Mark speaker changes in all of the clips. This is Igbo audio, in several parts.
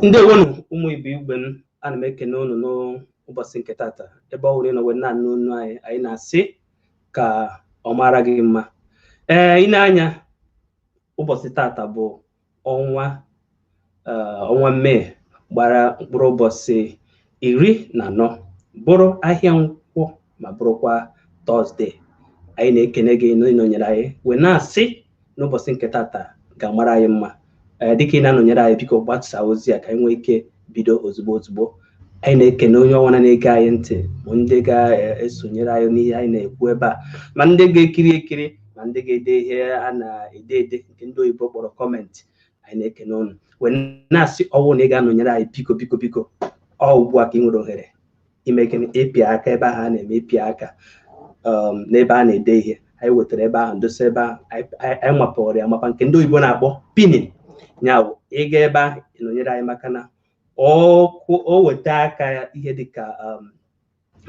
Speaker 1: Ndewonu ụmụ Igbo igwe m, ana m ekene unu n'ụbọchị nke tata ebe ọ bụla ị nọ wee na-anụ onu anyị. Anyị na-asị ka ọ mara gị mma. Ee, ị na-anya ụbọchị tata bụ ọnwa ọnwa Mee gbara mkpụrụ ụbọchị 14, bụrụ ahịa nkwọ ma bụrụkwa Tọzdee. Anyị na-ekene gị na ịnọnyere anyị wee na-asị n'ụbọchị nke tata ga-amara anyị mma. Ee, dịka ị na-anọnyere anyị, biko gbasaa ozi a ka anyị nwee ike bido ozugbo ozugbo. Anyị na-ekene onye ọbụla na-ege anyị ntị, ma ndị ga-esonyere anyị n'ihe anyị na-ekwu ebe a, ma ndị ga-ekiri ekiri, ma ndị ga-ede ihe a na-ede ede nke ndị oyibo kpọrọ comment. Anyị na-ekene unu wee na-asị ọwụ na ị ga-anọnyere anyị, biko biko biko, ọ ugbu a ka ị nwere ohere ime gịnị? Ịpịa aka ebe ahụ a na-eme ịpịa aka n'ebe a na-ede ihe. Anyị wetara ebe ahụ ndosa ebe ahụ, anyị mapụrụ ya amapa nke ndị oyibo na-akpọ pinning. Ya bụ, ịga ebe ahụ ịnọnyere anyị, maka na o weta aka ya ihe dịka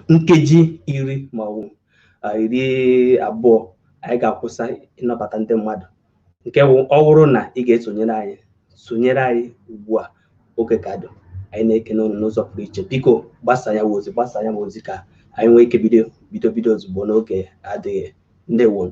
Speaker 1: nkeji 10 ma ọ bụ 20, anyị ga-akwụsa ịnabata ndị mmadụ. Nke bụ, ọ bụrụ na ị ga-esonyere anyị, sonyere anyị ugbu a, oge ka dị. Anyị na-ekene unu n'ụzọ pụrụ iche. Biko gbasaa ya ozi, gbasaa ya ozi ka anyị nwee ike bido bido bido ozugbo n'oge adịghị. Ndewo.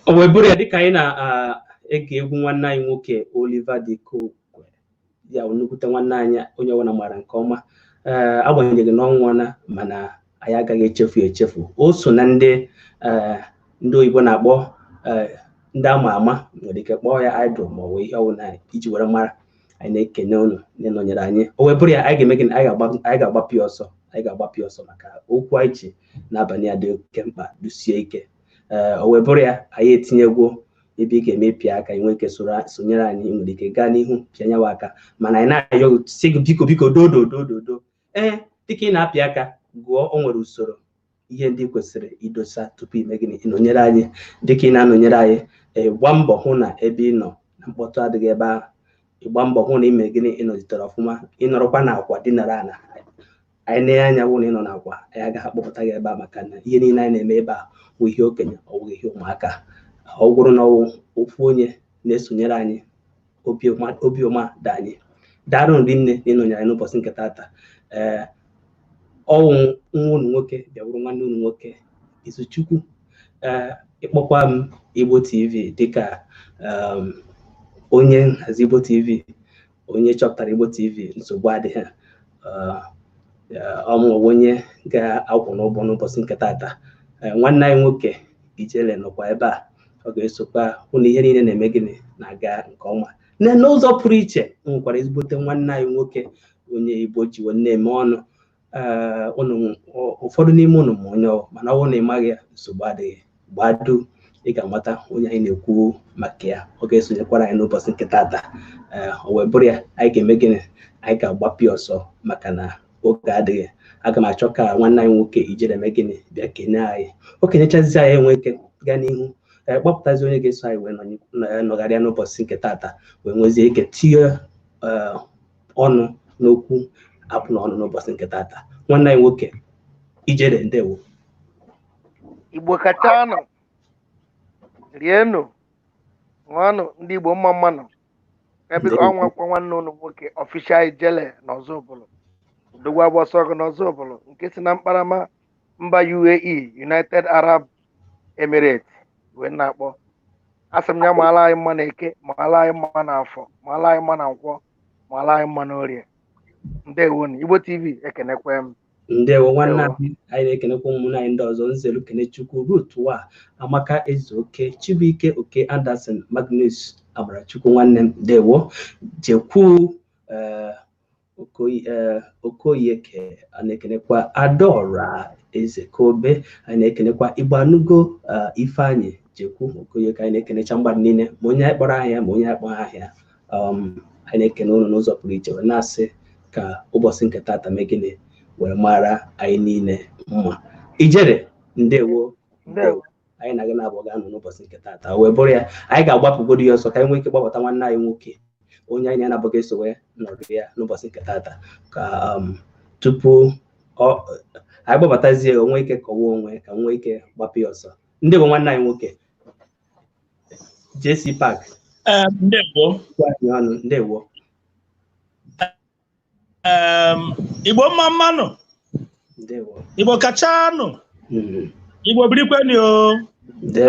Speaker 1: O wee bụrụ ya, dịka anyị na-ege egwu nwanne anyị nwoke Oliver De Coque, ya bụ nnukwute nwanne anyị onye ọbụla maara nke ọma. Ee, agbanyeghị na ọ nwụọla, mana anyị agaghị echefu ya echefu. O so na ndị ndị oyibo na-akpọ ndị ama ama, nwere ike kpọọ ya idol ma ọ bụ ihe ọbụla iji were mara. Anyị na-ekene unu na-enọnyere anyị. O wee bụrụ ya, anyị ga-eme gịnị? Anyị ga-agbapụ ya ọsọ, anyị ga-agbapụ ya ọsọ maka okwu anyị ji n'abalị a dị oke mkpa, dusie ike. Ee, o wee bụrụ ya, anyị etinyegwo ebe ị ga-eme pịa aka, ị nwee ike sonyere anyị. Ị nwere ike gaa n'ihu pịa nyawa aka, mana anyị na-ayọ sị gị biko biko dododododo. Ee, dịka ị na-apịa aka gụọ, o nwere usoro ihe ndị kwesịrị idosa tupu ime gịnị? Ịnọnyere anyị. Dịka ị na-anọnyere anyị, ee, gbaa mbọ hụ na ebe ị nọ na mkpọtụ adịghị ebe ahụ. Ịgba mbọ hụ na ime gịnị? Ịnọzitere ọfụma, ịnọrọkwa n'akwa dinara ala. Anyị na anya wụ na ị nọ n'akwa, anyị agaghị akpọpụta gị ebe a, maka na ihe niile anyị na-eme ebe a bụ ihe okenye, ọ bụghị ihe ụmụaka. Ọ bụrụ na ọwụ ofu onye na-esonyere anyị, obiọma dị anyị. Daalụ nri nne na ịnọnyere anyị n'ụbọchị nke tata. Ee, ọwụ nwa unu nwoke bịa bụrụ nwanne unu nwoke Izuchukwu. Ee, ịkpọkwa m Igbo TV dịka onye nhazi Igbo TV, onye chọpụtara Igbo TV, nsogbu adịghị. Ọmụ onye ga-akwụ n'ụgbọ n'ụbọchị nke tata. Nwanne anyị nwoke Ijele nọkwa ebe a, ọ ga-esokwa hụ na ihe niile na-eme gịnị? Na-aga nke ọma. N'ụzọ pụrụ iche, nwekwara ezigbote nwanne anyị nwoke onye Igbo ji wee na-eme ọnụ. Ee, ụfọdụ n'ime unu ma onye ọ, mana ọ bụrụ na ị maghị ya, nsogbu adịghị. Gbado, ị ga-amata onye anyị na-ekwu maka ya. Ọ ga-esonyekwara anyị n'ụbọchị nke tata. Ee, o wee bụrụ ya, anyị ga-eme gịnị? Anyị ga-agbapụ ya ọsọ maka na oge adịghị. Aga m achọ ka nwanne anyị nwoke Ijele eme gịnị? Bịa kene anyị. O kenechazi anyị, enwe ike gaa n'ihu ee kpọpụtazi onye ga-eso anyị wee nọgharịa n'ụbọchị nke tata, wee nwezie ike tinye Ọnụ n'okwu apụ n'ọnụ n'ụbọchị nke tata. Nwanne anyị nwoke Ijele, ndewo.
Speaker 2: Igbo kachanụ, rienụ, ṅụọnụ. Ndị Igbo, mma mmanụ. Ebe ọnwa kwa nwanne ụnụ nwoke, Official Ijele na Ọzọbụlụ, Odogwu Agbọsọgụ na Ọzọbụlụ, nke si na mkparama mba UAE, United Arab Emirates, wee na-akpọ. Asị m ya maala anyị mma na Eke, maala anyị mma na Afọ, maala anyị mma na Nkwọ, maala anyị mma na Orie. Ndewonu, Igbo TV, ekenekwe m.
Speaker 1: Ndewo, nwanne anyị. Anyị na-ekenekwa ụmụnne anyị ndị ọzọ: Nzelu Kenechukwu, Ruth wa Amaka Ezeoke, Chibuike Oke, Anderson Magnus Amarachukwu, nwanne m, ndewo. Jekwu Okoyeke, a na-ekenekwa Adaora Ezekobe, anyị na-ekenekwa Igbanugo Ifeanyị Jekwu Okoyeke. Anyị na-ekenecha mmadụ niile, ma onye anyị kpọrọ ahịa, ma onye anyị kpọrọ ahịa. Anyị na-ekene unu n'ụzọ pụrụ iche, wee na-asị ka ụbọchị nke tata mee gịnị? Were mara anyị niile mma. Ijere, ndewo.
Speaker 2: Ndewo.
Speaker 1: Anyị na gị na-abụ ga-anọ n'ụbọchị nke tata wee bụrụ ya. Anyị ga-agbapụgodo ya ọsọ ka anyị nwee ike gbapụta nwanne anyị nwoke, onye anyị na-abụghị eso wee nọrọ ya n'ụbọchị nke tata, ka tupu anyị gbabatazie, onwe ike kọwa onwe, ka nwee ike gbapụ ya ọsọ. Ndị bụ nwanne anyị nwoke JC Park.
Speaker 3: Ndewo.
Speaker 1: Ọnụ, ndewo.
Speaker 3: Igbo, mma mmanụ.
Speaker 1: Ndewo.
Speaker 3: Igbo kachanụ. Igbo birikweni o.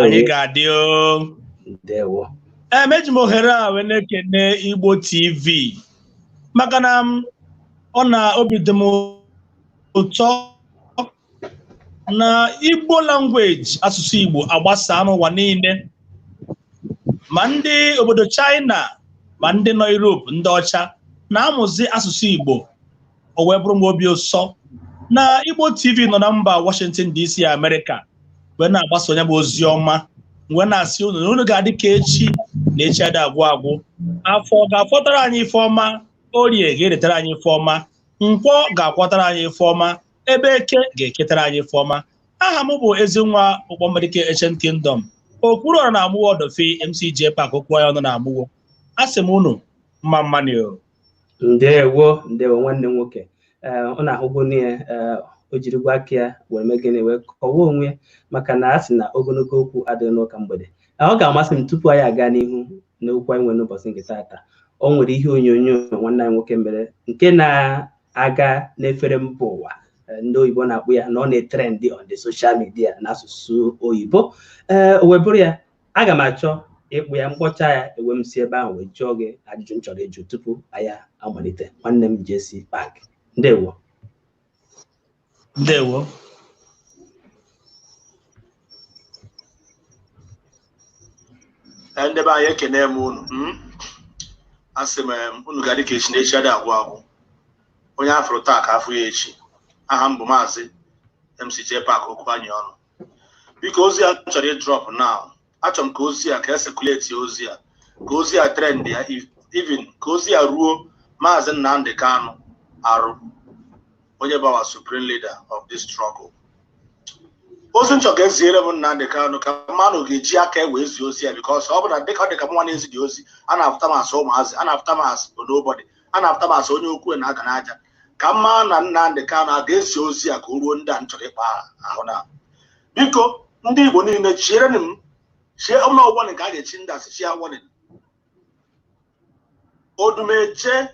Speaker 3: Anyị ga-adị o.
Speaker 1: Ndewo.
Speaker 3: Eji m ohere a wee na-ekene Igbo TV, maka na ọ na obi dị m ụtọ na Igbo language, asụsụ Igbo, agbasa n'ụwa niile, ma ndị obodo China, ma ndị nọ Europe, ndị ọcha na-amụzi asụsụ Igbo. O wee bụrụ m obi ụsọ na Igbo TV nọ na mba Washington DC, America, wee na-agbasa onye bụ ozi ọma, wee na-asị unu na unu ga-adị ka echi, na echi adị agwụ agwụ. Afọ ga-afọtara anyị ife ọma, Orie ga-eretara anyị ife ọma, Nkwọ ga-akwọtara anyị ife ọma, ebe Eke ga-eketara anyị ife ọma. Aha m bụ Ezinwa Ụkpọmmadike, Ancient Kingdom, Okwuru Ọra na Amụwo Ọdọfi, MCJ Park, okwu ya ọnụ na Amụwo. Asị m unu mma mmanụ.
Speaker 1: Ndewo, ndewo, nwanne m nwoke. Ee, ọ na-ahụgo ya, o jirigwa aka ya were mee gịnị? Wee kọwaa onwe ya, maka na a sị na ogologo okwu adịghị n'ụka mgbede. Ọ ga-amasị m, tupu anyị aga n'ihu n'okwu anyị nwere n'ụbọchị nke taata, o nwere ihe onyonyo nwanne anyị nwoke mere nke na-aga n'efere mba ụwa. Ndị oyibo na-akpụ ya na ọ na-etrend on the social media n'asụsụ oyibo. Ee, o wee bụrụ ya, aga m achọ ịkpụ ya, mkpọcha ya, ewe m si ebe ahụ wee jụọ gị ajụjụ m chọrọ ịjụ tupu anyị amalite. Nwanne m JC Park, ndewo.
Speaker 3: Ndewo.
Speaker 4: Ndị be anyị, ekene m unu. Asị m unu ga-adị ka echi, na echi adị agwụ agwụ. Onye afụrụ taa ka afụ ya echi. Aha m bụ Maazị MCJ Park, okwu anyị ọnụ. Biko, ozi a m chọrọ ịdrop now, achọrọ m ka ozi a ka ecirculate, ozi a ka ozi a trend ya, even ka ozi a ruo Maazị Nnamdi Kanu arụ, onye bụ our supreme leader of this struggle. Ozi nchọ ka eziere m Nnamdi Kanu, ka mmadụ ga-eji aka e wee zie ozi ya, because ọ bụ na dịka ọ dị ka nwa na-ezi dị ozi, a na-afụta m asụ ụmụazị, a na-afụta m asụ nobody, a na-afụta m asụ onye okwu na-aga n'aja. Ka mma na Nnamdi Kanu a ga-ezi ozi a ka o ruo ndị a m chọrọ ịkpa ahụ na. Biko, ndị Igbo niile, chiere m chie ọmụna warning ka a ga-echi ndị asị chi ya warning. Odumeje,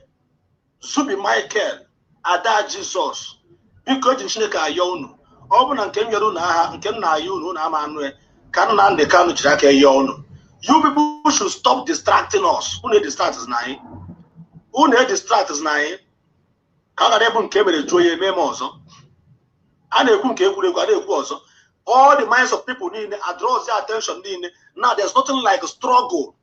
Speaker 4: Zubi Michael, Ada Jizọs, biko, eji m Chineke ayọ unu. Ọ bụ na nke m nyere unu aha, nke m na-ayọ unu, unu ama anụ ya, ka Nnamdi Kanu jiri aka yọọ unu. You people should stop distracting us. Unu distract na anyị, unu distract na anyị, ka ọ ghara ịbụ nke e mere jụọ ya eme m ọzọ. A na-ekwu nke ekwurekwu, a na-ekwu ọzọ. All the minds of people niile adraws attention niile. Now there's nothing like struggle.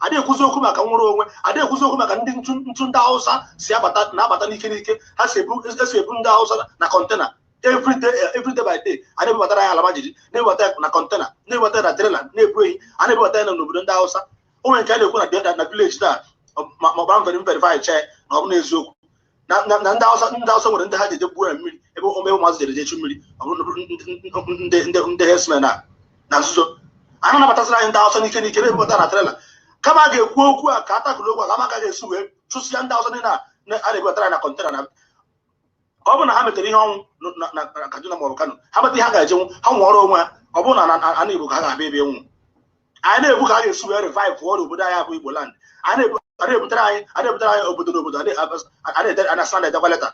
Speaker 4: Adịghị ekwuzi okwu maka nwere onwe, adịghị ekwuzi okwu maka ndị ntụ ntụ ndị Hausa si abata, na-abata n'ike n'ike. Ha si ebu, esi ebu ndị Hausa na container every day, every day by day. A na-ebubatara ya almajiri, na-ebubata ya na container, na-ebubata ya na trailer, na-ebu ehi, a na-ebubata ya n'obodo ndị Hausa. O nwere nke a na-ekwu na village taa, ma ọ gbara mvere verify chee na ọ bụ n'eziokwu na ndị Hausa, ndị Hausa nwere ndị ha ji eje gbuo ya mmiri, ebe ome ụmụazị jere jechu mmiri. Ọ bụrụ ndị herdsmen a na nzuzo a na-anabatasịrị anyị ndị Hausa n'ike n'ike, na-ebubata na trailer. Kama a ga-ekwu okwu a ka a takụrụ okwu a, kama a ga-esi wee chụsịa ndị Hausa niile a. A na-ebubatara na container na ọ bụrụ na ha metere ihe ọnwụ na Kaduna maọbụ Kano, ha meta ihe ha ga-ejenwu, ha nwụọrọ onwe ha. Ọ bụrụ na ana Igbo ka ha ga-abịa ebe nwụ, anyị na-ekwu ka a ga-esi wee revive ọrụ obodo anyị abụ Igbo land. A na-ebutere anyị, a na-ebutere anyị obodo n'obodo, a na edekwa leta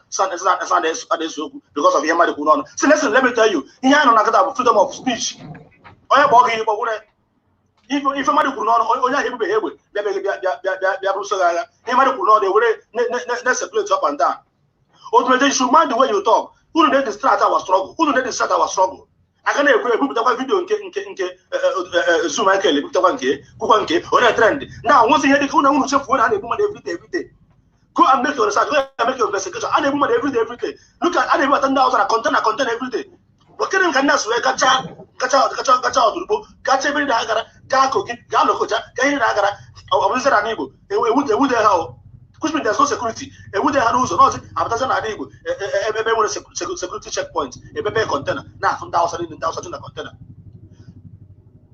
Speaker 4: na-ese okwu because of ihe mmadụ kwuru n'ọnụ. Si listen, let me tell you, ihe anyị nọ na nkịta bụ freedom of speech. Onye kpọọ gị kpọgwure ife mmadụ kwuru n'ọnụ, onye ahụ ebubeghị egbe bịa bịa bịa bịa bịa bịa bụrụso gị agha. Ihe mmadụ kwuru n'ọnụ ewere na-circulate up and down. Odumeje, you should mind the way you talk. Unu na-distract our struggle, unu na-distract our struggle. Aka na-ekwu ebupụtakwa video nke Zoom Michael ebupụtakwa nke kwukwa nke onye trend na nwụsị ihe dịka unu chefuo na a na-egbu mmadụ everyday, everyday. Go and make your research, go and make your investigation. A na-egbu mmadụ everyday, everyday. Look at, a na-ebubata ndị Hausa na container, container everyday. Okere ka ndị asụ wee gacha gacha gacha gacha ọdụrụgbo gacha ebe niile ha gara, gaa Kogi, gaa Lokoja, gaa ihe na agara. Ọ bụzịra na Igbo ewude ha o, which means there's no security. Ewude ha n'ụzọ n'ọzọ abatazi n'ala Igbo ebe nwere security checkpoint, ebepe container na-afụ ndị Hausa niile, ndị Hausa na container.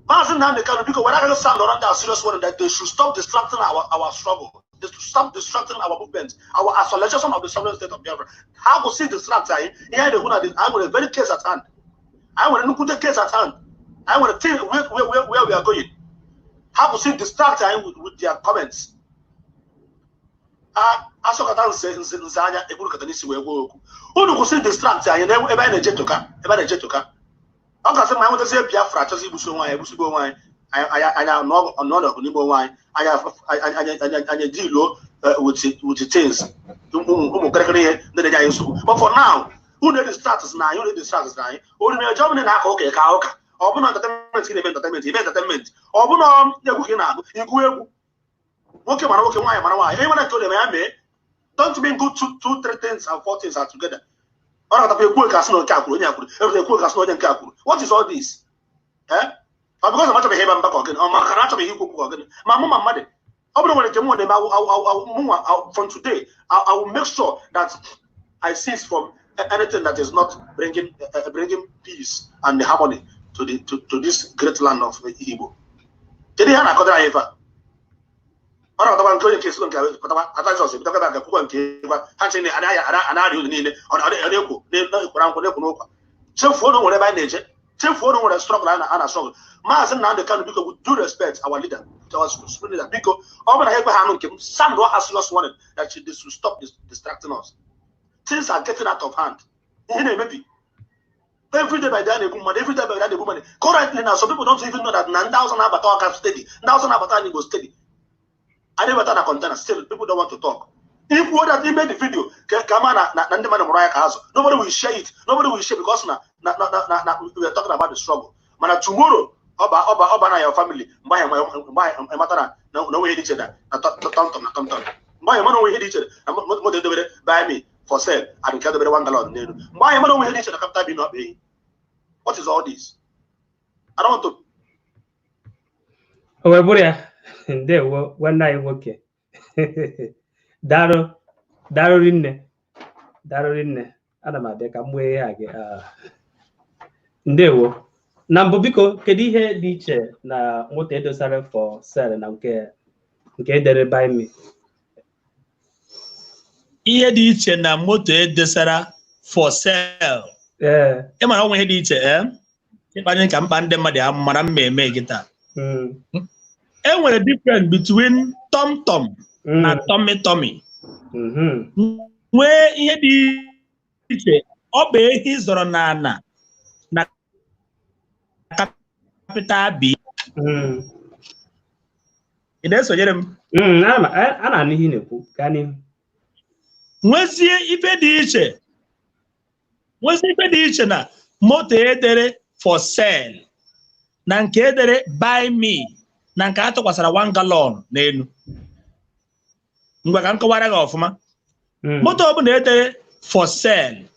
Speaker 4: Maazị Nnamdi Kanu, biko, were aka sound ọrụ ndị serious one that they should stop distracting our struggle. They should stop distracting our movement, our isolation of the sovereign state of Biafra. Ha kwụsị distract anyị. Ihe anyị na-ekwu na anyị nwere very case at hand, anyị nwere nnukwute case at hand, anyị nwere thing where we are going. Ha kwụsị distract anyị with their comments. Asọkọta nse nse nse anya ekpurukọta n'isi wee gwa okwu. Unu kwụsị distract anyị na ebe anyị na-eje tụka, ebe anyị na-eje tụka. Ọ gasị ma anyị nwetazie Biafra, achọzi igbusi onwe anyị, egbusigo onwe anyị, anyị anọ n'ọgụ n'ime onwe anyị, anyị deal with things, ụmụ kịrịkịrị ihe ndị na-enye anyị nsogbu. But for now, unu distract na anyị, unu distract na anyị. Unu na-eje ọbụla na-aka ụka ka ụka, ọ bụna entertainment ka na-eme entertainment, eme entertainment. Ọ bụna egwu ka ị na-agụ, ịgụ egwu. Nwoke mara nwoke, nwaanyị mara nwaanyị, onye mara nke ọ na-eme ya mee. Don't mingle two, two, three things and four things are together. Ọ na-atakwa ekwu ka asị na nke a kwuru, onye a kwuru, ebụta ekwu ka asị na onye nke a kwuru. What is all this, eh? Ọ because m achọbeghị ịba mba ka ọ gịnị? Ọ maka na achọbeghị ikwu okwu ka ọ gịnị? Ma mụ ma mmadụ ọ bụrụ nwere nke m na-eme, mụnwa from today I will make sure that I cease from anything that is not bringing peace and harmony to this great land of Igbo. Kedu ihe a na-akọdara anyị ife a? Ọ na-akọtakwa nke onye nke esi nke pụtakwa ata Jizọs ebitakwa nke kwukwa nke gwa ha nche na-arịa unu niile. Ọ na-ekwo na-ekwara nkwụ na-ekwo n'ụkwa. Chefuo na nwere ebe anyị na-eje, chefuo na nwere struggle a na struggle. Maazị Nnamdị Kanu, biko, with due respect, our leader, our supreme leader, biko, ọ bụrụ na ha ekwe ha anụ nke m, sound ha serious warning that they should stop distracting us. Things are getting out of hand. Ihe na-emebi every day by day, na-egbu mmadụ every day by day, na-egbu mmadụ. Currently now, some people don't even know that na ndị Hausa na-abata Ọka steady, ndị Hausa na-abata Igbo steady, a na-ebata na container. Still people don't want to talk. Ikwuo that ime the video ka ma na ndị mmadụ mụrụ anya ka azụ, nobody will share it, nobody will share because na we are talking about the struggle. Mana tomorrow, ọba ọba ọba na your family, mgbe ahụ mgbe ahụ ịmata na onwe ihe dị iche na tọmtọm na tọmtọm. Mgbe ahụ ịmara onwe ihe dị iche na moto edobere buy me for sale and nke edobere 1 gallon n'elu. Mgbe ahụ ịmara onwe ihe dị iche na capital B na ọkpa ehi. What is all this? I don't want to
Speaker 1: O wee bụrụ ya. Ndewo, nwanne anyị nwoke, daalụ, daalụ rinne, daalụ rinne. Ana m abịa ka m gbee ihe a gị. Ndewo. Na mbụ, biko, kedu ihe dị iche na moto edosara for sale na nke edere buy me?
Speaker 3: Ihe dị iche na moto edesara for sale, ị mara onwe ihe dị iche, ee, ịkpanye ka mkpa ndị mmadụ ya mara mma eme gị taa. E nwere difference between tom tom na tummy tummy. Nwee ihe dị iche, ọ bụ ehi zọrọ n'ana na capital B. Ị na-esonyere m?
Speaker 1: A na-anụ ihe ị na-ekwu, gaa n'ihu.
Speaker 3: Nwezie ife dị iche, nwezie ife dị iche na moto edere for sale na nke edere buy me na nke a tụkwasara 1 gallon n'elu. Ngwa, ka m kọwara gị ọfụma. Moto ọbụla edere for sale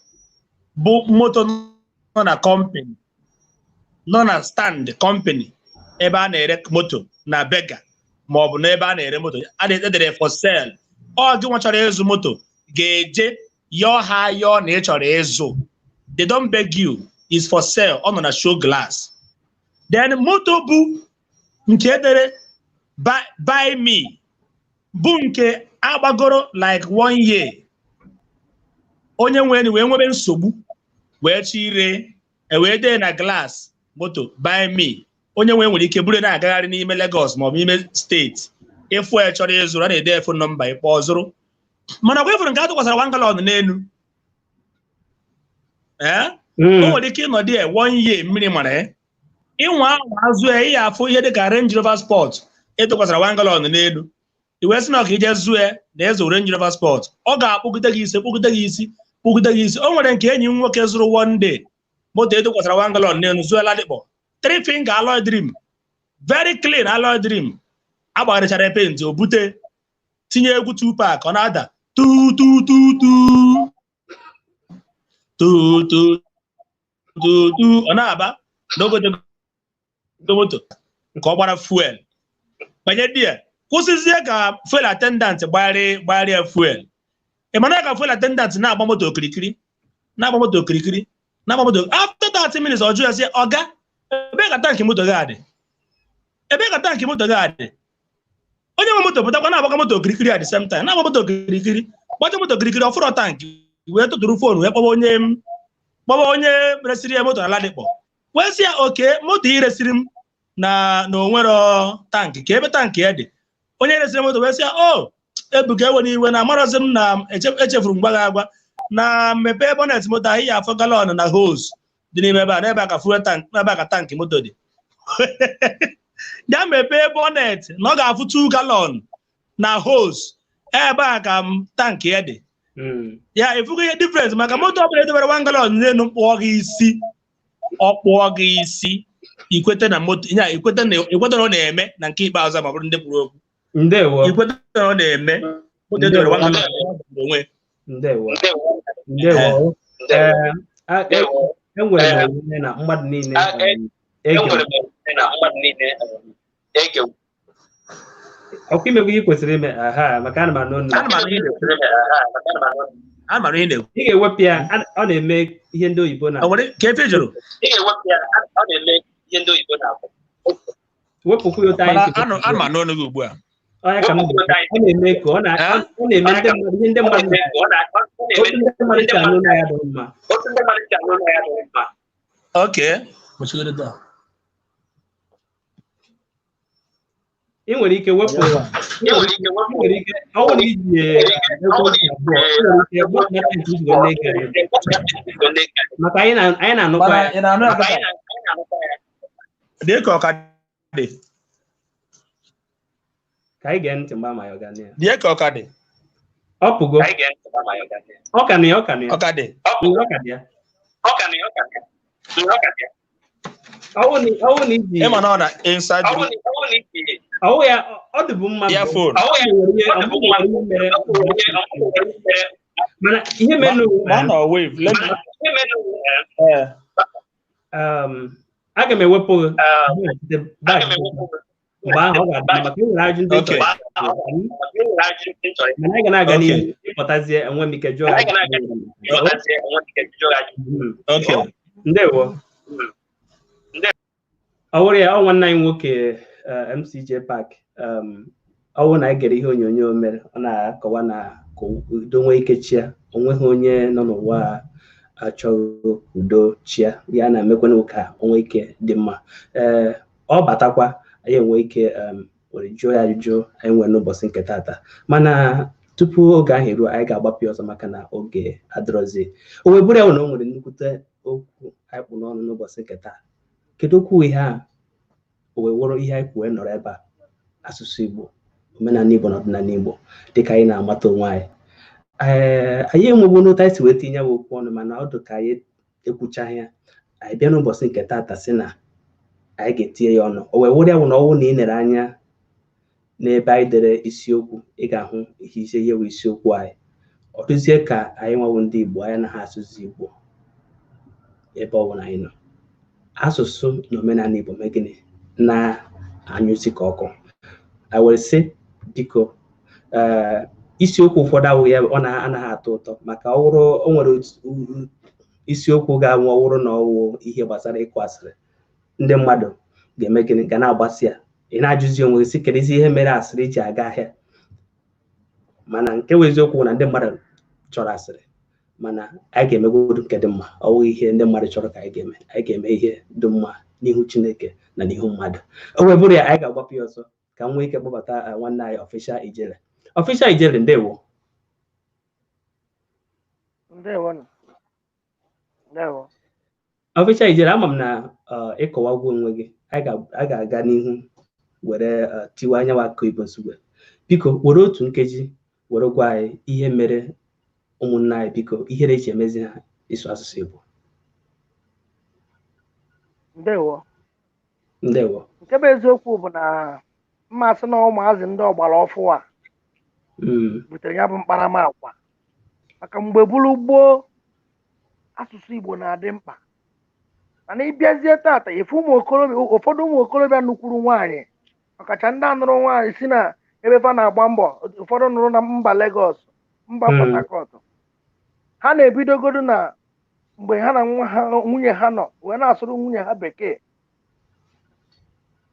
Speaker 3: bụ moto nọ na company, nọ na stand company ebe a na-ere moto na Berger ma ọ bụ n'ebe a na-ere moto a na-edere for sale. Ọ gị nwa chọrọ ịzụ moto ga-eje yọọ ha yọọ na ị chọrọ ịzụ. They don't beg you. Is for sale, ọ nọ na show glass. Then moto bụ nke edere buy me bụ nke Agbagoro like one year, onye nwere wee nwebe nsogbu wee chọ ire, ewee dee na glass moto "Buy me". Onye nwe nwere ike buru na-agagharị n'ime Lagos maọbụ n'ime steeti, ịfụ ya chọrọ ịzụrụ, a na-ede phone number, ịkpọ zụrụ. Mana ọgwa ịfụrụ nke a tụkwasara 1 gallon n'elu, ee, o nwere ike ịnọdụ ya one year, mmiri mara ya. Ịnwa ahụ azụ ya, ị afụ ihe dịka Range Rover Sport ịtụkwasara 1 gallon n'elu, i wee sị na ọka ije zụọ ya na ịzụ Range Rover Sport, ọ ga-akpụgide gị isi, kpụgide gị isi, kpụgide gị isi. O nwere nke enyi m nwoke zụrụ one day, moto etụkwasara 1 gallon n'elu, zụọ Ladipo three finger alloy rim, very clean alloy rim, agbagharịchara paint, o bute tinye egwu Tupac, ọ na-ada tu tu tu tu tu tu tu tu, ọ na-aba n'ogote moto nke ọ gbara fuel banye di ya, kwụsịzie ka fuel attendant gbagharị gbagharị ya fuel. Ị mana ka fuel attendant na-agba moto okirikiri, na-agba moto okirikiri, na-agba moto, after 30 minutes ọ jụ ya sị, "Ọga, ebee ka tank moto gị adị? Ebee ka tank moto gị adị?" Onye nwe moto pụtakwa na-agbakọ moto okirikiri at the same time, na-agba moto okirikiri, gbacha moto okirikiri, ọfụrọ tank, wee tụtụrụ phone wee kpọba onye resiri ya moto na Ladipo, wee sị ya, "Oke moto ị resiri m na onwero tank, ka ebe tank ya dị?" Onye resiri moto wee sị ya, "O ebuka, ewe n'iwe na amarọzi m na echefuru m gwa gị agwa na mepee bonnet moto ahụ, ya afọ gallon na hose dị n'ime ebe a, n'ebe a ka fuel tank, n'ebe a ka tank moto dị." Ya mepee bonnet na ọ ga-afụ 2 gallon na hose, ebe a ka m tank ya dị. Ya efugo ihe difference, maka moto ọbụla edobere 1 gallon n'elu, mkpụọ gị isi, ọ kpụọ gị isi, ikwete na moto ya, ikwete na ọ na-eme na nke ikpeazụ, ma bụrụ ndị kwuru okwu.
Speaker 1: Ndewo.
Speaker 3: Ikwete na ọ na-eme moto edobere 1 gallon onwe.
Speaker 1: Ndewo, ndewo. Ee, enwere m omume na mmadụ niile ege ọkwa imegbu ihe kwesịrị ime aha, maka ana m anụ ọnụ.
Speaker 3: Ana m anụ ihe na-ekwu.
Speaker 1: Ị ga-ewepụ ya, ọ na-eme ihe ndị oyibo na
Speaker 3: O nwere ka efe jụrụ.
Speaker 1: Wepụkwa ya otu anyị
Speaker 3: Mana
Speaker 1: si
Speaker 3: anụ m anụ ọnụ gị ugbu a.
Speaker 1: Onye ka m bụ, ọ na-eme ka ọ na-eme ndị mmadụ ihe ndị mmadụ otu ndị mmadụ si anụ na ya dị mma.
Speaker 3: Okay.
Speaker 1: Ị nwere ike wepụ, ị nwere ike ọ bụrụ na iji ekwentị abụọ, ị nwere ike wepụ na ekwentị iji wee na-ege ya. Maka anyị na-anụkwa
Speaker 3: Mana
Speaker 1: ya.
Speaker 3: ị na-anụ ya kịta? Dị ka ọ ka dị.
Speaker 1: Ka anyị gee ntị mgbe ama ya ọ ga na ya.
Speaker 3: Dị ka ọ ka dị.
Speaker 1: Ọ pụgo. Ọ ka na ya, ọ ka na ya.
Speaker 3: Ọ ka dị.
Speaker 1: Ọ ka dị ya. Ọ wụ na iji
Speaker 3: Ịma na ọ na inside
Speaker 1: ọwụ ya ọ dịbụ mma mbụ.
Speaker 3: earphone.
Speaker 1: Ọ nwere ihe ọ nwere ihe mere, mana ihe mere
Speaker 3: Ma ọ nọ wave. Let me eh
Speaker 1: aga m ewepụ gị back mgbe ahụ, ọ ga-adị mma, maka e nwere ajụjụ ndị chọrọ, mana anyị ga na-aga n'ihu, ịpụtazie enwe m ike jụọ ajụjụ.
Speaker 3: Okay.
Speaker 1: Ndewo. Ọ wụrụ ya, ọ nwanne anyị nwoke MCJ Park. Ọ bụrụ na anyị gere ihe onyonyo mere, ọ na-akọwa na ka udo nwee ike chia, onweghị onye nọ n'ụwa a achọghị udo chia ya, na-emekwana ka o nwee ike dị mma. Ee, ọ batakwa, anyị enwe ike were jụọ ya ajụjụ anyị nwere n'ụbọchị nke taata. Mana tupu oge ahụ eruo, anyị ga-agbapụ ya ọzọ, maka na oge adịrọzi. O wee bụrụ ya na o nwere nnukwute okwu anyị kpụ n'ọnụ n'ụbọchị nke taa. Kedu okwu ihe a? O wee wụrụ ihe anyị kwuo nọrọ ebe a, asụsụ Igbo, omenala Igbo na ọdịnala Igbo, dịka anyị na-amata onwe anyị. Ee, anyị enwegbu n'ụta anyị si wee tinye ya bụ okwu ọnụ, mana ọ dị ka anyị ekwuchaghị ya. Anyị bịa n'ụbọchị nke taata sị na anyị ga-etinye ya ọnụ. O wee wụrụ ya bụ na ọwụ na ị nere anya n'ebe anyị dere isiokwu, ị ga-ahụ ihe isi ihe bụ isiokwu anyị. Ọ dịzie ka anyị nwawo ndị Igbo, anyị anaghị asụsụ Igbo ebe ọ bụla anyị nọ. Asụsụ na omenala Igbo mee gịnị na-anyụzi ka ọkụ. Anyị were sị, biko, ee, isiokwu ụfọdụ awụghị ya, ọ na-anaghị atọ ụtọ, maka ọ wụrụ o nwere isiokwu ga-anwụ, ọ wụrụ na ọwụ ihe gbasara ịkụ asịrị, ndị mmadụ ga-eme gịnị, ga na-agbasi ya. Ị na-ajụzi onwe gị sị, kedụzi ihe mere asịrị ji aga ahịa? Mana nke bụ eziokwu na ndị mmadụ chọrọ asịrị, mana anyị ga-emegodu nke dị mma. Ọ wụghị ihe ndị mmadụ chọrọ ka anyị ga-eme. Anyị ga-eme ihe dị mma n'ihu Chineke na n'ihu mmadụ. O wee bụrụ ya, anyị ga-agbapụ ya ọsọ ka m nwee ike kpọbata nwanne anyị Official Ijele. Official Ijele, ndewo.
Speaker 2: Ndewo nụ. Ndewo.
Speaker 1: Official Ijele, ama m na ịkọwagwo onwe gị. Anyị ga-aga n'ihu were tiwe anyanwụ akụ Igbo nsugbe. Biko were otu nkeji were gwa anyị ihe mere ụmụnna anyị, biko, ihere eji emezi ha ịsụ asụsụ Igbo.
Speaker 2: Ndewo.
Speaker 1: Ndewo.
Speaker 2: Nke bụ eziokwu bụ na mmasị na ụmụazị ndị ọgbara ọfụ a butere ya bụ mkparamagwa, maka mgbe bụrụ gboo asụsụ Igbo na-adị mkpa. Mana ịbịazie tata, ife ụmụ okorobịa, ụfọdụ ụmụ okorobịa nukwuru nwaanyị, ọkacha ndị anụrụ nwaanyị si na ebe fa na-agba mbọ, ụfọdụ nụrụ na mba Lagos, mba Port Harcourt, ha na-ebidogodu na mgbe ha na nwa ha, nwunye ha nọ wee na-asụrụ nwunye ha bekee.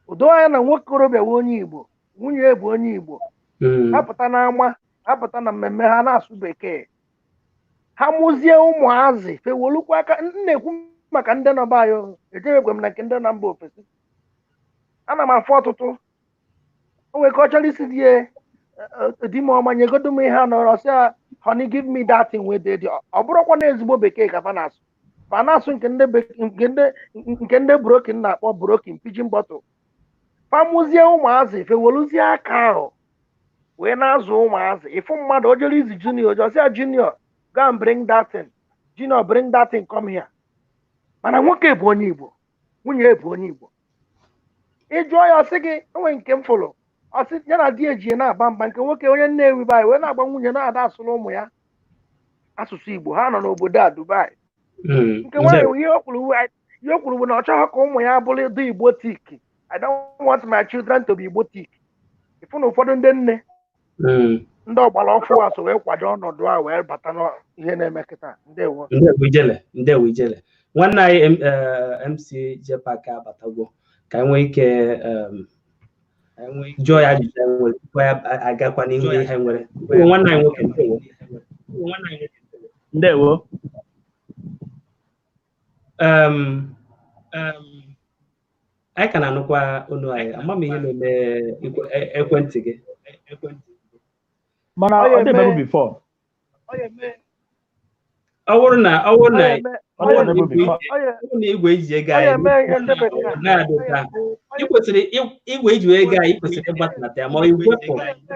Speaker 2: Udo anya na nwokorobịa bụ onye Igbo, nwunye ya bụ onye Igbo, ha pụta n'ama, ha pụta na mmemme, ha na-asụ bekee. Ha mụzie ụmụazị fewolukwa aka. M na-ekwu maka ndị nọ be anyị, ejebekwe m na nke ndị na mba ofesi. Ana m afụ ọtụtụ o nwere ka ọ chọrọ isi di ya, "Di m ọma, nyegodo m ihe a," nọrọ sị ya, "Honey, give me that thing wey dey there." Ọ bụrụkwa na ezigbo bekee ka fa na-asụ, fa na-asụ nke ndị nke ndị broken na-akpọ broken pidgin bottle. Fa mụzie ụmụazị fewoluzie aka ahụ wee na-azụ ụmụazị. Ịfụ mmadụ o jere izi junior, ọsị ya, "Junior, go and bring that thing. Junior, bring that thing come here." Mana nwoke bụ onye Igbo, nwunye bụ onye Igbo, ị jụọ ya, ọsị gị enwe nke m fụrụ, ọsị ya na di ejie na-aba mba, nke nwoke onye Nnewi be anyị wee na-agba nwunye na-ada asụrụ ụmụ ya asụsụ Igbo. Ha nọ n'obodo a, Dubai. Nke nwaanyị, ihe o kwuru bụ na ọ chọghị ka ụmụ ya bụrụ dị Igbotic. "I don't want my children to be Igbotic." Ịfụ na ụfọdụ ndị nne ndị ọgbara ọfụ a so wee kwado ọnọdụ a wee bata n'ihe na-eme kịta. Ndewo.
Speaker 1: Ndewo Ijele, ndewo Ijele. Nwanne anyị MC Jepak abatagwo, ka anyị nwee ike jụọ ya ajụjụ anyị nwere tupu ya agakwa n'ihu ihe anyị nwere. Nwanne anyị nwoke, ndewo.
Speaker 3: Ndewo.
Speaker 1: Anyị ka na-anụkwa olu anyị. Ama m ihe na-eme ekwentị gị.
Speaker 3: Mana ọ dịbeghị before.
Speaker 1: Ọ bụrụ na igwe iji ego anyị na-adịta, ị kwesịrị igwe iji ego anyị, kwesịrị ịgbatịnata ya ma ọ wepụ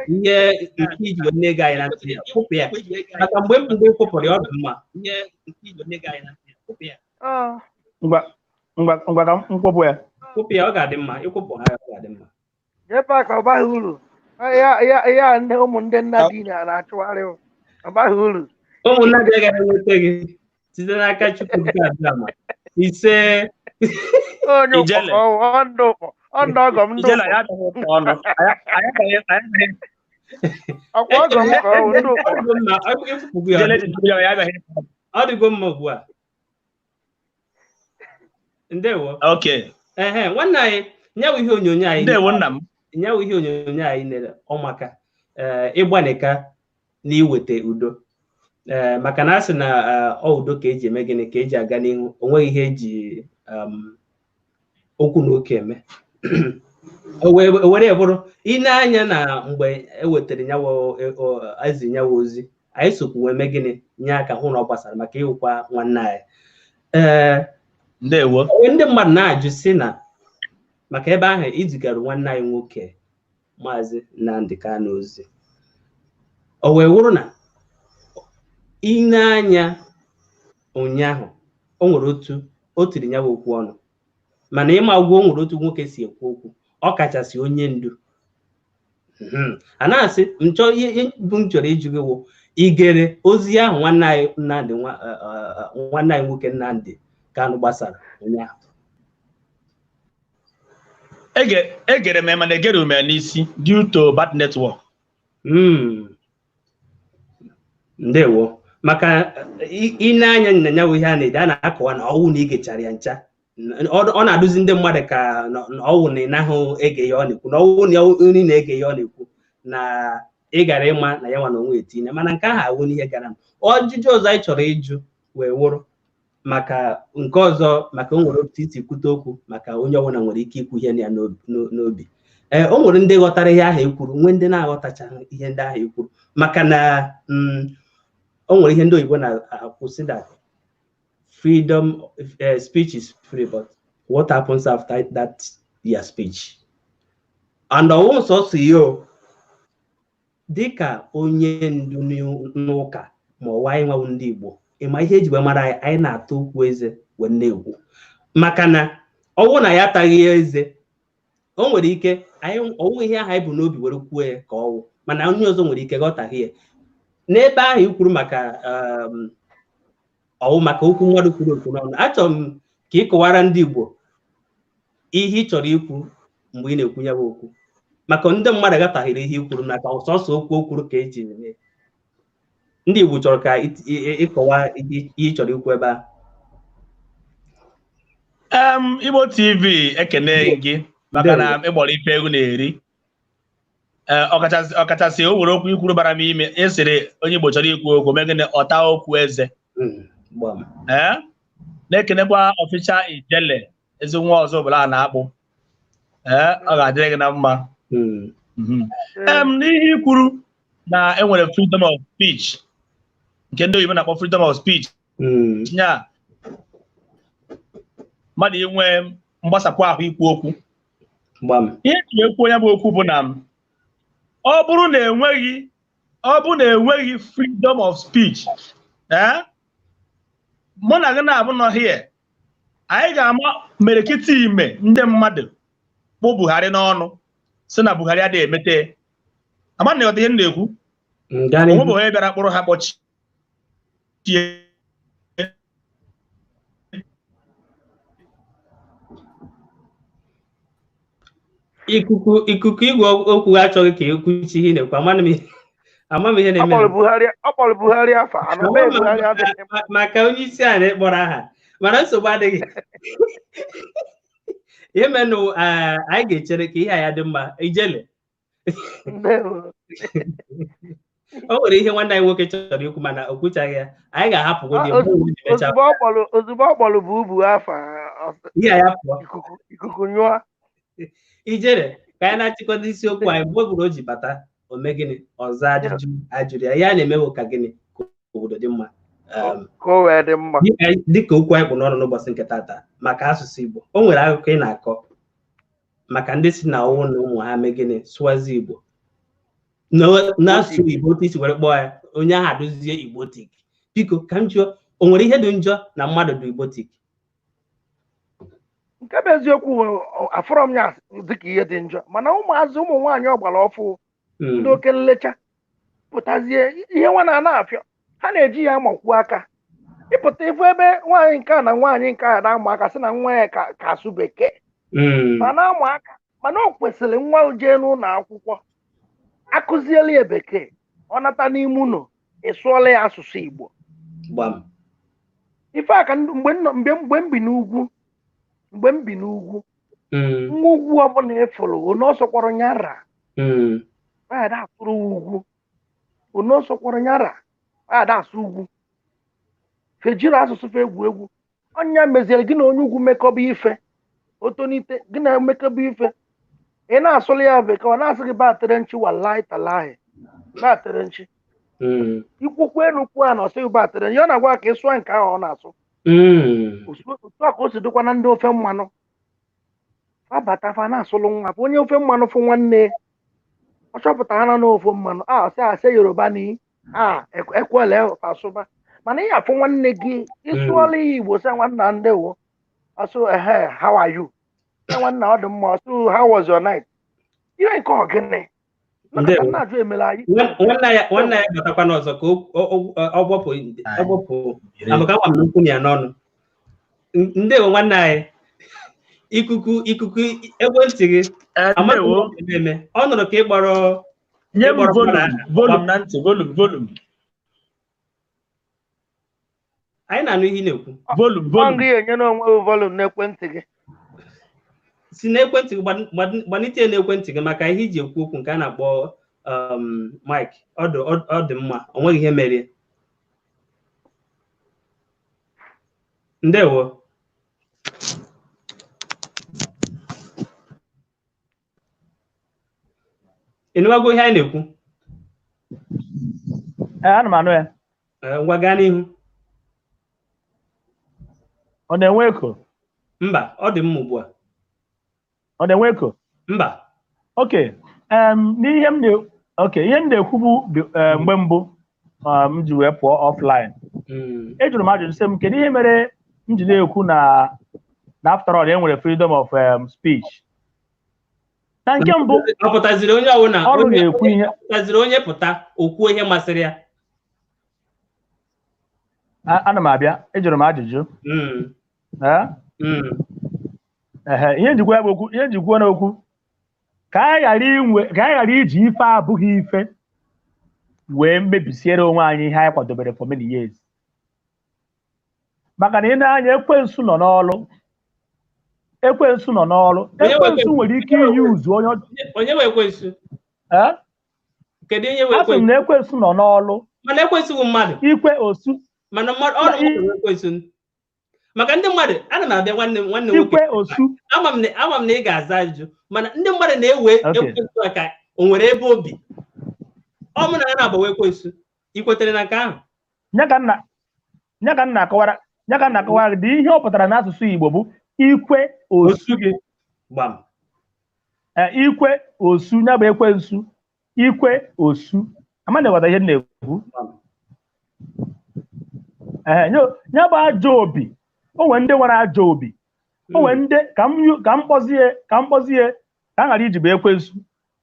Speaker 1: ihe nke iji wee ego anyị na ntị ya, kwụpụ ya, maka mgbe ị kwụpụrụ ya, ọ dị mma.
Speaker 3: Ngwa ngwa ngwa, ka m kwụpụ ya.
Speaker 1: Kwụpụ ya, ọ ga-adị mma. Ịkwụpụ ha, ọ ga-adị mma.
Speaker 2: Jepak, ọ baghị uru ya ya ndị ụmụ ndị nna di na-achụgharị, ọ baghị uru.
Speaker 1: Ụmụnna gị agaghị enweta gị site n'aka Chukwu nke Abịama. Ise.
Speaker 2: Onye ụkpọ, ọndụ ọgọ m, ndị
Speaker 3: Ijele, anyị abịaghị ọnụ. Anyị
Speaker 2: ọkwa ọgọ m ka ọ ndị ụkpọ.
Speaker 3: Ijele ji ya, anyị abịaghị.
Speaker 1: Ọ dịgo mma ugbu a. Ndewo.
Speaker 3: Okay.
Speaker 1: Ehe, nwanne anyị, nyawu ihe onyonyo anyị.
Speaker 3: Ndewo, nna m.
Speaker 1: Nyawu ihe onyonyo anyị nere ọmaka ịgbanịka na iweta udo, ee, maka na a sị na ọ udo ka eji eme gịnị, ka eji aga n'ihu. O nweghị ihe eji okwu na oke eme. O were bụrụ ine anya na mgbe e wetara nyawo ezi nyawo ozi anyị sokwu wee mee gịnị, nye aka hụ na ọ gbasara maka ịwụkwa nwanne anyị. Ee.
Speaker 3: Ndewo.
Speaker 1: Ndị mmadụ na-ajụ si na maka ebe ahụ izigara nwanne anyị nwoke Maazị Nnamdi Kanu ozi, o wee wụrụ na ine anya ụnyaahụ o nwere otu o tiri ya okwu ọnụ, mana ịma ụgwọ o nwere otu nwoke si ekwu okwu, ọ kachasị onye ndu a na-asị nchọ ihe bụ m chọrọ ịjụ gị wụ igere ozi ahụ nwanne anyị Nnamdi, nwanne anyị nwoke Nnamdi Kanu gbasara ụnyaahụ?
Speaker 3: Egere m ya, mana egere m ya n'isi due to bad network.
Speaker 1: Ndewo, maka ine anya na ya bụ ihe a na-ede, a na-akọwa na ọwụ na ị gechara ya ncha, ọ na-adụzi ndị mmadụ ka na ọwụ na ị naghị ege ihe ọ na-ekwu, na ọwụ na nri na-ege ihe ọ na-ekwu na Ị gara ịma na ya nwa na onwe etinye, mana nke ahụ awụ n'ihe gara m. Ọjụjụ ọzọ anyị chọrọ ịjụ wee wụrụ maka nke ọzọ, maka o nwere otu isi kwute okwu maka onye ọbụla nwere ike ikwu ihe ya n'obi. Ee, o nwere ndị ghọtara ihe ahụ ekwuru, nwee ndị na-aghọtachaghị ihe ndị ahụ ekwuru, maka na o nwere ihe ndị oyibo na-akwụsị that freedom speech is free, but what happens after that your speech? And ọwụ sọsọ ihe o dịka onye ndu n'ụka ma ọwa anyị nwawu ndị Igbo, ịma ihe eji wee mara anyị, anyị na-atụ okwu eze wee na-ekwu, maka na ọwụ na ya ataghị eze, o nwere ike anyị ọwụ ihe ahụ anyị bụ n'obi were kwuo ya ka ọwụ, mana onye ọzọ nwere ike ghọtaghị ya n'ebe ahụ i kwuru maka ọwụ maka okwu mmadụ kwuru okwu n'ọnụ. Achọrọ m ka ị kọwara ndị Igbo ihe ị chọrọ ikwu mgbe ị na-ekwu ya bụ okwu, maka ndị mmadụ aghọtaghịrị ihe i kwuru, maka sọsọ okwu o kwuru ka eji eme. Ndị Igbo chọrọ ka ịkọwa ihe ị chọrọ ikwu ebe ahụ.
Speaker 3: Igbo TV, ekene gị maka na ịgbọrọ ife egwu na-eri. Ọkachasị o nwere okwu ikwuru bara m ime. Esiri onye Igbo chọrọ ikwu okwu, mee gịnị? Ọta okwu eze. Ee, na-ekenekwa Official Ijele, ezi nwa ọzọ ọbụla a na-akpụ. Ee, ọ ga-adịrị gị na mma. N'ihe i kwuru na enwere freedom of speech, nke ndị oyibo na-akpọ freedom of speech, nya mmadụ inwe mgbasapụ ahụ ikwu okwu. Ihe eji ekwu onye bụ okwu bụ na ọ bụrụ na enweghị, ọ bụrụ na enweghị freedom of speech, ee, mụ na gị na-abụ nọ here, anyị ga-ama merekịta ime ndị mmadụ kpụ Buhari n'ọnụ, si na Buhari adịghị emete. Ama na ịghọta ihe m na-ekwu? Onwe bụ onye bịara kpụrụ ha kpọchie.
Speaker 1: Ikuku igwe okwu achọghị ka ekwuchi ihe na-ekwu. Ama m ihe na-eme.
Speaker 2: Ọ kpọrọ Buhari afa. Ana m Buhari adịghị
Speaker 1: maka onye isi ala ịkpọrọ aha, mana nsogbu adịghị. Ihe menụ, anyị ga-echere ka ihe a ya dị mma. Ijele, o nwere ihe nwanne anyị nwoke chọrọ ikwu mana o kwuchaghị ya. Anyị ga-ahapụgodi
Speaker 2: ozugbo ọ kpọrọ bụ ubu afa,
Speaker 1: ihe a ya pụọ,
Speaker 2: ikuku nyụọ.
Speaker 1: Ijere, ka anyị na-achịkọta isiokwu anyị, mgbe ọ bụla o ji bata o mee gịnị ọzọ ajụjụ ajụrụ ya, ya na-emewo ka gịnị ka obodo dị mma,
Speaker 2: ka o wee dị mma.
Speaker 1: Dịka okwu anyị kpụ n'ọnụ n'ụbọchị nke tata maka asụsụ Igbo, o nwere akụkọ ị na-akọ maka ndị si na ọnwụ na ụmụ ha mee gịnị sụwazi Igbo na-asụ Igbo otu isi were kpọọ ya, onye ahụ adụzie Igbotik. Biko ka m jụọ, o nwere ihe dị njọ na mmadụ dị Igbotik?
Speaker 2: Nke bụ eziokwu, afọrọ m ya dịka ihe dị njọ, mana ụmụazị ụmụ nwaanyị ọgbara ọfụ ndị oke nlecha pụtazie ihe nwa na-ana afịọ, ha na-eji ya amakwu aka. Ịpụta ịfụ ebe nwaanyị nke a na nwaanyị nke a na-amụ aka, sị na nwa ya ka asụ bekee ma na-amụ aka, mana o kwesịrị nwa jee n'ụlọ akwụkwọ akụziela ya bekee, ọ nata n'ime ụlọ ịsụọla ya asụsụ Igbo. Ife a ka mgbe m bi n'ugwu, mgbe m bi n'ugwu, nwa ugwu ọbụla ịfụrụ onye ọsọkwọrọ nyara ada asụrụ ugwu, onye ọsọkwọrọ nyara ada asụ ugwu, fejiri asụsụ fe egwu egwu. Ọnya meziere gị na onye ugwu mekọba ife, otonite gị na mekọba ife, ị na-asụrụ ya bekee, ọ na-asị gị batịrị nchi, walahi talahi batịrị nchi. Ikwukwu enukwu a na ọsịghị batịrị nchi, ọ na-agwa ka ị sụọ nke ahụ ọ na-asụ. Otu a ka o si dịkwa na ndị ofe mmanụ abata fa na-asụlụ nwa onye ofe mmanụ fụ nwanne ọ chọpụtara na n'ofe mmanụ a ọsị asị Yoruba ni a ekwele asụba, mana ị afụ nwanne gị ịsụọla ya Igbo, sị nwanna ndewo, asụ ehe how are you, sị nwanna ọ dị mma, ọsụ how was your night, ihe nke ọgịnị na-ajụ emela anyị.
Speaker 1: Nwanne ya batakwa n'ọzọ ka ọ gbọpụ amaka nwa m n'okwu ya n'ọnụ. Ndewo nwanne anyị, ikuku ikuku ekwentị gị amaghị eme, ọ nụrụ ka ị kpọrọ.
Speaker 3: Nye m volum na ntị, volum volum.
Speaker 1: Anyị na-anụ ihe ị na-ekwu.
Speaker 3: Volum volum.
Speaker 2: Ọ gị enye n'onwe volum n'ekwentị gị.
Speaker 1: Si n'ekwentị gị gbanite n'ekwentị gị maka ihe iji ekwu okwu nke a na-akpọ Mike, ọ dị mma, o nweghị ihe merie. Ndewo. Ị nụwago ihe anyị na-ekwu?
Speaker 3: Ana m anụ ya.
Speaker 1: Ngwa, gaa n'ihu.
Speaker 3: Ọ na-enwe eko?
Speaker 1: Mba, ọ dị mma ugbu a.
Speaker 3: Ọ na-enwe eko?
Speaker 1: Mba.
Speaker 3: Okay, n'ihe m na okay, ihe m na-ekwu bụ mgbe mbụ m ji wee pụọ offline, ejụrụ m ajụjụ sị m kedu ihe mere m ji na-ekwu na after all e nwere freedom of speech. Na nke mbụ,
Speaker 1: ọ pụtaziri onye ọbụla
Speaker 3: ọrụ ga-ekwu ihe
Speaker 1: pụtaziri onye pụta okwuo ihe masịrị ya.
Speaker 3: Ana m abịa, ejụrụ m ajụjụ. Ihe njikwa ya bụ okwu, ihe njikwa n'okwu ka anyị ghara iji ife abụghị ife wee mebisiere onwe anyị ihe anyị kwadobere for many years. Maka na ị na-anya, ekwensu nọ n'ọlụ, ekwensu nọ n'ọlụ, ekwensu nwere ike iyi uzu onye.
Speaker 1: Onye nwe ekwensu? Kedu ihe nwe
Speaker 3: Asị m na ekwensu nọ n'ọlụ.
Speaker 1: Mana ekwensu bụ mmadụ.
Speaker 3: Ikwe osu.
Speaker 1: Mana mmadụ ọrụ mmadụ ekwensu. Maka ndị mmadụ, ana m abịa, nwanne m nwanne nwoke.
Speaker 3: Ikwe osu.
Speaker 1: Ama m na ị ga-aza ajụjụ, mana ndị mmadụ na-ewe ekwensu a ka o nwere ebe obi. Ọ mụ na ya na-agbawa ekwensu. Ị kwetere na nke ahụ?
Speaker 3: Nya ka nna akọwara, nya ka nna akọwara dị ihe ọ pụtara n'asụsụ Igbo bụ ikwe osu
Speaker 1: gị. Gbam.
Speaker 3: Ikwe osu, nya bụ ekwensu. Ikwe osu. Ama na-eghọta ihe m na-ekwu. Nya bụ ajọ obi. O nwere ndị nwere ajọ obi. O nwere ndị ka m kpọzie ka m kpọzie ka a ghara iji bụ ekwensu.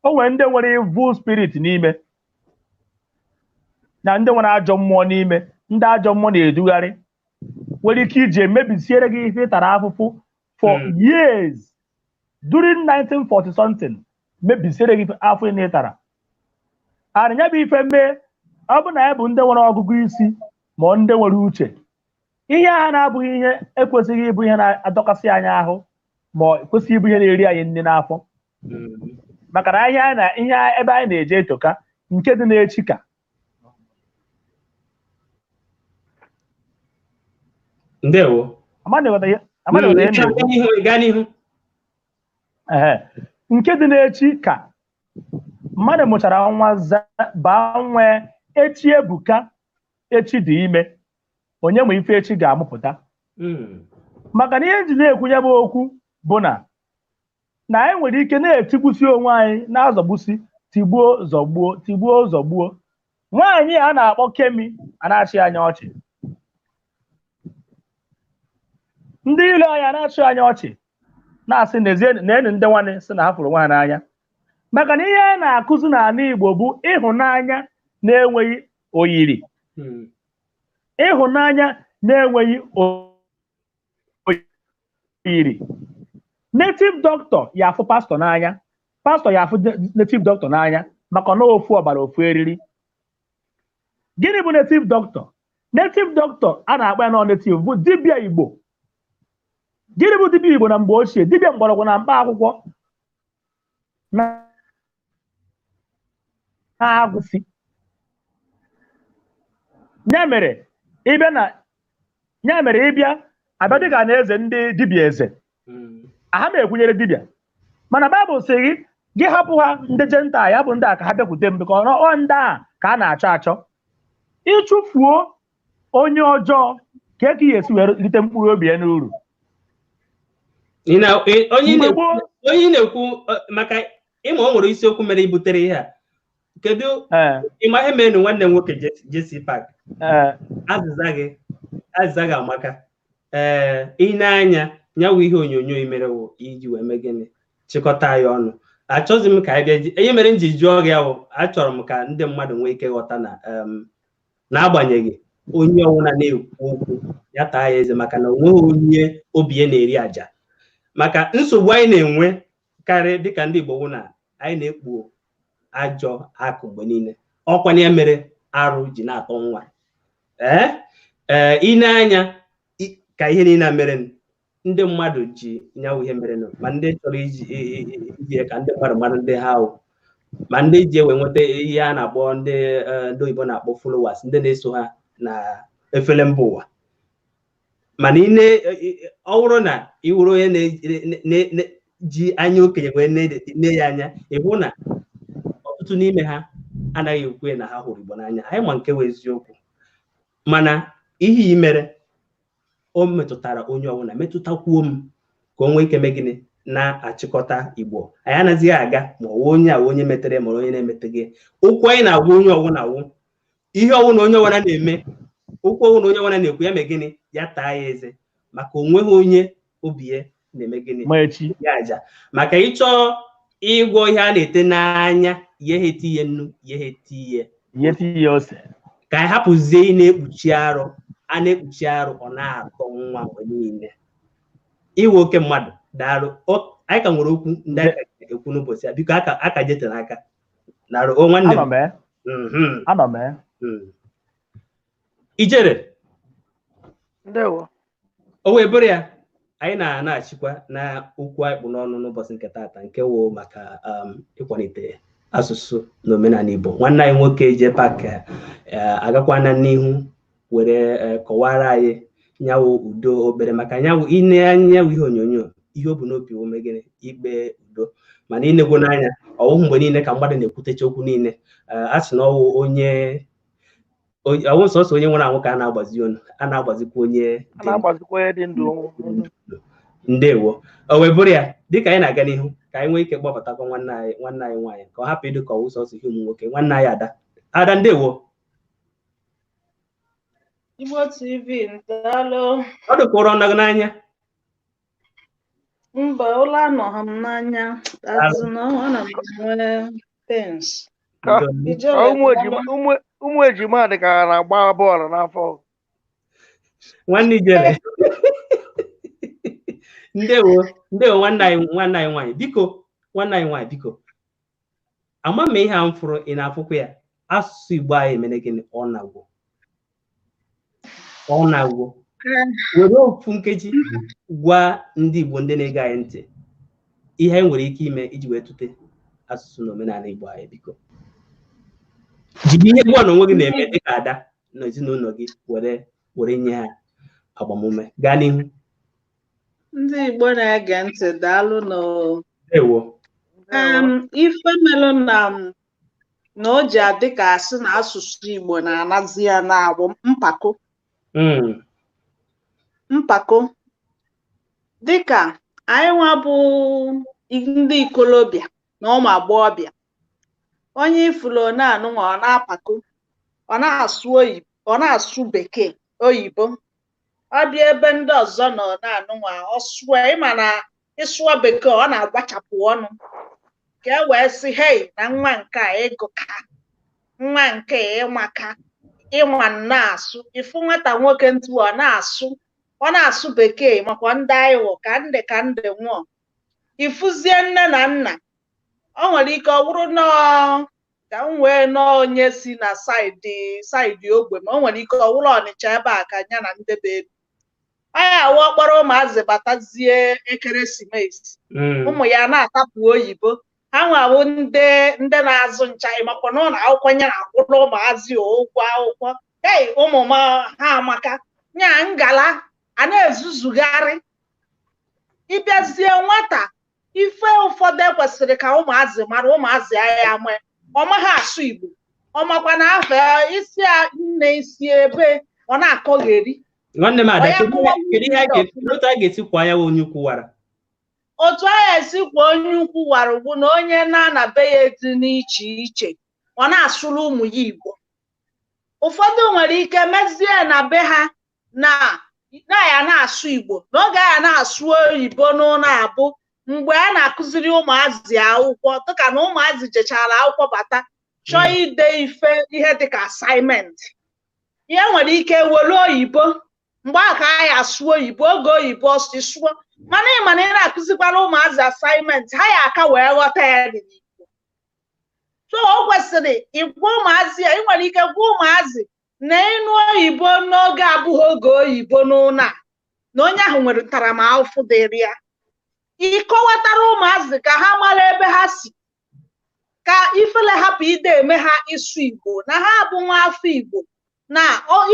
Speaker 3: O nwere ndị nwere evil spirit n'ime, na ndị nwere ajọ mmụọ n'ime, ndị ajọ mmụọ na-edugharị nwere ike iji emebisiere gị ife ị tara afụfụ for years during 1940 something, mebisiere gị afọ ị tara. Arịnya bụ ife mee, ọ bụ na ya bụ ndị nwere ọgụgụ isi ma ndị nwere uche, ihe agha na-abụghị ihe ekwesịghị ịbụ ihe na-adọkasị anyị ahụ, ma ọ kwesịghị ịbụ ihe na-eri anyị nne n'afọ. Maka na ihe na ihe ebe anyị na-eje etoka nke dị n'echi ka.
Speaker 1: Ndewo.
Speaker 3: Nke dị n'echi ka mmadụ mụchara nwa baa nwee echi ebuka, echi dị ime, onye ma ife echi ga-amụpụta. Maka na ihe nji na-ekwunye bụ okwu bụ na anyị nwere ike na-etigbusi onwe anyị na-azọgbusi, tigbuo zọgbuo, tigbuo zọgbuo. Nwaanyị a na-akpọ Kemi a na-achị anyị ọchị, ndị ilo anyị a na-achị anyị ọchị, na-asị na-enu ndị nwanne sị na ha fụrụ nwa ha n'anya. Maka na ihe a na-akụzi n'ala Igbo bụ ịhụnanya na-enweghị oyiri, ịhụnanya na-enweghị oyiri. Native doctor ya afụ pastọ n'anya, pastọ ya afụ native doctor n'anya, maka na ofu ọbara ofu eriri. Gịnị bụ native doctor? Native doctor a na-akpọ ya nọ native bụ dibịa Igbo. Gịnị bụ dibịa Igbo na mgbe ochie? Dibịa mgbọrọgwụ na mkpa akwụkwọ na-agwụsị. Ya mere ịbịa abịa dịka na eze ndị dibịa eze aha ma ekwunyere dibịa, mana Baịbụl sị gị gị hapụ ha ndị jenta ya bụ ndị a ka ha bịakwute m, bịkọ ọ ndị a ka a na-achọ achọ. Ịchụfuo onye ọjọọ ka e ka ị ga-esi wee rite mkpụrụ obi ya n'uru.
Speaker 1: Onye na-ekwu maka ịma o nwere isiokwu mere ibutere ihe a, kedu ịma ihe mere nwanne m nwoke Jesse Park? Azịza gị amaka. Ee, ị na-anya nyawu ihe onyonyo i mere wụ iji wee mee gịnị, chịkọta ya ọnụ. Achọghịzi m ka anyị bịa, ihe mere m ji jụọ gị ahụ, achọrọ m ka ndị mmadụ nwee ike ghọta na n'agbanyeghị onye ọbụla na-ekwu okwu ya taa ya eze, maka na onweghị onye obi ya na-eri àjà. Maka nsogbu anyị na-enwe karị dịka ndị Igbo wụ na anyị na-ekpu ajọ akụ mgbe niile, ọkwa ya mere arụ ji na-atọ nwa. Ee, ị na-anya ka ihe niile mere ndị mmadụ ji nyawu ihe mere, ma ndị chọrọ iji ka ndị mmadụ mara ndị ha ahụ, Ma ndị ji ewe nweta ihe a na-akpọ ndị oyibo na-akpọ followers, ndị na-eso ha na efere mba ụwa. Mana ọ bụrụ na ị wụrụ onye na-ji anya okenye wee ne ya anya, ị hụ na ọtụtụ n'ime ha anaghị ekwe na ha hụrụ Igbo n'anya. Anyị ma nke wụ eziokwu, mana ihe i mere o metụtara onye ọbụla, metụtakwuo m ka o nwee ike mee gịnị na-achịkọta Igbo. Anyị anaghịzi aga ma ọ wụ onye a onye metere ma onye na-emeteghị. Okwu anyị na-agwa onye ọbụla wụ ihe ọbụla onye ọbụla na-eme, okwu ọbụla onye ọbụla na-ekwu, ya mee gịnị, ya taa ya eze, maka onweghị onye obi ya na-eme gịnị ya aja. Maka ịchọọ ịgwọ ihe a na-ete n'anya, ya ha etinye nnu, ya ha etinye
Speaker 3: ose.
Speaker 1: Ka anyị hapụzie ị na-ekpuchi arụ, a na-ekpuchi arụ ọ na-atọ nwa mgbe niile. Iwe oke mmadụ, daalụ. Anyị ka nwere okwu ndị anyị ka ekwu n'ụbọchị a, biko aka jetere aka narụ o nwanne m.
Speaker 3: Anọ m.
Speaker 1: Ijere.
Speaker 2: Ndewo.
Speaker 1: O wee bụrụ ya, anyị na-achịkwa na okwu anyị kpụ n'ọnụ n'ụbọchị nke taata, nke wụ maka ịkwalite asụsụ na omenala Igbo. Nwanne anyị nwoke Jpac agakwana n'ihu were kọwara anyị nyawo udo obere, maka nyawo ine anyanwụ ihe onyonyo, ihe o bu n'obi ome gịnị, ikpe udo. Mana inegwo n'anya, ọwụhụ mgbe niile ka mmadụ na-ekwutecha okwu niile. A sị na ọwụ onye ọwụ sọsọ onye nwere anwụ ka a na-agbazi ọnụ, a na-agbazikwa onye
Speaker 2: dị ndụ.
Speaker 1: Ndewo. O wee bụrụ ya, dịka anyị na-aga n'ihu, ka anyị nwee ike kpọbatakwa nwanne anyị nwaanyị ka ọ hapụ ịdị ka ọwụ sọsọ ihe ụmụ nwoke. Nwanne anyị Ada. Ada, ndewo.
Speaker 5: Igbo TV, daalụ.
Speaker 1: Ọ dịka ụrọ nọ gị n'anya.
Speaker 5: Mba, ụlọ anọghị m n'anya. Azụ na ọ na m enwe pens.
Speaker 2: Ụmụ ejima dị ka ha na-agba bọọlụ n'afọ.
Speaker 1: Nwanne Ijere. Ndewo, ndewo nwanne anyị nwaanyị, biko, nwanne anyị nwaanyị, biko. Ama m ihe a m fụrụ, ị na-afụkwa ya. Asụsụ Igbo anyị emere gịnị, ọ na-agwụ. Ọ na-agwụ. Were ofu nkeji gwa ndị Igbo ndị na-ege anyị ntị ihe anyị nwere ike ime iji wee tute asụsụ na omenala Igbo anyị, biko. Jiri ihe gwa na onwe gị na-eme dịka ada na ezinụlọ gị were nye ha agbamume. Gaa n'ihu.
Speaker 5: Ndị Igbo na-ege ntị, daalụ nụ.
Speaker 1: Ewo.
Speaker 5: Ife melụ na o ji adị ka asị na asụsụ Igbo na-anazi ya na-abụ mpako. Mpako dịka anyị nwa bụ ndị ikolobịa na ụmụ agbọghọbịa, onye ifulu na-anụnwa ọ na-apako, ọ na-asụ oyibo, ọ na-asụ bekee oyibo, ọ bịa ebe ndị ọzọ nọ na-anụnwa ọ sụọ, ịma na ịsụọ bekee ọ na-agbachapụ ọnụ ka e wee sị hei na nwa nke a ịgụka, nwa nke ịmaka, ịnwa na-asụ. Ifu nwata nwoke ntụ ọ na-asụ bekee makwa ndị aịwọ ka ndị nwụọ. Ifuzie nne na nna, ọ nwere ike ọ bụrụ nọọ ka m wee nọọ onye si na saịdị ogbe, ma ọ nwere ike ọ bụrụ Ọnịcha ebe a ka ya na ndebe ebe ọ ya awụ ọkpọrọ ụmụazị batazie ekeresimesi, ụmụ ya na-atapụ oyibo. Ha nwawo ndị na-azụ ncha, ịmakwa na ụlọ akwụkwọ ya na-akwụrụ ụmụazị ụgwọ akwụkwọ. Ei, ụmụ m ha amaka nya ngala a na-ezuzugharị. Ịbịazie nwata, ife ụfọdụ ekwesịrị ka ụmụazị mara, ụmụazị agha ama, ọ maghị asụ Igbo, ọ makwa na afọ isi nne isi ebe ọ na-akọgheri.
Speaker 1: Nwanne m Ada, kedu ihe otu a ga-esi kwa ya onye ukwu wara?
Speaker 5: Otu a ga-esi kwa onye ukwu wara bụ na onye na-ana be ya dị n'iche iche, ọ na-asụrụ ụmụ ya Igbo. Ụfọdụ nwere ike mezie na be ha na ya na-asụ Igbo, n'oge ya na-asụ oyibo n'ụlọ abụ mgbe a na-akụziri ụmụazị akwụkwọ, dịka na ụmụazị jechara akwụkwọ bata chọọ ide ife ihe dịka asaịmentị, ya nwere ike were oyibo mgbe a ka anyị asụ oyibo, oge oyibo ọsịsụọ. Mana ị ma na ị na-akụzikwara ụmụazị asaịmentị, ha ya aka wee ghọta ya dị n'Igbo. So o kwesịrị ịgwa ụmụazị ya, ị nwere ike gwa ụmụazị na ịnụ oyibo n'oge abụghị oge oyibo n'ụlọ a, na onye ahụ nwere ntaramahụhụ dịrị ya. Ịkọwatara ụmụazị ka ha mara ebe ha si, Ka ifele hapụ ide eme ha ịsụ Igbo na ha bụ nwa afọ Igbo na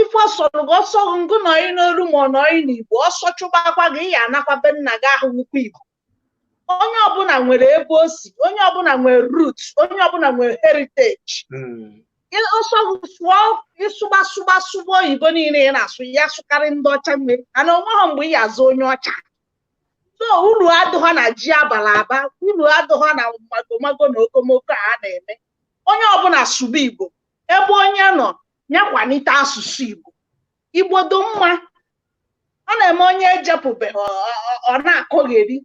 Speaker 5: ife ọsọrọ gị ọsọ ngụ nọyị n'olu ma ọ nọyị n'Igbo, ọsọ chụbakwa gị, ya anakwa be nna gị ahụ nwukwa Igbo. Onye ọbụla nwere ebe o si, onye ọbụla nwere root, onye ọbụla nwere heritage. Ọsọ sụọ, ịsụba sụba sụba oyibo niile ị na-asụ ya, sụkarị ndị ọcha nwe ana onweghị mgbe ị ya azụ onye ọcha. So uru adịghọ na ji abala aba, uru adịghọ na magomago na okomoko a na-eme. Onye ọbụla sụba Igbo ebe onye nọ, ya kwalite asụsụ Igbo. Igbo dị mma. Ọ na-eme onye ejepụbeghị ọ na-akọgheri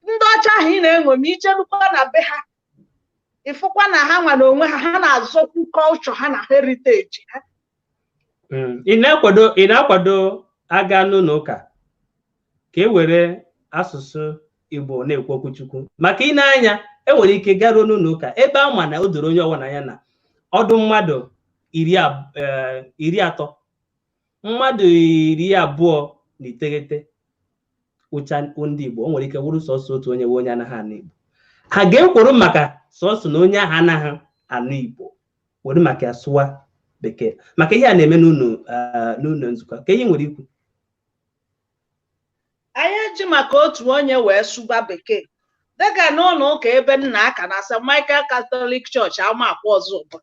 Speaker 5: ndị ọcha ahụ ị na-eṅomi. Icherukwa na be ha, ịfụkwa na ha nwa na onwe ha, ha na-azọkwu kọlchọ ha na heritage ha.
Speaker 1: Ị na-akwado aga n'ụlọ ụka ka e were asụsụ Igbo na-ekwu okwu Chukwu? Maka ị na-anya, enwere ike garuo n'ụlọ ụka ebe a ma na o doro onye ọbụla anya na ọdụ mmadụ 30, mmadụ 29 ụcha ndị Igbo. O nwere ike wụrụ sọsọ otu onye nwe onye anaghị anụ Igbo. Ha ga-ekworo maka sọsọ na onye ahụ anaghị anụ Igbo were maka ya sụwa bekee, maka ihe a na-eme n'ụlọ nzukọ ka ihe nwere ikwu?
Speaker 5: Anyị eji maka otu onye wee sụba bekee, dịka n'ụlọ ụka ebe nna aka na St. Michael Catholic Church, Amakwa Ọzụbụ,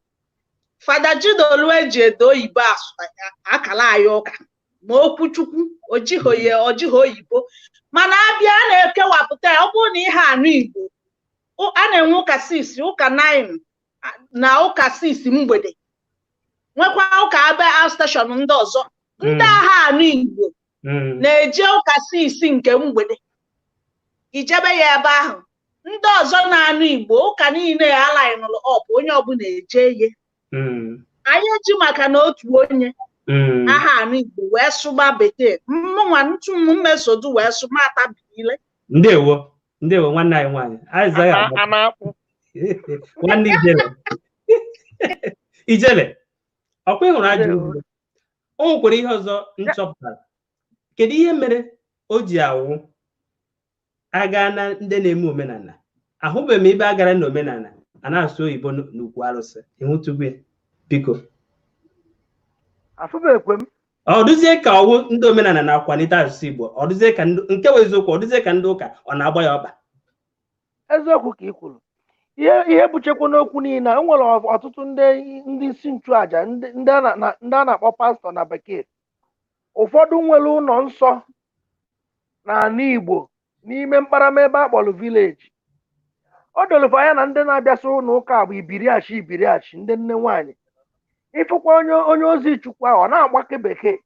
Speaker 5: Fada Chidolu eji ede oyibo akala anyị ụka ma okwu Chukwu ojighị oyibo. Mana abịa a na-ekewapụta ya, ọ bụrụ na ihe anụ Igbo, a na-enwe ụka 6, ụka 9 na ụka 6 mgbede, nwekwa ụka abịa station ndị ọzọ. Ndị agha anụ Igbo na-eje ụka 6 nke mgbede, ijebe ya ebe ahụ. Ndị ọzọ na-anụ Igbo, ụka niile alainụlụ ọp, onye ọbụla eje ihe. Anyị eji maka na otu onye aha anụ Igbo wee sụba bekee, mụnwa ntụ mmesodu wee sụma atabile.
Speaker 1: Ndewo, ndewo, nwanne anyị nwaanyị Aịzaya.
Speaker 2: A na-akpụ.
Speaker 1: Nwanne Ijele, Ijele, ọkwa ịhụrụ ajọ ugbo o nwekwara ihe ọzọ m chọpụtara. Kedu ihe mere o ji awụ aga na ndị na-eme omenala? Ahụbeghị m ebe a gara na omenala a na-asụ oyibo n'ukwu arụsị. Ịhụtụgwu ya, biko?
Speaker 2: Afụbekwe m.
Speaker 1: Ọ dụzie ka ọwụ ndị omenala na-akwalite asụsụ Igbo. Ọ dụzie ka nke bụ eziokwu, ọ dụzie ka ndị ụka ọ na-agba ya ọkpa.
Speaker 2: Eziokwu ka ị kwuru. Ihe buchekwa n'okwu niile, o nwere ọtụtụ ndị isi nchụaja, ndị a na-akpọ pastọ na bekee, ụfọdụ nwere ụlọ nsọ n'ala Igbo n'ime mkparama ebe a kpọrọ village. O dorofa anya na ndị na-abịasị ụlọ ụka bụ ibiriachi ibiriachi ndị nne nwaanyị. Ịfụkwa onye ozi Chukwu ahụ, ọ na-agbake bekee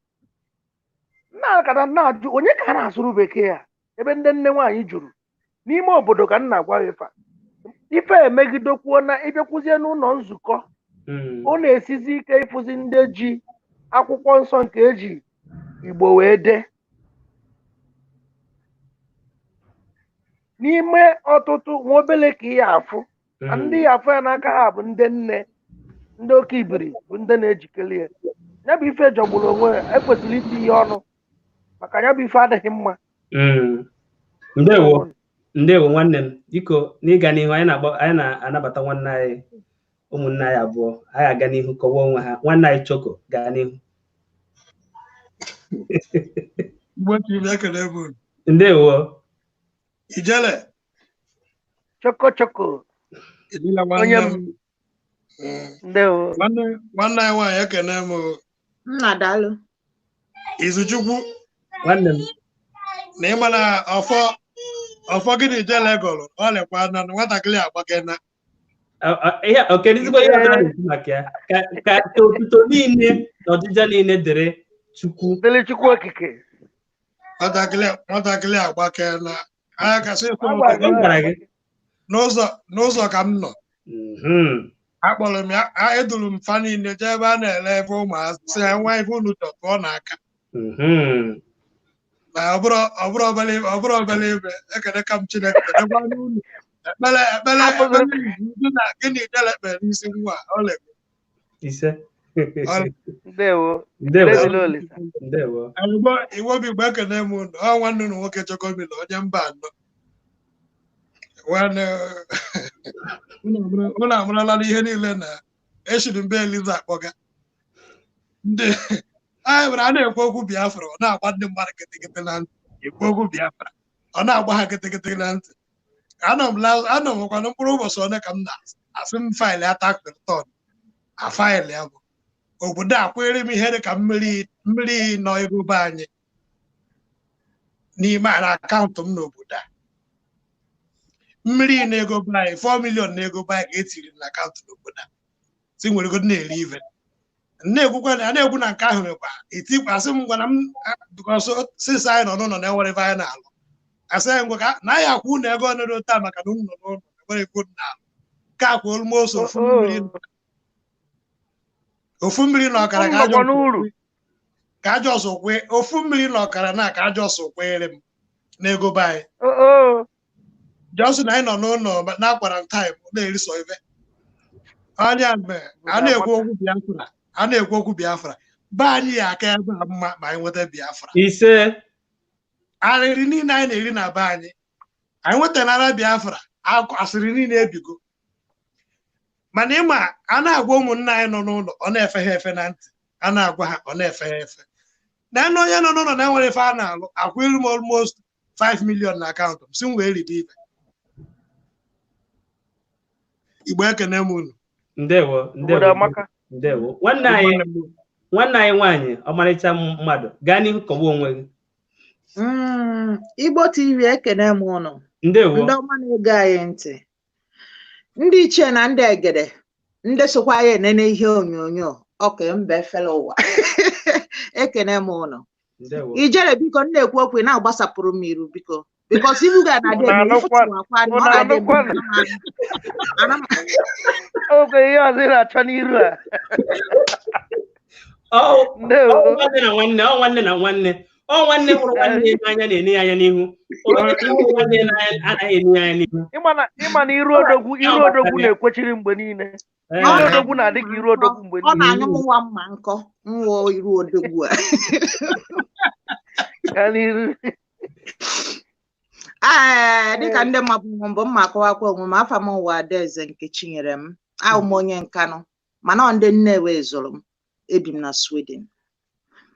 Speaker 2: na-akata na-ajụ onye ka a na-asụrụ bekee a ebe ndị nne nwaanyị juru n'ime obodo. Ka m na-agwa gị, ife emegidekwuo na ịbịakwuzie n'ụlọ nzukọ, ọ na-esizi ike ịfụzi ndị ji akwụkwọ nsọ nke eji Igbo wee dee n'ime ọtụtụ nwa obele ka ihe afụ na ndị ya afụ ya n'aka ha bụ ndị nne, ndị oke ibiri bụ ndị na-ejikere ya. Ya bụ ife jọgburu onwe ya, ekwesịrị itinye ọnụ maka ya bụ ife adịghị mma.
Speaker 1: Ndewo, ndewo, nwanne m. Biko, n'ịga n'ihu, anyị na-akpọ, anyị na-anabata nwanne anyị, ụmụnne anyị abụọ. Anyị aga n'ihu kọwaa onwe ha. Nwanne anyị Choko, gaa n'ihu.
Speaker 6: Igbo TV, ekele m unu.
Speaker 1: Ndewo.
Speaker 6: Ijele.
Speaker 2: Choko Choko.
Speaker 6: Ijele.
Speaker 2: Onye
Speaker 6: nwanne
Speaker 2: m.
Speaker 6: m.
Speaker 2: Ndewo.
Speaker 6: Nwanne anyị nwaanyị, ekene m.
Speaker 5: Nna, daalụ.
Speaker 6: Izuchukwu.
Speaker 1: Nwanne m.
Speaker 6: Na ịma na ọfọ ọfọ gị na Ijele gọrọ, ọ lekwa na nwatakịrị agbakena.
Speaker 1: Ihe okedizigbo ihe ọzọ a na-ekwu maka ya, ka otuto niile na ọdịja niile dịrị Chukwu.
Speaker 2: Dịrị Chukwu okike.
Speaker 6: Nwatakịrị agbakena anya kasị ịsụ.
Speaker 2: Agwa
Speaker 1: M gwara gị.
Speaker 6: N'ụzọ ka m nọ. Akpọrọ m ya, eduru m fa niile jee ebe a na-ele ebe ụmụazị si ha nwa ife unu chọ tụọ n'aka. Na ọ bụrụ obere ibe, ekele ka m Chineke kedekwa n'unu ekpere ekpere gị na gịnị Ijele kpere n'isi nwa a, ọ lekwa.
Speaker 1: Ise.
Speaker 2: Ndewo.
Speaker 1: Ndewo.
Speaker 2: Dezila Olisa.
Speaker 1: Ndewo.
Speaker 6: Igbo bụ Igbo, ekene m unu. Ọ nwanne unu nwoke Chokomilo, onye mba anọ. Nwanne, unu amarala n'ihe niile na echiri mbe Eliza akpọga. Ndị anyị nwere a na-ekwu okwu Biafra, ọ na-agba ndị mmadụ kịtịkịtị na ntị. Ekwu okwu Biafra, ọ na-agba ha kịtịkịtị na ntị. Anọ m anọ m kwanụ mkpụrụ ụbọchị one ka m na-asị m file ya tax return, a file ya bụ obodo a kwere m ihe dị ka mmiri mmiri nọ ego be anyị n'ime na akaụntụ m n'obodo a, mmiri na ego be anyị, 4 million na ego be anyị ka etiri na akaụntụ n'obodo a, si nwere ego na-eri ive na-ekwukwa na na-ekwu na nke ahụ mekwa etikwa asị m gwara m because since anyị nọ n'ụlọ na-enwere ife anyị na-alụ, asị anyị ngwa ka na anyị akwụ unu ego ọnọdụ taa maka na unu nọ n'ụlọ enwere ego unu na-alụ nke akwa almost ofu mmiri, ofu mmiri na ọkara ka ajọ
Speaker 2: Nnọkwa n'uru.
Speaker 6: Ka ajọ ọsọ kwee ofu mmiri na ọkara na ka ajọ ọsọ kweere m n'ego be anyị.
Speaker 2: Oo.
Speaker 6: Johnson, anyị nọ n'ụlọ na quarantine na-eri sọ ife anya mgbe a na-ekwu okwu Biafra, a na-ekwu okwu Biafra be anyị ya aka ebe a mma ma anyị nweta Biafra.
Speaker 1: Ise.
Speaker 6: Arịrị niile anyị na-eri na be anyị, anyị nwetanara Biafra, asịrị niile ebigo. Mana ịma a na-agwa ụmụnna anyị nọ n'ụlọ, ọ na-efe ha efe na ntị, a na-agwa ha, ọ na-efe ha efe na nne onye nọ n'ụlọ na-enwere ife a na-alụ akwụ ilu m almost 5 million na akaụntụ m si m wee ribe ibe. Igbo, ekene m unu.
Speaker 1: Ndewo.
Speaker 2: Obodo
Speaker 1: Ndewo.
Speaker 2: amaka.
Speaker 1: Ndewo, nwanne anyị, nwanne anyị nwaanyị, ọmarịcha mmadụ. Gaa n'ihu, kọwa onwe gị.
Speaker 5: Igbo TV, ekene m ụnụ.
Speaker 1: Ndewo.
Speaker 5: Ndị ọma na-ege anyị ntị, ndị ichie na ndị egede, ndị sokwa anyị enene ihe onyonyo ọka mba efere ụwa, ekene m ụnụ.
Speaker 1: Ndewo.
Speaker 5: Ijere, biko, m na-ekwu okwu, ị na-agbasapụrụ m iru, biko, because ibu ga na-adị
Speaker 2: Unu
Speaker 5: eme
Speaker 2: anụkwa-
Speaker 5: ịfụtụ akwa ọ
Speaker 2: unu
Speaker 5: na-adị eme.
Speaker 2: anụkwanụ? Oge ihe ọzọ ị na-achọ n'iru a.
Speaker 1: Ọ
Speaker 2: Ndewo.
Speaker 1: ọ nwanne na nwanne, ọ nwanne na nwanne, ọ nwanne hụrụ nwanne ya n'anya na-ene ya anya n'ihu. Onye hụrụ nwanne ya n'anya anaghị ene ya anya n'ihu.
Speaker 2: Ịma na iru odogwu na-ekwechiri mgbe niile.
Speaker 1: Ee.
Speaker 2: Iru odogwu na-adị ka iru odogwu mgbe
Speaker 5: Ọ
Speaker 2: niile.
Speaker 5: na-anyụ m nwa mma nkọ nwụọ iru odogwu a.
Speaker 2: Gaa n'iru.
Speaker 5: Ee, dịka ndị mmadụ mbụ mma akọwakwa onwe m, afa m ụwa Adaeze nke Chinyere m, ahụ m onye Nkanụ, mana ọ ndị Nnewi zụrụ m, ebi m na Sweden.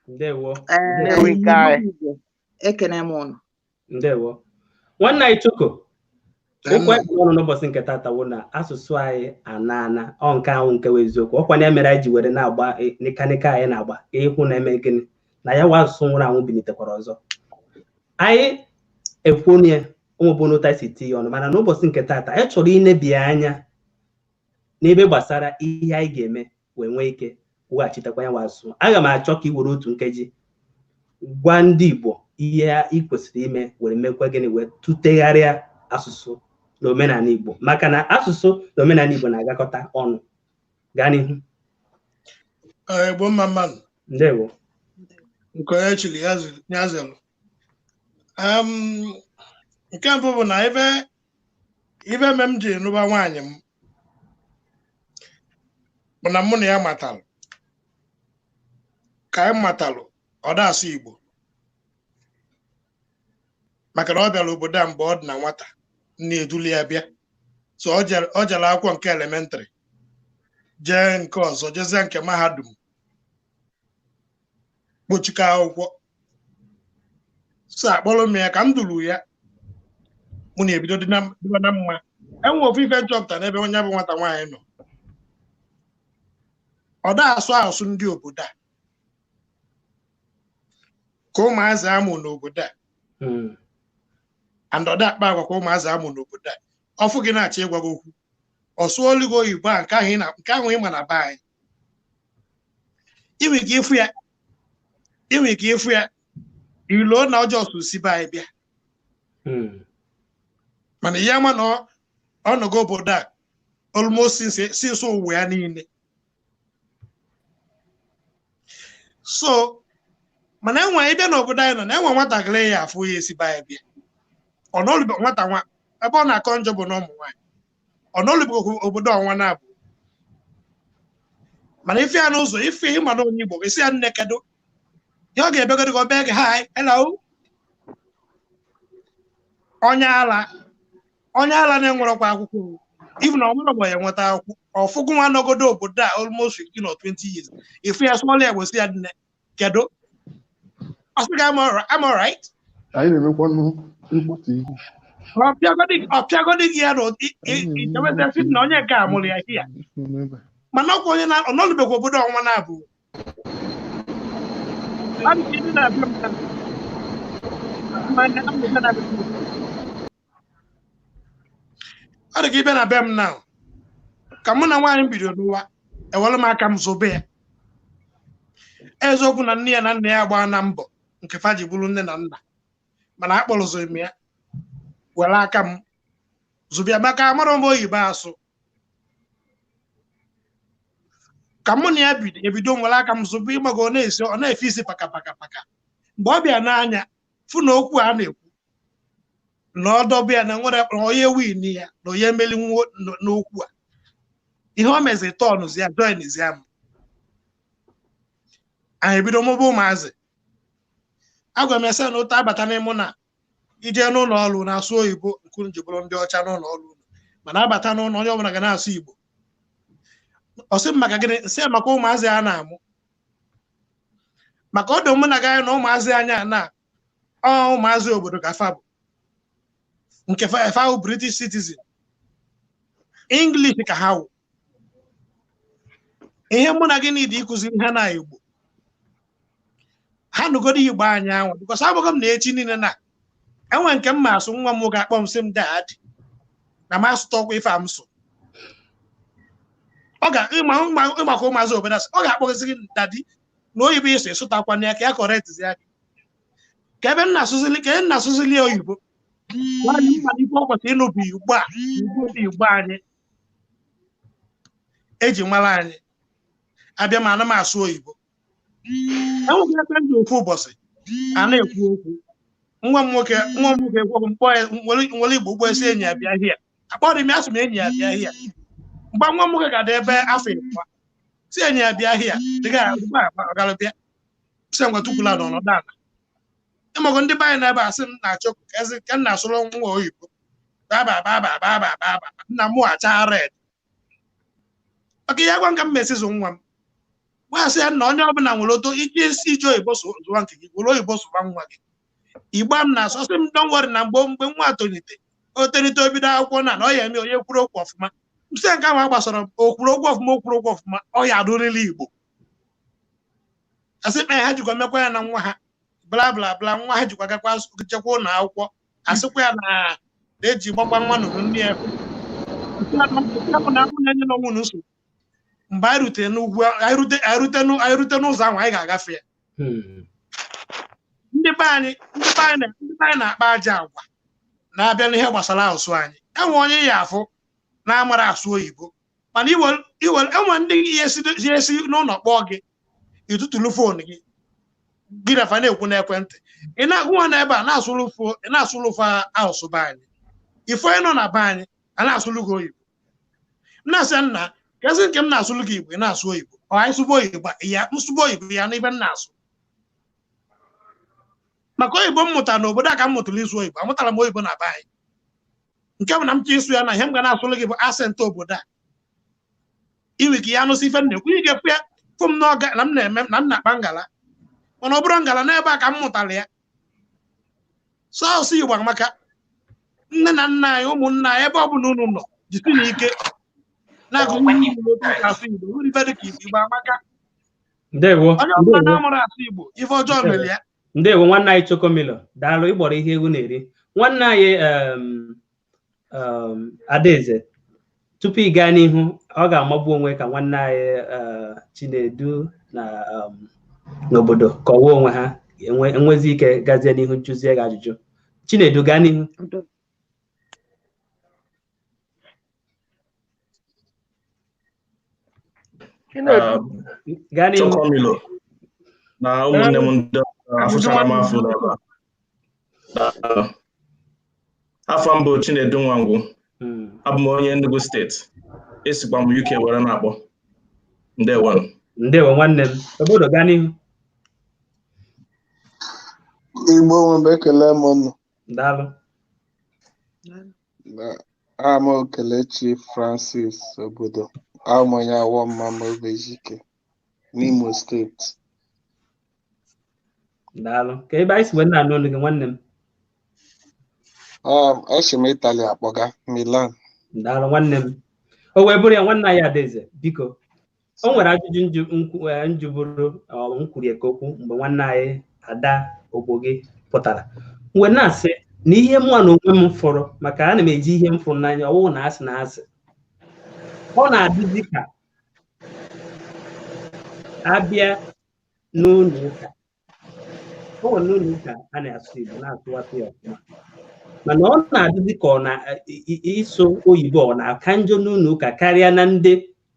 Speaker 1: Ndewo.
Speaker 5: Ee.
Speaker 2: Nnewi nke anyị.
Speaker 5: Igbo, ekene m ụnụ.
Speaker 1: Ndewo, nwanne anyị Choko. Okwu anyị kwuru ọnụ n'ụbọchị nke tata wụ na asụsụ anyị ana ana ọ nke ahụ nke wụ eziokwu ọkwa na mere anyị ji were na-agba nịkanịka anyị na-agba ịhụ na-eme gịnị na ya wa asụsụ nwụrụ anwụ bilitekwara ọzọ. Anyị ekwuo ya ụmụ n'ụta si tinye ya ọnụ, mana n'ụbọchị nke tata anyị chọrọ inebi anya n'ebe gbasara ihe anyị ga-eme wee nwee ike weghachitekwa ya wa asụsụ. Aga m achọ ka ị were otu nkeji gwa ndị Igbo ihe ị kwesịrị ime were mekwa gịnị wee tụtegharịa asụsụ na omenala Igbo, maka na asụsụ na omenala Igbo na-agakọta ọnụ. Gaa n'ihu.
Speaker 6: Ee, Igbo mma mmanụ.
Speaker 1: Ndewo.
Speaker 6: Nke onye chiri ya ya zelu. Nke mbụ bụ na ife ife me m ji nụba nwaanyị m bụ na mụ na ya matalụ ka anyị matalụ ọ da-asụ Igbo, maka na ọ bịara obodo a mgbe ọ dị na nwata, nna eduli ya bịa. So ọ jere akwụkwọ nke elementary, jee nke ọzọ, jezie nke mahadum, kpochikọ akwụkwọ. So akpọrọ m ya ka m duru ya, mụ na-ebido dịba na mma. Enwe ofu ife nchọpụta n'ebe onye bụ nwata nwaanyị nọ, ọ da asụ asụsụ ndị obodo a ka ụmụazị amụ n'obodo a, and ọ da akpa agwa ka ụmụazị amụ n'obodo a. Ọfụ gị na-achọ ịgwa gị okwu, ọ sụọlụ gị oyibo a nke ahụ ị nke ahụ ị ma na be anyị. Inwe ike ịfụ ya, inwe ike ịfụ ya iluo na ọjọọ si be anyị bịa, mana ihe ama na ọ nọgo obodo a almost since ụwa ya niile. So mana enwe ịbịa n'obodo anyị nọ na enwe nwatakịrị ya afụ ya esi be anyị bịa, ọ nọlụbe nwata nwa ebe ọ na-akọ njọ bụ na ụmụ nwaanyị ọ nọlụbe obodo ọnwa na-abụ, mana ife ya n'ụzọ ife ịma na onye Igbo esi ya nne kedu ya, ọ ga-ebegodo gị obee gị hi, hello, onye ala. Onye ala na-enwerekwa akwụkwọ, even na ọmụrụ ya nweta akwụkwọ ọfụgụ nwa nọgodo obodo a almost 15 or 20 years, ifu ya sụọla ya gosi ya nne kedu, ọ sị gị, "I'm all right."
Speaker 7: Anyị na-emekwanụ mkpọtụ ihu.
Speaker 6: Ọ pịagodi gị ya na ichewezi na onye nke a mụrụ ya hia, mana ọkwa onye na ọ nọlụbekwa obodo ọnwa na-abụ. Ọ dị ka ndị na-abịa m na- ọ dị ka ịbịa na be m na ka mụ na nwaanyị bido n'ụwa, ewere m aka m zobe ya. Eziokwu na nne ya na nna ya gbaa na mbọ nke fa ji bụrụ nne na nna, mana akpọrọziri m ya were aka m zụbịa ya, maka amara m oyibo asụ. Ka mụ na ya bido ebido, nwere aka m zụbụ ịgbago, ọ na-esi, ọ na-efe isi paka paka paka. Mgbe ọ bịa n'anya fụ na okwu a na-ekwu na ọdọbịa na nwere onye win ya na onye emeli n'okwu a, ihe o meziri tọnụzi ya joinzi ya m, anyị ebido mụba ụmụazị. Agwa m ya sị na ụta abata n'ịmụ na ije n'ụlọ ọrụ na-asụ oyibo nke unu ji bụrụ ndị ọcha n'ụlọ ọrụ unu, mana abata n'ụlọ, onye ọbụla ga na-asụ Igbo. Ọ sị m maka gịnị? Nsị ya maka ụmụazị a na-amụ, maka ọdụ mụ na gị anya na ụmụazị anya na ọ ụmụazị obodo ka fa bụ nke fa bụ British citizen, English ka ha wụ. Ihe mụ na gị dị ịkụziri ha na Igbo, ha nụgodo Igbo anyị anwa, because abụghị m na echi niile na enwe nke m ma asụ. Nwa m nwoke akpọ m sị m, "Dad, na m asụtọkwa ife a m sụ." Ọ ga ịmaka ụmụazị obodo asị, ọ ga-akpọgịsị gị daddy na oyibo ịsụ ịsụtakwana ya, ka ya correctzi ya, ka ebe m na-asụzili, ka ebe m na-asụzili ya oyibo. Nwaanyị mma ife ọ kwesịrị ịnụ bụ Igbo a, Igbo bụ Igbo anyị eji mara anyị. Abịa ma ana m asụ oyibo, enweghị ebe ndị ofu ụbọchị a na-ekwu okwu, nwa m nwoke ekwu okwu, mkpọ ya nwere Igbo ugbo esi enyi ya bịa hia. Akpọrọ m ya, asị m enyi ya bịa hia. Mgbe nwa m nwoke ga-adị ebe afọ 20, si enyi ya bịa hia, dịga ugbu a ọ gara bịa, sị ngwa tukwula n'ọnọdụ ala. Ịmọgụ ndị be anyị na-ebe asị m na-achọ ka ezi ka m na-asụrụ nwa oyibo baba baba baba baba, nna m acha red maka ihe gwa nka m mesizụ nwa m gwasị ya na onye ọbụla nwere oto iji esi iji oyibo zụwa nke gị, were oyibo sụwa nwa gị. Igba m na-asụ, sị m, "Don't worry," na mgbe nwa tolite, o tolite, o bido akwụkwọ na ọ ya eme onye kwuru okwu ọfụma. M sị nke ahụ gbasara m, o kwuru okwu ọfụma, o kwuru okwu ọfụma, ọ ya adụrịla Igbo. Asị m ha jikwa mekwa ya na nwa ha bla bla bla, nwa ha jikwa gakwa chekwa ụlọ akwụkwọ, asịkwa ya na na-eji gbakwa nwa nụrụ nne ya na enye na ọnwụ nsogbu. Mgbe anyị rutere n'ugwu, anyị rute n'ụzọ ahụ anyị ga-agafe ya. Ndị be anyị na-akpa aja agwa na-abịa n'ihe gbasara asụsụ anyị. Enwe onye ya afụ na-amara asụ oyibo, mana iwe enwe ndị ihe esi n'ụlọ kpọọ gị, ịtụtụrụ phone gị, gị na fa na-ekwu n'ekwentị, ị na-agụ nwa n'ebe a na-asụrụ ị na-asụrụ fa asụsụ be anyị. Ife onye nọ na be anyị a na-asụrụ gị oyibo, m na-asị nna kezi nke m na-asụrụ gị Igbo, ị na-asụ oyibo. Ọ anyị sụba oyibo ya, nsụba oyibo ya n'ibe m na-asụ, maka oyibo m mụtara n'obodo a ka m mụtara ịsụ oyibo. Amụtara m oyibo na be anyị, nke bụ na m chọ ịsụ ya na ihe m ga na-asụrụ gị bụ accent obodo a. Inwe ike ya anụsị ife m na-ekwu, ị ga-ekwu ya fụ m n'ọga na m na-eme na m na-akpa ngala, mana ọ bụrụ ngala n'ebe a ka m mụtara ya. Sọọsụ Igbo amaka. Nne na nna anyị, ụmụnna anyị, ebe ọ bụla unu nọ, jisi na ike na-agụ otu asụ Igbo nwere ife dị ka Igbo. Igbo amaka.
Speaker 1: Ndewo.
Speaker 6: Onye ọbụla
Speaker 1: Ndewo.
Speaker 6: na-amụrụ asụ Igbo, ife ọjọọ mere ya.
Speaker 1: Ndewo, nwanne anyị Chokomilo, daalụ. Ịgbọrọ ihe ewu na-eri. Nwanne anyị Adaeze, tupu ị gaa n'ihu, ọ ga-amagbu onwe ka nwanne anyị Chinedu na n'obodo kọwaa onwe ha, enwezi ike gazie n'ihu jụzie gị ajụjụ. Chinedu, gaa n'ihu.
Speaker 5: Udo.
Speaker 2: Chinedu.
Speaker 1: Gaa n'ihu.
Speaker 8: Chokomilo na ụmụnne m ndị afụchara m afụ n'ebe a. Daalụ. Afọ m bụ Chinedu Nwangwu. Abụ m onye Enugu Steeti, esikwa m UK were na-akpọ. Ndewo.
Speaker 1: Ndewo, nwanne m. Obodo, gaa n'ihu.
Speaker 7: Igbo nwe m, ekele m unu.
Speaker 1: Daalụ.
Speaker 9: Am Kelechi Francis obodo abụ m onye Awọmma Obejike n'Imo steeti.
Speaker 1: Daalụ. Ka ebe anyị si wee na-anụ olu gị, nwanne m?
Speaker 9: Esi m Italy akpọga, Milan.
Speaker 1: Daalụ, nwanne m. O wee bụrụ ya, nwanne anyị Adaeze, biko, o nwere ajụjụ njụburu nkwurie ka okwu mgbe nwanne anyị Ada Ogbo gị pụtara, mgbe na-asị na ihe mụnwa na onwe m fụrụ, maka ana m eji ihe m fụrụ n'anya ọwụ na asị na asị, ọ na-adịzi ka abịa n'ụlọ ụka. O nwere n'ụlọ ụka a na-asụ Igbo, na-asụwasị ya ọfụma, mana ọ na-adịzi ka ọ na ịsụ oyibo ọ na-aka njọ n'ụlọ ụka karịa na ndị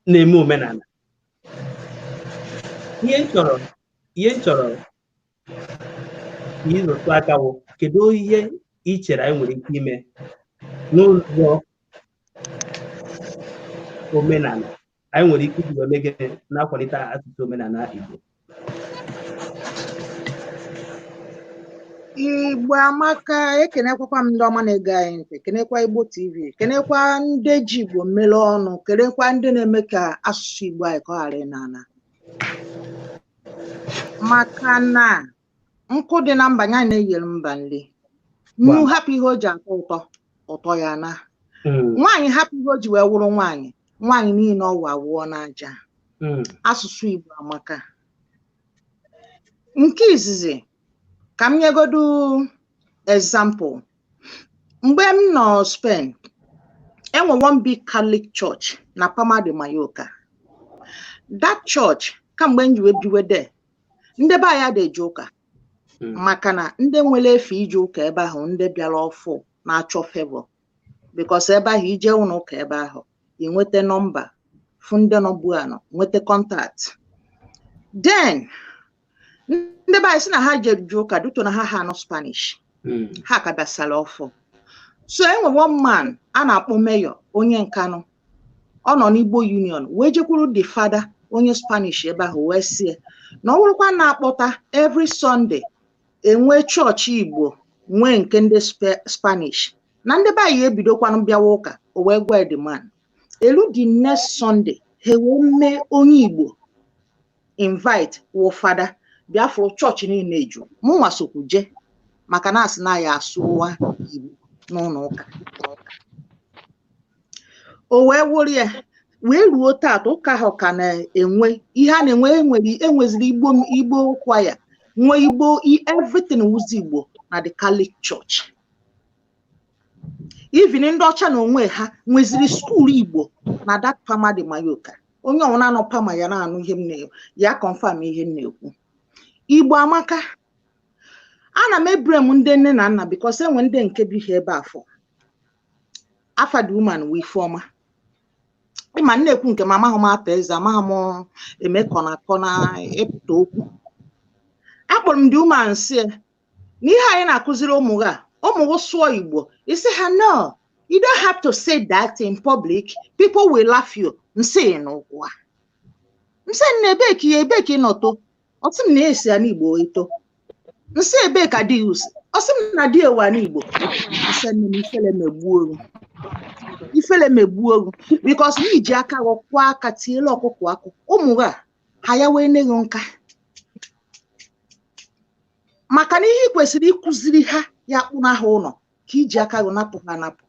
Speaker 1: na-eme omenala. Ihe m chọrọ ịrụtụ aka wụ, kedu ihe ị chere anyị nwere ike ime n'ụzọ omenala anyị nwere ike iji wee gịnị na-akwalite asụsụ omenala Igbo?
Speaker 10: Igbo amaka. Ekenekwakwa m ndị ọma na-ege anyị ntị, kenekwa Igbo TV, kenekwa ndị ji Igbo mere ọnụ, kenekwa ndị na-eme ka asụsụ Igbo anyị ka ọ ghara ịna ana, maka na nkụ dị na mba ya na-eyere mba nri. Nnu hapụ ihe o ji atọ ụtọ, ụtọ ya na nwaanyị hapụ ihe o ji wee wụrụ nwaanyị, nwaanyị niile ọ wụ awụọ n'aja. Asụsụ Igbo amaka. Nke izizi, ka m nyegodu example. Mgbe m nọ Spain, enwe one big Catholic church na Palma de Mallorca. That church, kamgbe m ji wee biwe there, ndị be anyị adịghị eje ụka, maka na ndị nwere efe ije ụka ebe ahụ, ndị bịara ọfụ na-achọ favor, because ebe ahụ ije ụlọ ụka ebe ahụ, ị nweta nọmba fụ ndị nọbu anọ, nweta contact. Then ndị be anyị sị na ha jere ụka duto na ha ha anọ Spanish, ha ka bịasara ọfụ. So enwe one man a na-akpọ Mayor, onye Nkanụ, ọ nọ n'Igbo Union, wee jekwuru the father onye Spanish ebe ahụ, wee sie na ọ bụrụkwa na-akpọta every Sunday enwe chọọchị Igbo, nwee nke ndị Spanish, na ndị be anyị ebidokwanụ bịawa ụka. O wee gwa the man. Elu the next Sunday, ha wee mee onye Igbo invite, wụ fada bịa fụrụ chọọchị niile eju. Mụnwa sokwu jee, maka na asị na ya asụwa Igbo n'ụlọ ụka. O wee wụrụ ya wee ruo taata, ụka ahụ ka na-enwe ihe a na-enwe. Enwere enweziri Igbo, Igbo kwaya, nwee Igbo everything, wuzi Igbo na the Catholic Church. Even ndị ọcha na onwe ha nweziri school Igbo na that Palma de Mallorca. Onye ọbụla nọ Palma ya na-anụ ihe m na ya confirm ihe m na-ekwu. Igbo amaka. Ana m ebrem ndị nne na nna, because enwe ndị nke bi ha ebe afọ afa the woman wee Ifeọma. Ịma m na-ekwu nke m, amaghị m ata eze, amaghị m eme kọna kọna ịpụta okwu. Akpọrọ m the woman, sị na ihe anyị na-akụziri ụmụ gị a, ụmụ gị sụọ Igbo, isi ha, "No, you don't have to say that in public, people will laugh you." Nsị n'ụkwụ a, nsị na ebee ka ya, ebee ka ị nọtọ? Ọsị m na esi ya n'Igbo eto. Nsị ebee ka di ya si? Ọsị m na di ewa n'Igbo. Nsị nne m, ifele megbuo oru, ifele megbuo oru, because na iji aka gị kwa aka tiela ọkụkọ akụ ụmụ gị a, ha ya wee nye gị nka, maka na ihe ị kwesịrị ịkụziri ha ya kpụna ha ụlọ ka iji aka gị napụ ha anapụ.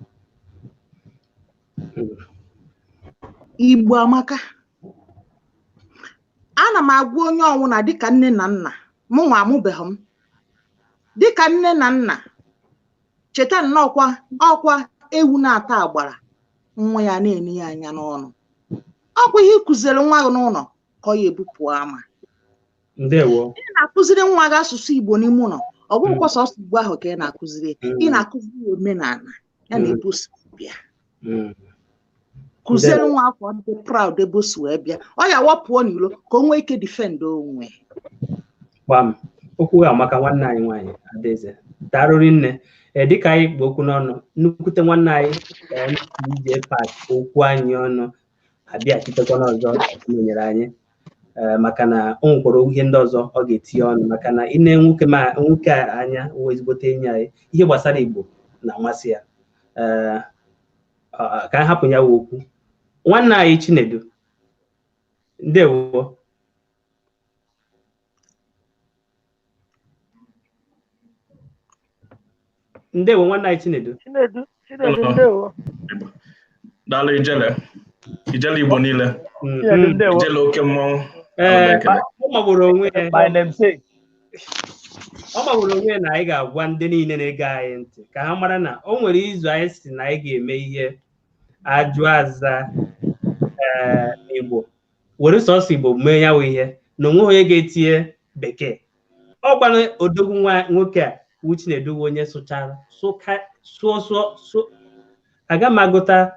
Speaker 10: Igbo amaka. Ana m agwa onye ọnwụna, dịka nne na nna mụ nwa amụbeghị m, dịka nne na nna, cheta nnọọkwa ọkwa ewu na-ata agbara, nwa ya na-ene ya anya n'ọnụ. Ọkwa ihe ị kụziri nwa gị n'ụlọ ka ọ ya ebupụ ama.
Speaker 1: Ndewo.
Speaker 10: Ị na-akụziri nwa gị asụsụ Igbo n'ime ụlọ, ọ bụghịkwa sọsọ Igbo ahụ ka ị na-akụziri. Ị na-akụziri ya omenala ya na ebe o si bịa. Kụziere nwa afọ dị proud ebe o si wee bịa, ọ ya wapụọ n'ilo ka o nwee ike defend onwe.
Speaker 1: Gbam, okwu a maka nwanne anyị nwaanyị Adaeze, darụrị nne. Ee, dịka anyị kpụ okwu n'ọnụ, nnukwute nwanne anyị ije pak okwu anyị ọnụ abịachitekwana ọzọ nọnyere anyị, maka na o nwekwara ihe ndị ọzọ ọ ga-etinye ọnụ, maka na ị na nwoke ma nwoke a anya wụ ezigbote enyi anyị, ihe gbasara Igbo na-amasị ya. Ee. Ka anyị hapụ ya wụ okwu. Nwanne anyị Chinedu, ndewo. Ndewo nwanne anyị Chinedu.
Speaker 2: Chinedu, Chinedu, ndewo.
Speaker 8: Daalụ Ijele. Ijele Igbo niile.
Speaker 2: Chinedu, ndewo.
Speaker 8: Ijele oke mmọnwụ.
Speaker 1: Ee, ọ magburu onwe ya.
Speaker 3: My namesake.
Speaker 1: Ọ magburu onwe ya na anyị ga-agwa ndị niile na-ege anyị ntị ka ha mara na o nwere izu anyị si na anyị ga-eme ihe ajụ aza ee n'Igbo, were sọsọ Igbo mee ya wụ ihe na onweghị onye ga-etinye bekee. Ọ gwanụ odogwu nwa nwoke a wụ Chinedu wụ onye sụchara sụka sụọ sụọ sụ aga m agụta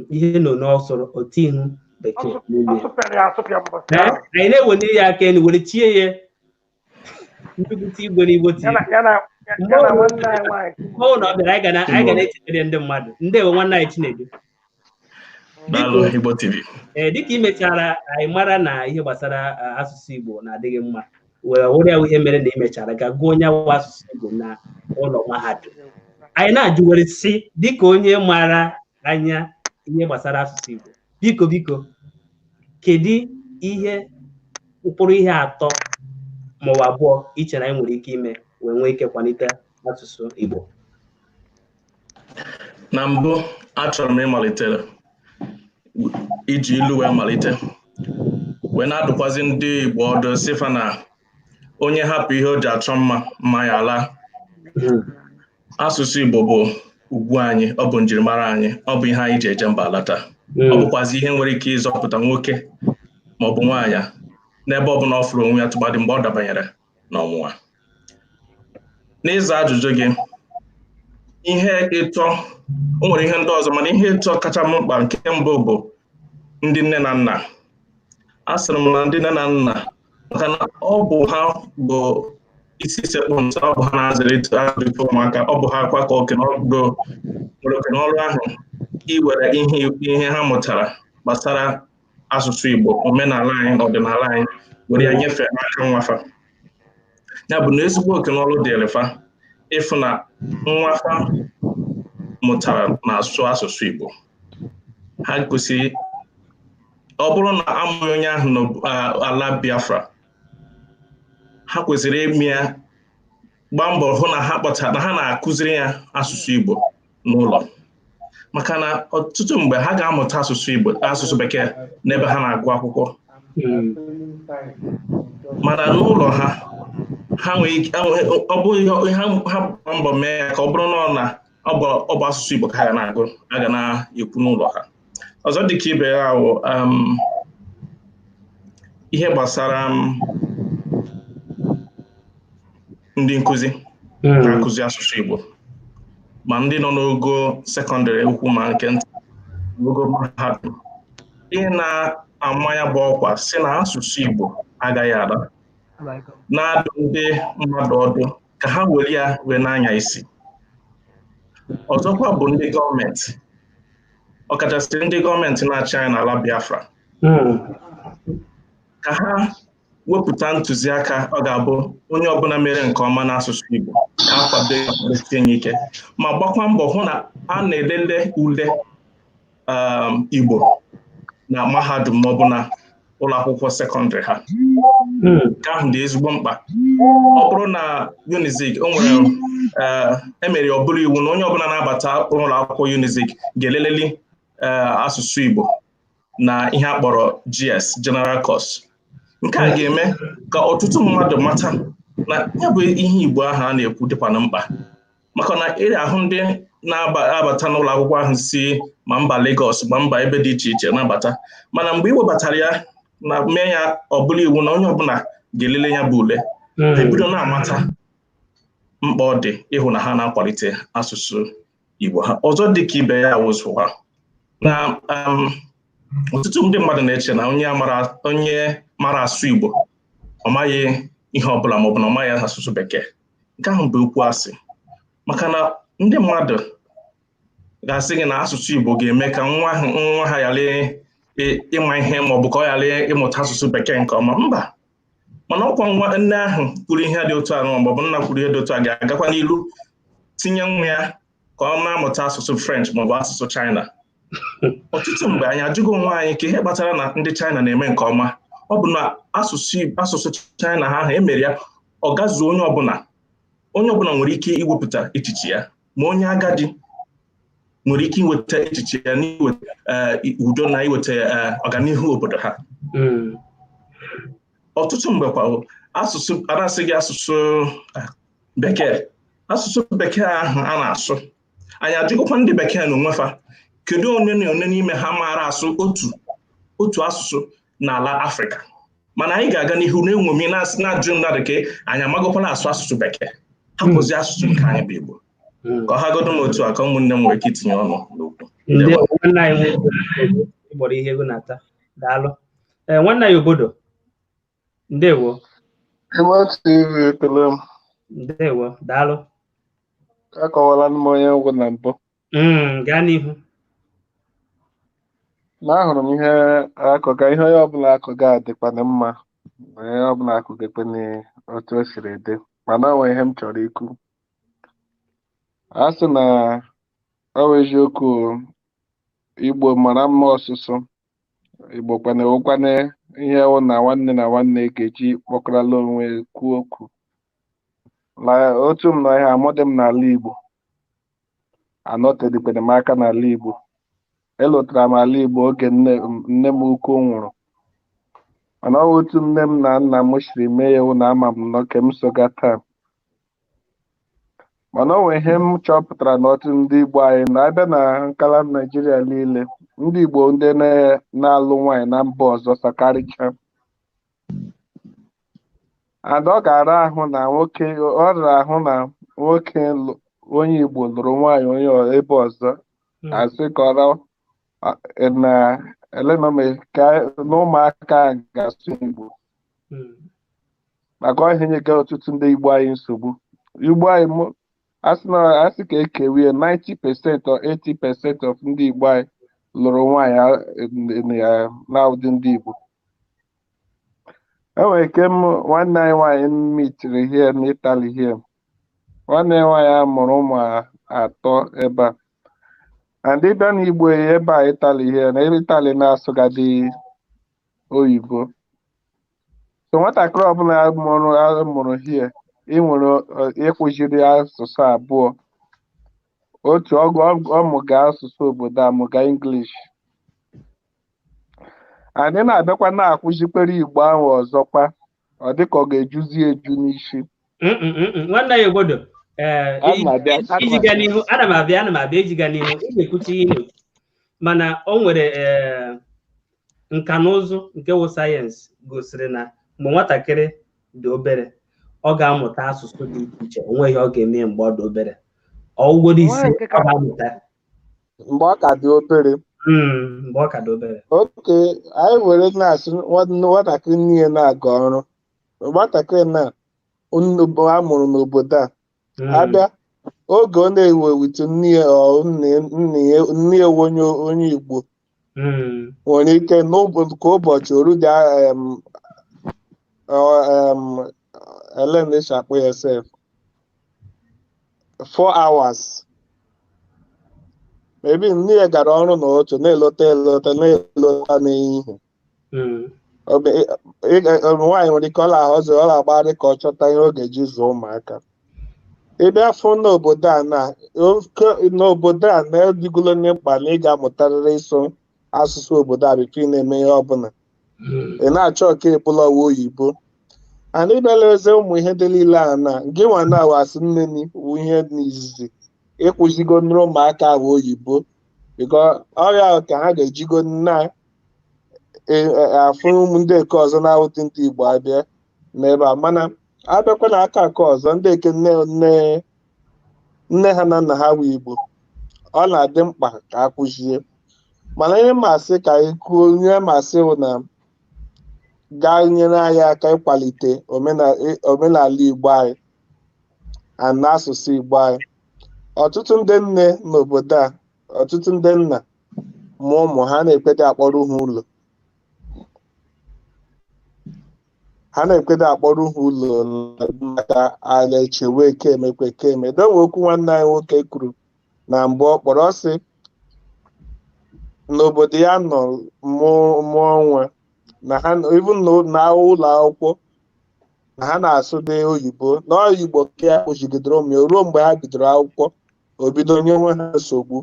Speaker 1: ihe na ọ sụrụ otu ihu bekee n'ime
Speaker 2: Ọ
Speaker 1: ya.
Speaker 2: sụpịara ya asụpịa mbọsị
Speaker 1: Ee,
Speaker 2: ahụ.
Speaker 1: anyị na-eweli ya aka elu were chie ya nnukwute igwe n'Igbo
Speaker 2: Ya
Speaker 1: TV.
Speaker 2: na ya na ya na nwanne anyị nwaanyị.
Speaker 1: Mgbe ọ bụla ọ bịara, anyị ga na-echetara ndị mmadụ. Ndewo nwanne anyị Chinedu.
Speaker 8: Daalụ Igbo TV.
Speaker 1: Ee, dịka ị mechara anyị mara na ihe gbasara asụsụ Igbo na-adịghị mma, wee wụrụ ya ihe mere na ị mechara ga gụọ onye wụ asụsụ Igbo na ụlọ mahadum. Anyị na-ajụwere sị, dịka onye mara anya ihe gbasara asụsụ Igbo, biko biko, kedu ihe mkpụrụ ihe atọ maọbụ abụọ i chere anyị nwere ike ime wee nwee ike kwalite asụsụ Igbo?
Speaker 8: Na mbụ, achọrọ m ịmalite iji ilu wee malite wee na-adụkwazi ndị Igbo ọdụ sị fa na onye hapụ ihe o ji achọ mma, mma ya ala. Asụsụ Igbo bụ ugwu anyị, ọ bụ njirimara anyị, ọ bụ ihe anyị ji eje mba alata. Ọ bụkwazi ihe nwere ike ịzọpụta nwoke ma ọ bụ nwaanyị n'ebe ọ bụla ọ fụrụ onwe ya, tụmadị mgbe ọ dabanyere n'ọnwụnwa. N'ịza ajụjụ gị, ihe ịtọ, o nwere ihe ndị ọzọ, mana ihe ịtọ kacha m mkpa, nke mbụ bụ ndị nne na nna. Asịrị m na ndị nne na nna, maka na ọ bụ ha bụ isi sekpụ ntị, ọ bụ ha na-azụlite azụlite ụmụaka, ọ bụ ha kwa ka oke n'ọrụ nwere oke n'ọrụ ahụ iwere ihe ha mụtara gbasara asụsụ Igbo, omenala anyị na ọdịnala anyị were ya nyefee n'aka nwafa. Ya bụ na ezigbo oke n'ọrụ dịrị fa ịfụ na nwafa mụtara na-asụ asụsụ Igbo. Ha kwesịrị, ọ bụrụ na amụghị onye ahụ n'ala Biafra, ha kwesịrị ime ya, gbaa mbọ hụ na ha kpọtara na ha na-akụziri ya asụsụ Igbo n'ụlọ, maka na ọtụtụ mgbe ha ga-amụta asụsụ Igbo, asụsụ bekee n'ebe ha na-agụ akwụkwọ, mana n'ụlọ ha, ha nwee ike, ọ bụ ihe ha gbaa mbọ mee ya ka ọ bụrụ na ọ bụ asụsụ Igbo ka ha ga na-agụ, a ga na-ekwu n'ụlọ ha. Ọzọ dị ka ibe ya wụ ihe gbasara ndị nkụzi na-akụzi asụsụ Igbo, ma ndị nọ n'ogo sekọndịrị ukwu ma nke nta, n'ogo mahadum, ihe na-ama ya bụ ọkwa sị na asụsụ Igbo agaghị ada, na-adụ ndị mmadụ ọdụ ka ha were ya wee na-anya isi. Ọzọkwa bụ ndị gọọmenti, ọkachasị ndị gọọmenti na-achị anyị n'ala Biafra, ka ha wepụta ntụziaka ọ ga-abụ onye ọbụla mere nke ọma n'asụsụ Igbo ka a kwado ya, kwadosie ya ike, ma gbakwa mbọ hụ na a na-elele ule Igbo na mahadum maọbụ na ụlọ akwụkwọ sekọndịrị ha. Nke ahụ dị ezigbo mkpa. Ọ bụrụ na Unizik o nwere emere ọ bụrụ iwu na onye ọbụla na-abata ụlọ akwụkwọ Unizik ga-eleleli asụsụ Igbo na ihe a kpọrọ GS, General Course. Nke a ga-eme ka ọtụtụ mmadụ mata na ya bụ ihe Igbo ahụ a na-ekwu dịkwa na mkpa, maka na ị ahụ ndị na-abata n'ụlọ akwụkwọ ahụ si ma mba Lagos ma mba ebe dị iche iche na-abata, mana mgbe ị webatara ya na mee ya ọ bụla iwu na onye ọbụla ga-elele ya bụ ule, ha ebido na-amata mkpa ọ dị ịhụ na ha na-akwalite asụsụ Igbo ha. Ọzọ dị ka ibe ya wụzụwa na ọtụtụ ndị mmadụ na-eche na onye mara asụ Igbo ọ maghị ihe ọbụla maọbụ na ọ maghị asụsụ bekee. Nke ahụ bụ okwu asị, maka na ndị mmadụ ga-asị gị na asụsụ Igbo ga-eme ka nwa ha ghara ịma ihe maọbụ ka ọ ghara ịmụta asụsụ bekee nke ọma. Mba, mana ọkwa nwa nne ahụ kwuru ihe dị otu a maọbụ nna kwuru ihe dị otu a ga-agakwa n'ilu tinye nwa ya Ka ọ na-amụta asụsụ French maọbụ asụsụ China. Ọtụtụ mgbe anyị ajụgo onwe anyị ka ihe kpatara na ndị China na-eme nke ọma. Ọ bụ na asụsụ China ha ahụ emere ya ọ gazuo onye ọbụla. Onye ọbụla nwere ike iwepụta echiche ya, ma onye agadi nwere ike iweta echiche ya n'iweta udo na iweta ọganihu obodo ha. Ọtụtụ mgbe kwa, asụsụ anasị gị asụsụ bekee, asụsụ bekee ahụ a na-asụ, anyị ajụgokwa ndị bekee na onwe fa, kedu onye na onye n'ime ha maara asụ otu otu asụsụ n'ala Afrịka? Mana anyị ga-aga n'ihu na-enwomi na-ajụ mmadụ ka anyị amagokwala asụ asụsụ bekee, hapụzi asụsụ nke anyị bụ Igbo. Ka ọ hagodo m otu a, ka ụmụnne m nwere ike itinye ọnụ n'okwu.
Speaker 1: Ndị nwanne anyị nwoke ịgbọrọ ihe ego na-ata, daalụ. Ee, nwanne anyị obodo, ndewo.
Speaker 9: Igbo TV, ekele m.
Speaker 1: Ndewo, daalụ.
Speaker 9: Akọwala m onye ngwụ na mbụ.
Speaker 1: Gaa n'ihu.
Speaker 9: Na ahụrụ m ihe akụga, ihe onye ọbụla akụga dịkwana mma, onye ọbụla akụga ekpene otu o siri dị, mana o nwere ihe m chọrọ ikwu. A sị na ọ bụ eziokwu o, Igbo mara mma ọsụsụ, Igbo kwana ewekwana ihe wụ na nwanne na nwanne ga-eji kpọkọrọla onwe kwuo okwu. La otu m nọ ihe amụdị m n'ala Igbo, anọtedikwere m aka n'ala Igbo. Elotara m ala Igbo oge nne m ukwu nwụrụ, mana ọ bụ otu nne m na nna m siri mee ya wụ na ama m nọ ke m soga taa. Mana o nwere ihe m chọpụtara na ọtụtụ ndị Igbo anyị na-abịa na nkala Naịjirịa niile, ndị Igbo ndị na-alụ nwaanyị na mba ọzọ sakarịcha, and ọ ga-ara ahụ na nwoke, ọ rara ahụ na nwoke onye Igbo lụrụ nwaanyị onye ebe ọzọ, asị ka ọ na elenome ka na ụmụaka ga-asụ Igbo, maka ọ ihe nyega ọtụtụ ndị Igbo anyị nsogbu. Igbo anyị asị na asị ka ekewie 90% or 80% of ndị Igbo anyị lụrụ nwaanyị na ụdị ndị Igbo. Enwere ike m nwanne anyị nwaanyị mitiri here n'Italy here, nwanne ya nwaanyị a mụrụ ụmụ atọ ebe a, and ịbịa n'Igbo ebe a Italy here na Italy na-asụgadị oyibo. So nwatakịrị ọbụla a mụrụ here, ị nwere ịkụziri asụsụ abụọ, otu ọgụ ọmụga asụsụ obodo a, mụga English, anyị na-abịakwa na-akụzikwere Igbo ahụ ọzọkwa, ọ dịka ọ ga-ejuzi eju n'isi.
Speaker 1: Nwanne anyị obodo, ee.
Speaker 9: Ana m abịa, ana m
Speaker 1: Iji gaa
Speaker 9: abịa.
Speaker 1: n'ihu, ana m abịa iji gaa n'ihu, ị ga-ekwuchi ihe ị na-ekwu, mana o nwere nka na ụzụ nke wụ sayensị gosiri na mgbe nwatakịrị dị obere, ọ ga-amụta asụsụ dị iche iche. O nweghị ọ ga-eme mgbe ọ dị obere, ọgwụgwọ ise
Speaker 2: Nwere nke
Speaker 1: ọ ga-amụta.
Speaker 9: Mgbe ọ ka dị obere.
Speaker 1: Mgbe ọ ka dị obere.
Speaker 9: Oke anyị were na-asị nwatakịrị niile na-aga ọrụ, nwatakịrị na a mụrụ n'obodo a, abịa oge ọ na-ewe wit nne ya ọ nne ya onye Igbo, nwere ike ka ụbọchị oru dị ele akpọ ya sef 4 hours maybe, nne ya gara ọrụ n'otu na-elota elota na-elota n'ehihie. Nwaanyị nwere ike ọ na-ahọzi, ọ na-agbagharị ka ọ chọta ihe ọ ga-eji zụọ ụmụaka. Ị bịa fụ n'obodo a na oke n'obodo a na-edigolo mkpa na ị ga-amụtarịrị ịsụ asụsụ obodo a before ị na-eme ihe ọbụla. Ị na-achọ ka ịbụla ọwa oyibo and ịbịala eze ụmụ ihe dị niile a na gị nwa na asị nne ni wụ ihe n'izizi ịkwụzigo nri ụmụaka ahụ oyibo, because ọrịa ahụ ka ha ga-ejigo na afụ ụmụ ndị eke ọzọ na-awụdị ndị Igbo abịa n'ebe a. Mana abịakwa na aka nke ọzọ, ndị eke nne nne nne ha na nna ha wụ Igbo, ọ na-adị mkpa ka a kụzie. Mana ihe masị ka anyị kwuo, ihe masị wụ na gaa nyere anyị aka ịkwalite omenala Igbo anyị and asụsụ Igbo anyị. Ọtụtụ ndị nne n'obodo a, ọtụtụ ndị nna mụọ ụmụ ha na-ekwede akpọrọ ha ụlọ, ha na-ekwede akpọrọ ha ụlọ maka ala echewe eke emekwe eke eme donwe. Okwu nwanne anyị nwoke kwuru Na mbụ ọ kpọrọ ọ sị n'obodo ya nọ mụọ nwa na ha even na ụlọ akwụkwọ na ha na-asụ dị oyibo na ọ Igbo ka ya kpụchigidere ụmụ ya ruo mgbe ha bidoro akwụkwọ, o bido nyewe ha nsogbu.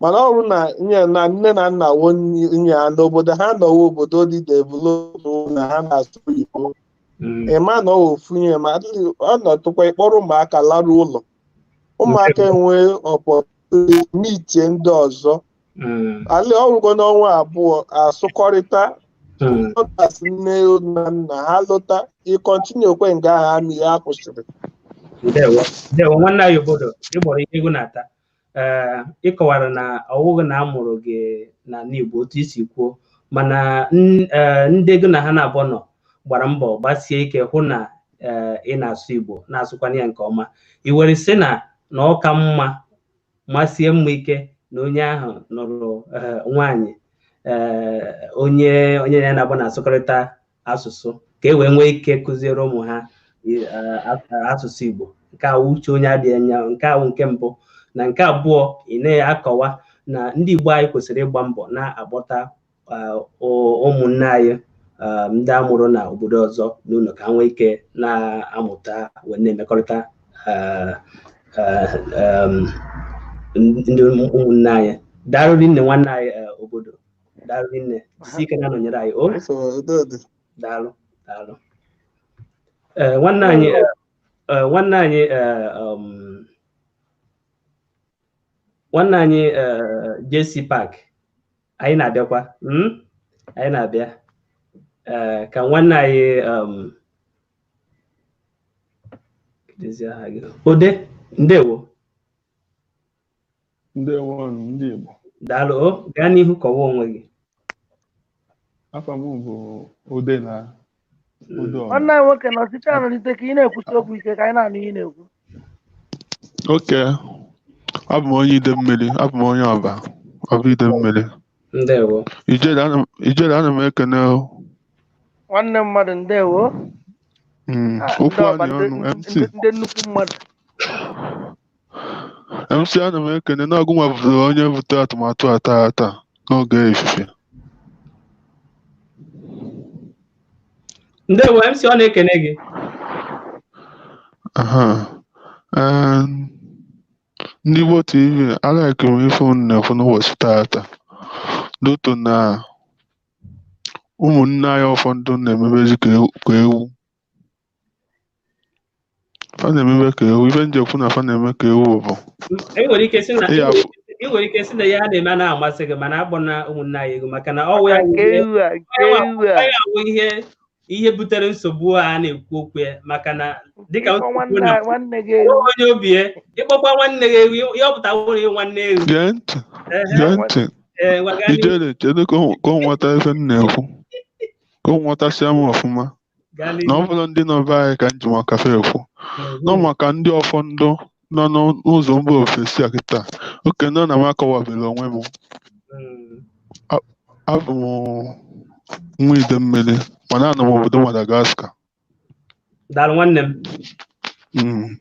Speaker 9: Mana ọ bụrụ na nye na nne na nna wo nye ha n'obodo ha nọwo, obodo dị develop, na ha na-asụ oyibo, ịma na ọ ofu ihe, ma ọ nọtụkwa ịkpọrọ ụmụaka larụ ụlọ, ụmụaka enwee opportunity mitie ndị ọzọ ali ọrụgo n'ọnwa 2 asụkọrịta ọtasị nne na nna ha lọta ịkọntinu kwe nga ahụ amị ya kwụsịrị.
Speaker 1: Ndewo, ndewo, nwanne anyị obodo ịgbọrọ ihe egwu na-ata. Ee, ịkọwara na ọwụghị na a mụrụ gị n'ala Igbo otu isi kwuo, mana ndị gị na ha na-abụọ nọ gbara mbọ gbasie ike hụ na ị na-asụ Igbo, na-asụkwana ya nke ọma. I were sị na ọ ka mma masie mma ike na onye ahụ nụrụ nwaanyị onye onye ya na-abụ na-asụkọrịta asụsụ ka e wee nwee ike kụziere ụmụ ha asụsụ Igbo. Nke a uche onye adịghị anya, nke awụ nke mbụ. Na nke abụọ, ị na-akọwa na ndị Igbo anyị kwesịrị ịgba mbọ na-akpọta ụmụnne anyị ndị amụrụ na obodo ọzọ n'ụlọ ka ha nwee ike na-amụta wee na-emekọrịta ndị ụmụnne anyị. Daalụ rinne, nwanne anyị obodo, daalụ rinne, jisi ike na-anọnyere anyị. O daalụ, daalụ. Nwanne anyị, nwanne anyị, nwanne anyị JC Park, anyị na-abịakwa, anyị na-abịa ka nwanne anyị Ode, ndewo.
Speaker 7: Ndewo ndị Igbo.
Speaker 1: Daalụ, gaa n'ihu kọwaa onwe gị.
Speaker 7: Afa m bụ Ode na Ode.
Speaker 2: Nwanne anyị nwoke nọ site analite ka ị na-ekwusi okwu ike ka anyị na-anụ ihe na-ekwu.
Speaker 7: Oke, abụ m onye Idemmili, abụ m onye Ọba, Ọba Idemmili.
Speaker 1: Ndewo.
Speaker 7: Ijele, ana m ekene.
Speaker 2: Nwanne mmadụ, ndewo.
Speaker 7: Okwu anyị ọnụ MC.
Speaker 2: Ndị nnukwu mmadụ.
Speaker 7: MC, ana m ekene na ọgụnwa bụrụ onye bute atụmatụ a taa n'oge efife.
Speaker 1: Ndewo MC, ọ na-ekene gị.
Speaker 7: Ndị Igbo TV, alaiki m ife unu na-ekwu n'ụbọchị taata doto na ụmụnne anyị ụfọdụ na-emebezi ka ewu. Fa na-emebe ka ewu, ife njekwu na fa na-eme ka ewu bụ
Speaker 1: ị nwere ike sị na ya na-eme na-amasị gị, mana akpọ na ụmụnne anyị ego maka na ọwụ ya awụ ihe butere nsogbu a na-ekwu okwu ya, maka na dịka onye obi ya ịkpọkwa nwanne gị ewu, ya ọpụta nwere nwanne ewu.
Speaker 7: Gee ntị, gee ntị, Ijele, chedo ka o nweta ife m na-ekwu, ka o nwetasịa m ọfụma. Na ọ bụrụ ndị nọ be anyị ka m ji maka fa ekwu, nọ maka ndị ọfọndụ nọ n'ụzọ mba ofesi a kịta. Oke nọ na m akọwabere onwe m. Abụ m nwa Idemmili, mana anọ m obodo Madagascar.
Speaker 1: Daalụ nwanne m.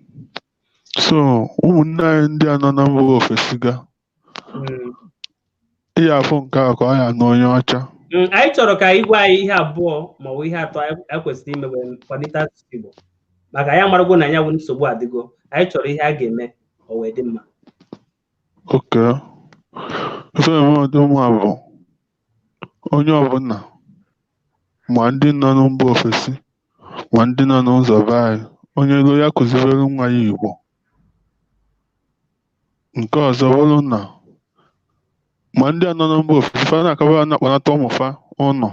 Speaker 7: So ụmụnne anyị ndị a nọ na mba ofesi ga ịya afụ nke a ka ọ ya na onye ọcha.
Speaker 1: Anyị chọrọ ka ị gwa anyị ihe abụọ ma ọ bụ ihe atọ anyị kwesịrị ime wee kwalite asụsụ Igbo, maka anyị amarago na ya bụ nsogbu adịgo. Anyị chọrọ ihe a ga-eme o wee dị mma.
Speaker 7: Oke ife eme ọdị mma bụ onye ọbụla, ma ndị nọ na mba ofesi ma ndị nọ n'ụzọ be anyị, onye ego ya kụziere nwa ya Igbo. Nke ọzọ bụrụ na ma ndị a nọ na mba ofesi fa na-akaba na-akpanata ụmụfa ụnọ,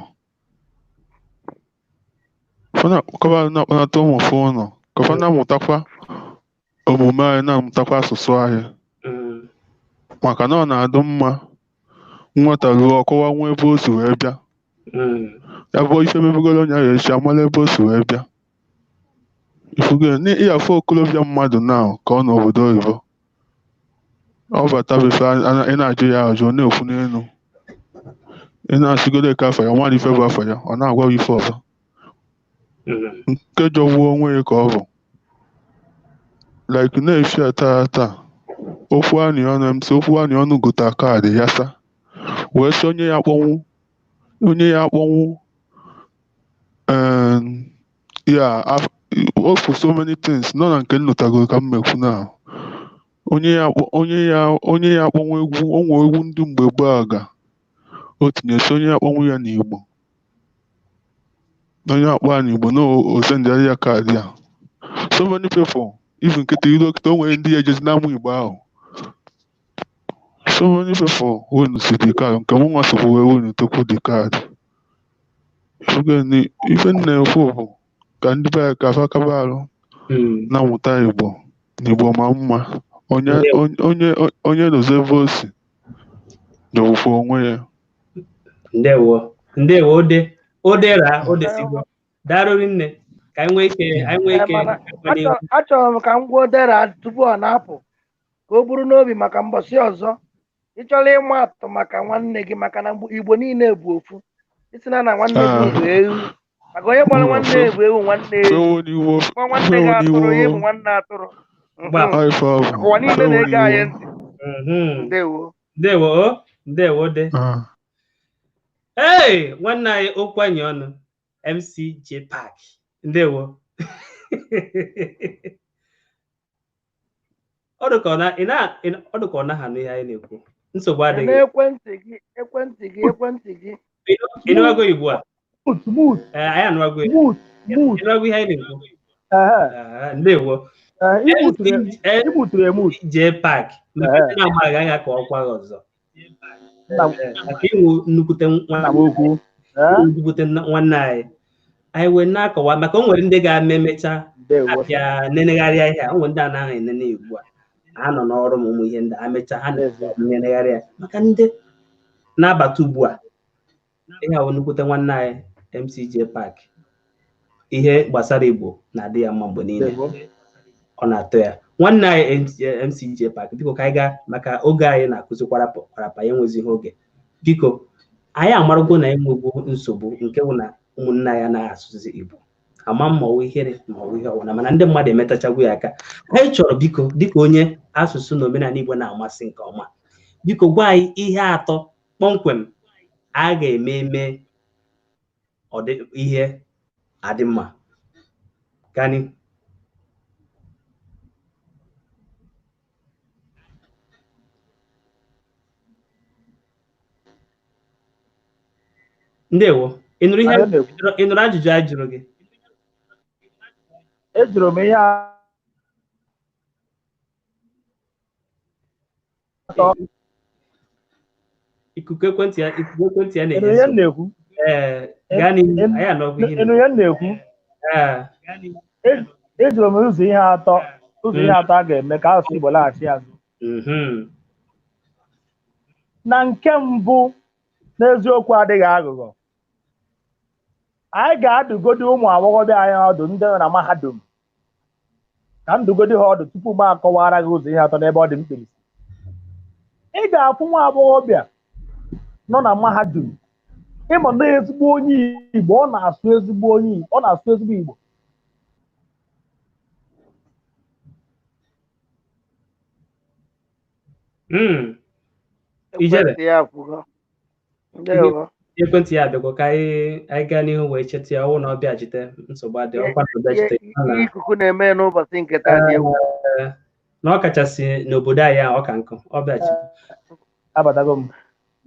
Speaker 7: fa na-akaba na-akpanata ụmụfa ụnọ ka fa na-amụtakwa omume anyị, na-amụtakwa asụsụ anyị, maka na ọ na-adụ mma nwata ruo ọkọwa nwa ebe o si wee bịa. Ya bụ ife mebegoro onye ahụ echi amala ebe o si wee bịa. Ifugo ịyafụ okorobịa mmadụ na ka ọ n'obodo oyibo, ọ bata befe ị na-ajụ ya ajụ, ọ na-ekwu n'elu, ị na-asịgodo ka afọ ya nwadị ife bụ afọ ya, ọ na-agwa ya ife ọzọ nke jọgbuo onwe ya ka ọ bụ. Like na-efi taa taa okwu anyị ọnụ MC okwu anyị ọnụ gota kaadị ya sa wee sị onye ya akpọnwụ yeah, for so many things nọ na nke nnụtagoro ka m mekwu na onye ya akpọnwụ egwu onwe egwu ndị mgbe gboo aga o tinyesi onye ya akpọnwụ ya n'Igbo onye akpọ ya n'Igbo na osendịarị ya kaadị ya. So many people even nkịta ilu okịta o nwere ndị ya ejezi n'ama Igbo ahụ. So many people win si the card nke mụ nwa sokwu wee win tokwu the card. Ife m na-ekwu bụ ka ndị be anyị ka afa kaba arụ na-amụta Igbo na Igbo ma mma onye dozie ebe o si dọwụkwa onwe ya.
Speaker 1: Ndewo ndewo odera odesigo daalụ nne ka anyị nwee ike
Speaker 2: Achọrọ m ka m gwuo Odera tupu ọ na-apụ ka o buru n'obi maka mbọsị ọzọ. Ị chọrọ ịma atụ maka nwanne gị maka na Igbo niile bụ ofu. Isi na nwanne gị bụ ewu maka onye gbara nwanne bụ ewu nwanne ewu kpọọ nwanne gị atụrụ ya bụ nwanne atụrụ. Ụwa niile na-ege anyị ntị. Ndewo
Speaker 1: ndewo ndewo de. Ee, nwanne anyị okwu anyị ọnụ MC J Park ndewo. Ọ dịka ọ naghị anụ ihe anyị na-ekwu. Nsogbu adịghị.
Speaker 2: Ekwentị gị.
Speaker 1: Ị nụwago Igbo a? Anyị anụwago ya. Ị nụwago ihe anyị na-ekwu? Ndewo. J Park maka ndị na-amaghị anya ka ọ kwa gị ọzọ. Maka ịnwụ nnukwute nwanne anyị. Anyị wee na-akọwa maka o nwere ndị ga-eme emecha abịa nenegharịa ihe a. O nwere ndị anaghị enene ugbu a ha nọ n'ọrụ ma ụmụ ihe ndị amecha ha na-nenegharị ya maka ndị na-abata ugbu a. Ihe a nnukwute nwanne anyị MC J Park ihe gbasara Igbo na-adị ya mma mgbe niile ọ na-atọ ya. Nwanne anyị MC J Park biko ka anyị gaa maka oge anyị na-akụzi kwarapa ya enwezighị oge. Biko anyị amarụgo na enwegbu nsogbu nke bụ na ụmụnna ya anaghị asụzi Igbo ama ma ọwụ ihere ma ọwụ ihe ọwụna mana ndị mmadụ emetachagwu ya aka. Anyị chọrọ biko dịka onye asụsụ na omenala Igbo na-amasị nke ọma biko gwa anyị ihe atọ kpọmkwem a ga-eme eme ihe adị mma. Gani ndewo. Ị nụrụ ajụjụ a jụrụ gị?
Speaker 3: Ejụrụ m ihe atọ.
Speaker 1: Ikuku ekwentị ya na-enye. Ee, gaa n'ihu, anyị anọgbu ihe
Speaker 3: na-ekwu. Ejụrụ m ụzọ ihe atọ a ga-eme ka asụsụ Igbo laghachi azụ. Na nke mbụ n'eziokwu adịghị aghụghọ, anyị ga-adụgodi ụmụ agbọghọbịa anyị ọdụ ndị nọ na mahadum ka m dugodi ha ọdụ tupu m akọwara gị ụzọ ihe atọ n'ebe ọ dị mkpirisi. Ị ga-afụ nwa agbọghọbịa nọ na mahadum ịma na ezigbo onye Igbo, ọ na-asụ ezigbo onye Igbo, ọ na-asụ ezigbo Igbo.
Speaker 1: Ekwentị ya abịakwa ka anyị gaa n'ihu wee cheta ya ọwụ na ọ bịachite nsogbu adị ọkwa na ọbịachite
Speaker 2: ikuku na-eme n'ụbọchị nke taa dị egwu
Speaker 1: na ọ kachasị n'obodo anyị a ọ ka nkụ ọ bịachite.
Speaker 3: Abatago m.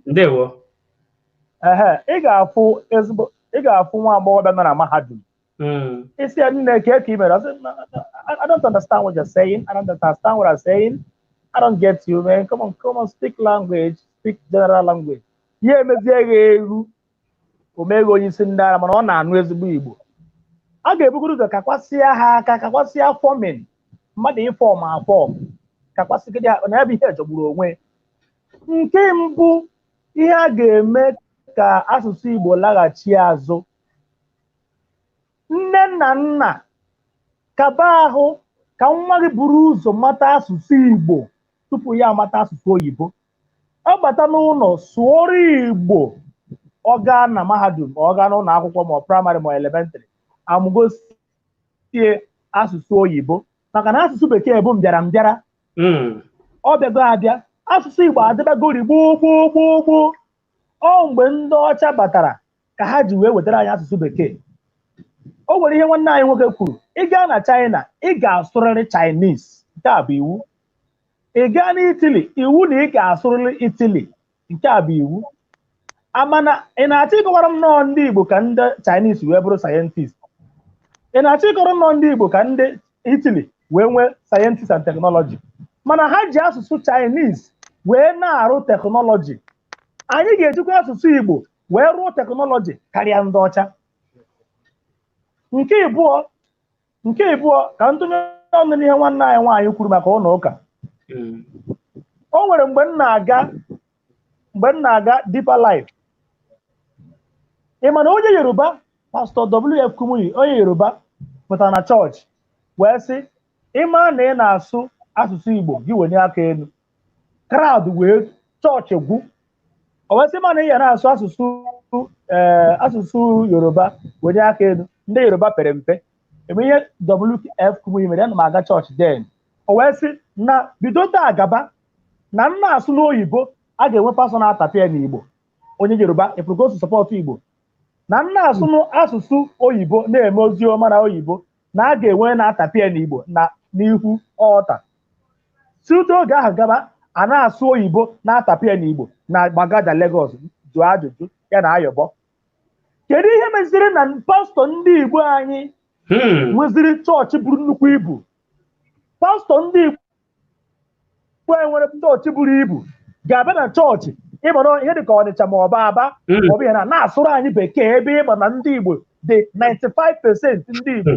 Speaker 1: Ndewo.
Speaker 3: Ehe, ị ga-afụ nwa agbọghọbịa nọ na mahadum. Isi ya nne ka ị mere, I don't understand what you're saying. I don't understand what I'm saying. I don't get you, man. Come on, come on, speak language, speak general language. Ya emezie gị eru o meghị onye isi ndị ara mana ọ na-anụ ezigbo Igbo. A ga-ebugoro ụzọ kakwasịa ha aka, kakwasịa fọmin mmadụ ịfọm afọm kakwasịgide ha na ya bụ ihe jọgburu onwe. Nke mbụ ihe a ga-eme ka asụsụ Igbo laghachi azụ, nne na nna kaba ahụ ka nwa gị buru ụzọ mata asụsụ Igbo tupu ya amata asụsụ oyibo. Ọ bata n'ụlọ sụọrọ Igbo, ọ gaa na mahadum, ọ gaa n'ụlọ akwụkwọ ma ọ praịmarị ma elementrị, amụgosie asụsụ oyibo. Maka na asụsụ bekee bụ mbịara mbịara. Ọ bịago abịa, asụsụ Igbo adịbagori gboo gboo gboo gboo. Ọ mgbe ndị ọcha batara ka ha ji wee wetara anyị asụsụ bekee. O nwere ihe nwanne anyị nwoke kwuru, ị gaa na China, ị ga-asụrịrị Chinese, nke a bụ iwu. Ị gaa n'Italy, iwu na ị ga-asụrịrị Italy, nke a bụ iwu. Amana ị na-achọ ịkọwara m nnọọ ndị Igbo ka ndị Chinese wee bụrụ sayentist? Ị na-achọ ịkọrọ nnọọ ndị Igbo ka ndị Italy wee nwee scientist and technology? Mana ha ji asụsụ Chinese wee na-arụ teknọlọji. Anyị ga-ejikwa asụsụ Igbo wee rụọ teknọlọji karịa ndị ọcha. Nke ịbụọ ka ntụnye ọnụ n'ihe nwanne anyị nwaanyị kwuru maka ụlọ ụka. O nwere mgbe m na-aga Deeper Life. Ị ma na onye Yoruba, Pastor W.F. Kumuyi, onye Yoruba pụtara na chọọchị wee sị, ịma na ị na-asụ asụsụ Igbo gị wenye aka elu. Crowd wee chọọchị gwụ. O wee sị ma na ị ya na-asụ asụsụ Yoruba wenye aka elu. Ndị Yoruba pere mpe. Eme ihe W.F. Kumuyi mere, ana m aga chọọchị den. O wee sị na bido taa gaba na m na-asụ n'oyibo a ga-enwe pastọ na-atapịa n'Igbo. Onye Yoruba efurugosu sọpọtụ Igbo. Na m na-asụ asụsụ oyibo na-eme ozi ọma na oyibo na a ga-enwe na-atapịa n'Igbo na n'ihu ọta. Site oge ahụ gaba a na-asụ oyibo na-atapịa n'Igbo na Gbagada Lagos jụọ ajụjụ ya na ayọbọ. Kedu ihe meziri na pastọ ndị Igbo anyị nweziri chọọchị buru nnukwu ibu? Pastọ ndị Igbo anyị nwere chọọchị buru ibu ga-abịa na chọọchị ịma ihe dịka Ọnịcha ma ọ bụ Aba ma ọ bụ ihe na na-asụrụ anyị bekee ebe ịma na ndị Igbo dị 95% ndị Igbo.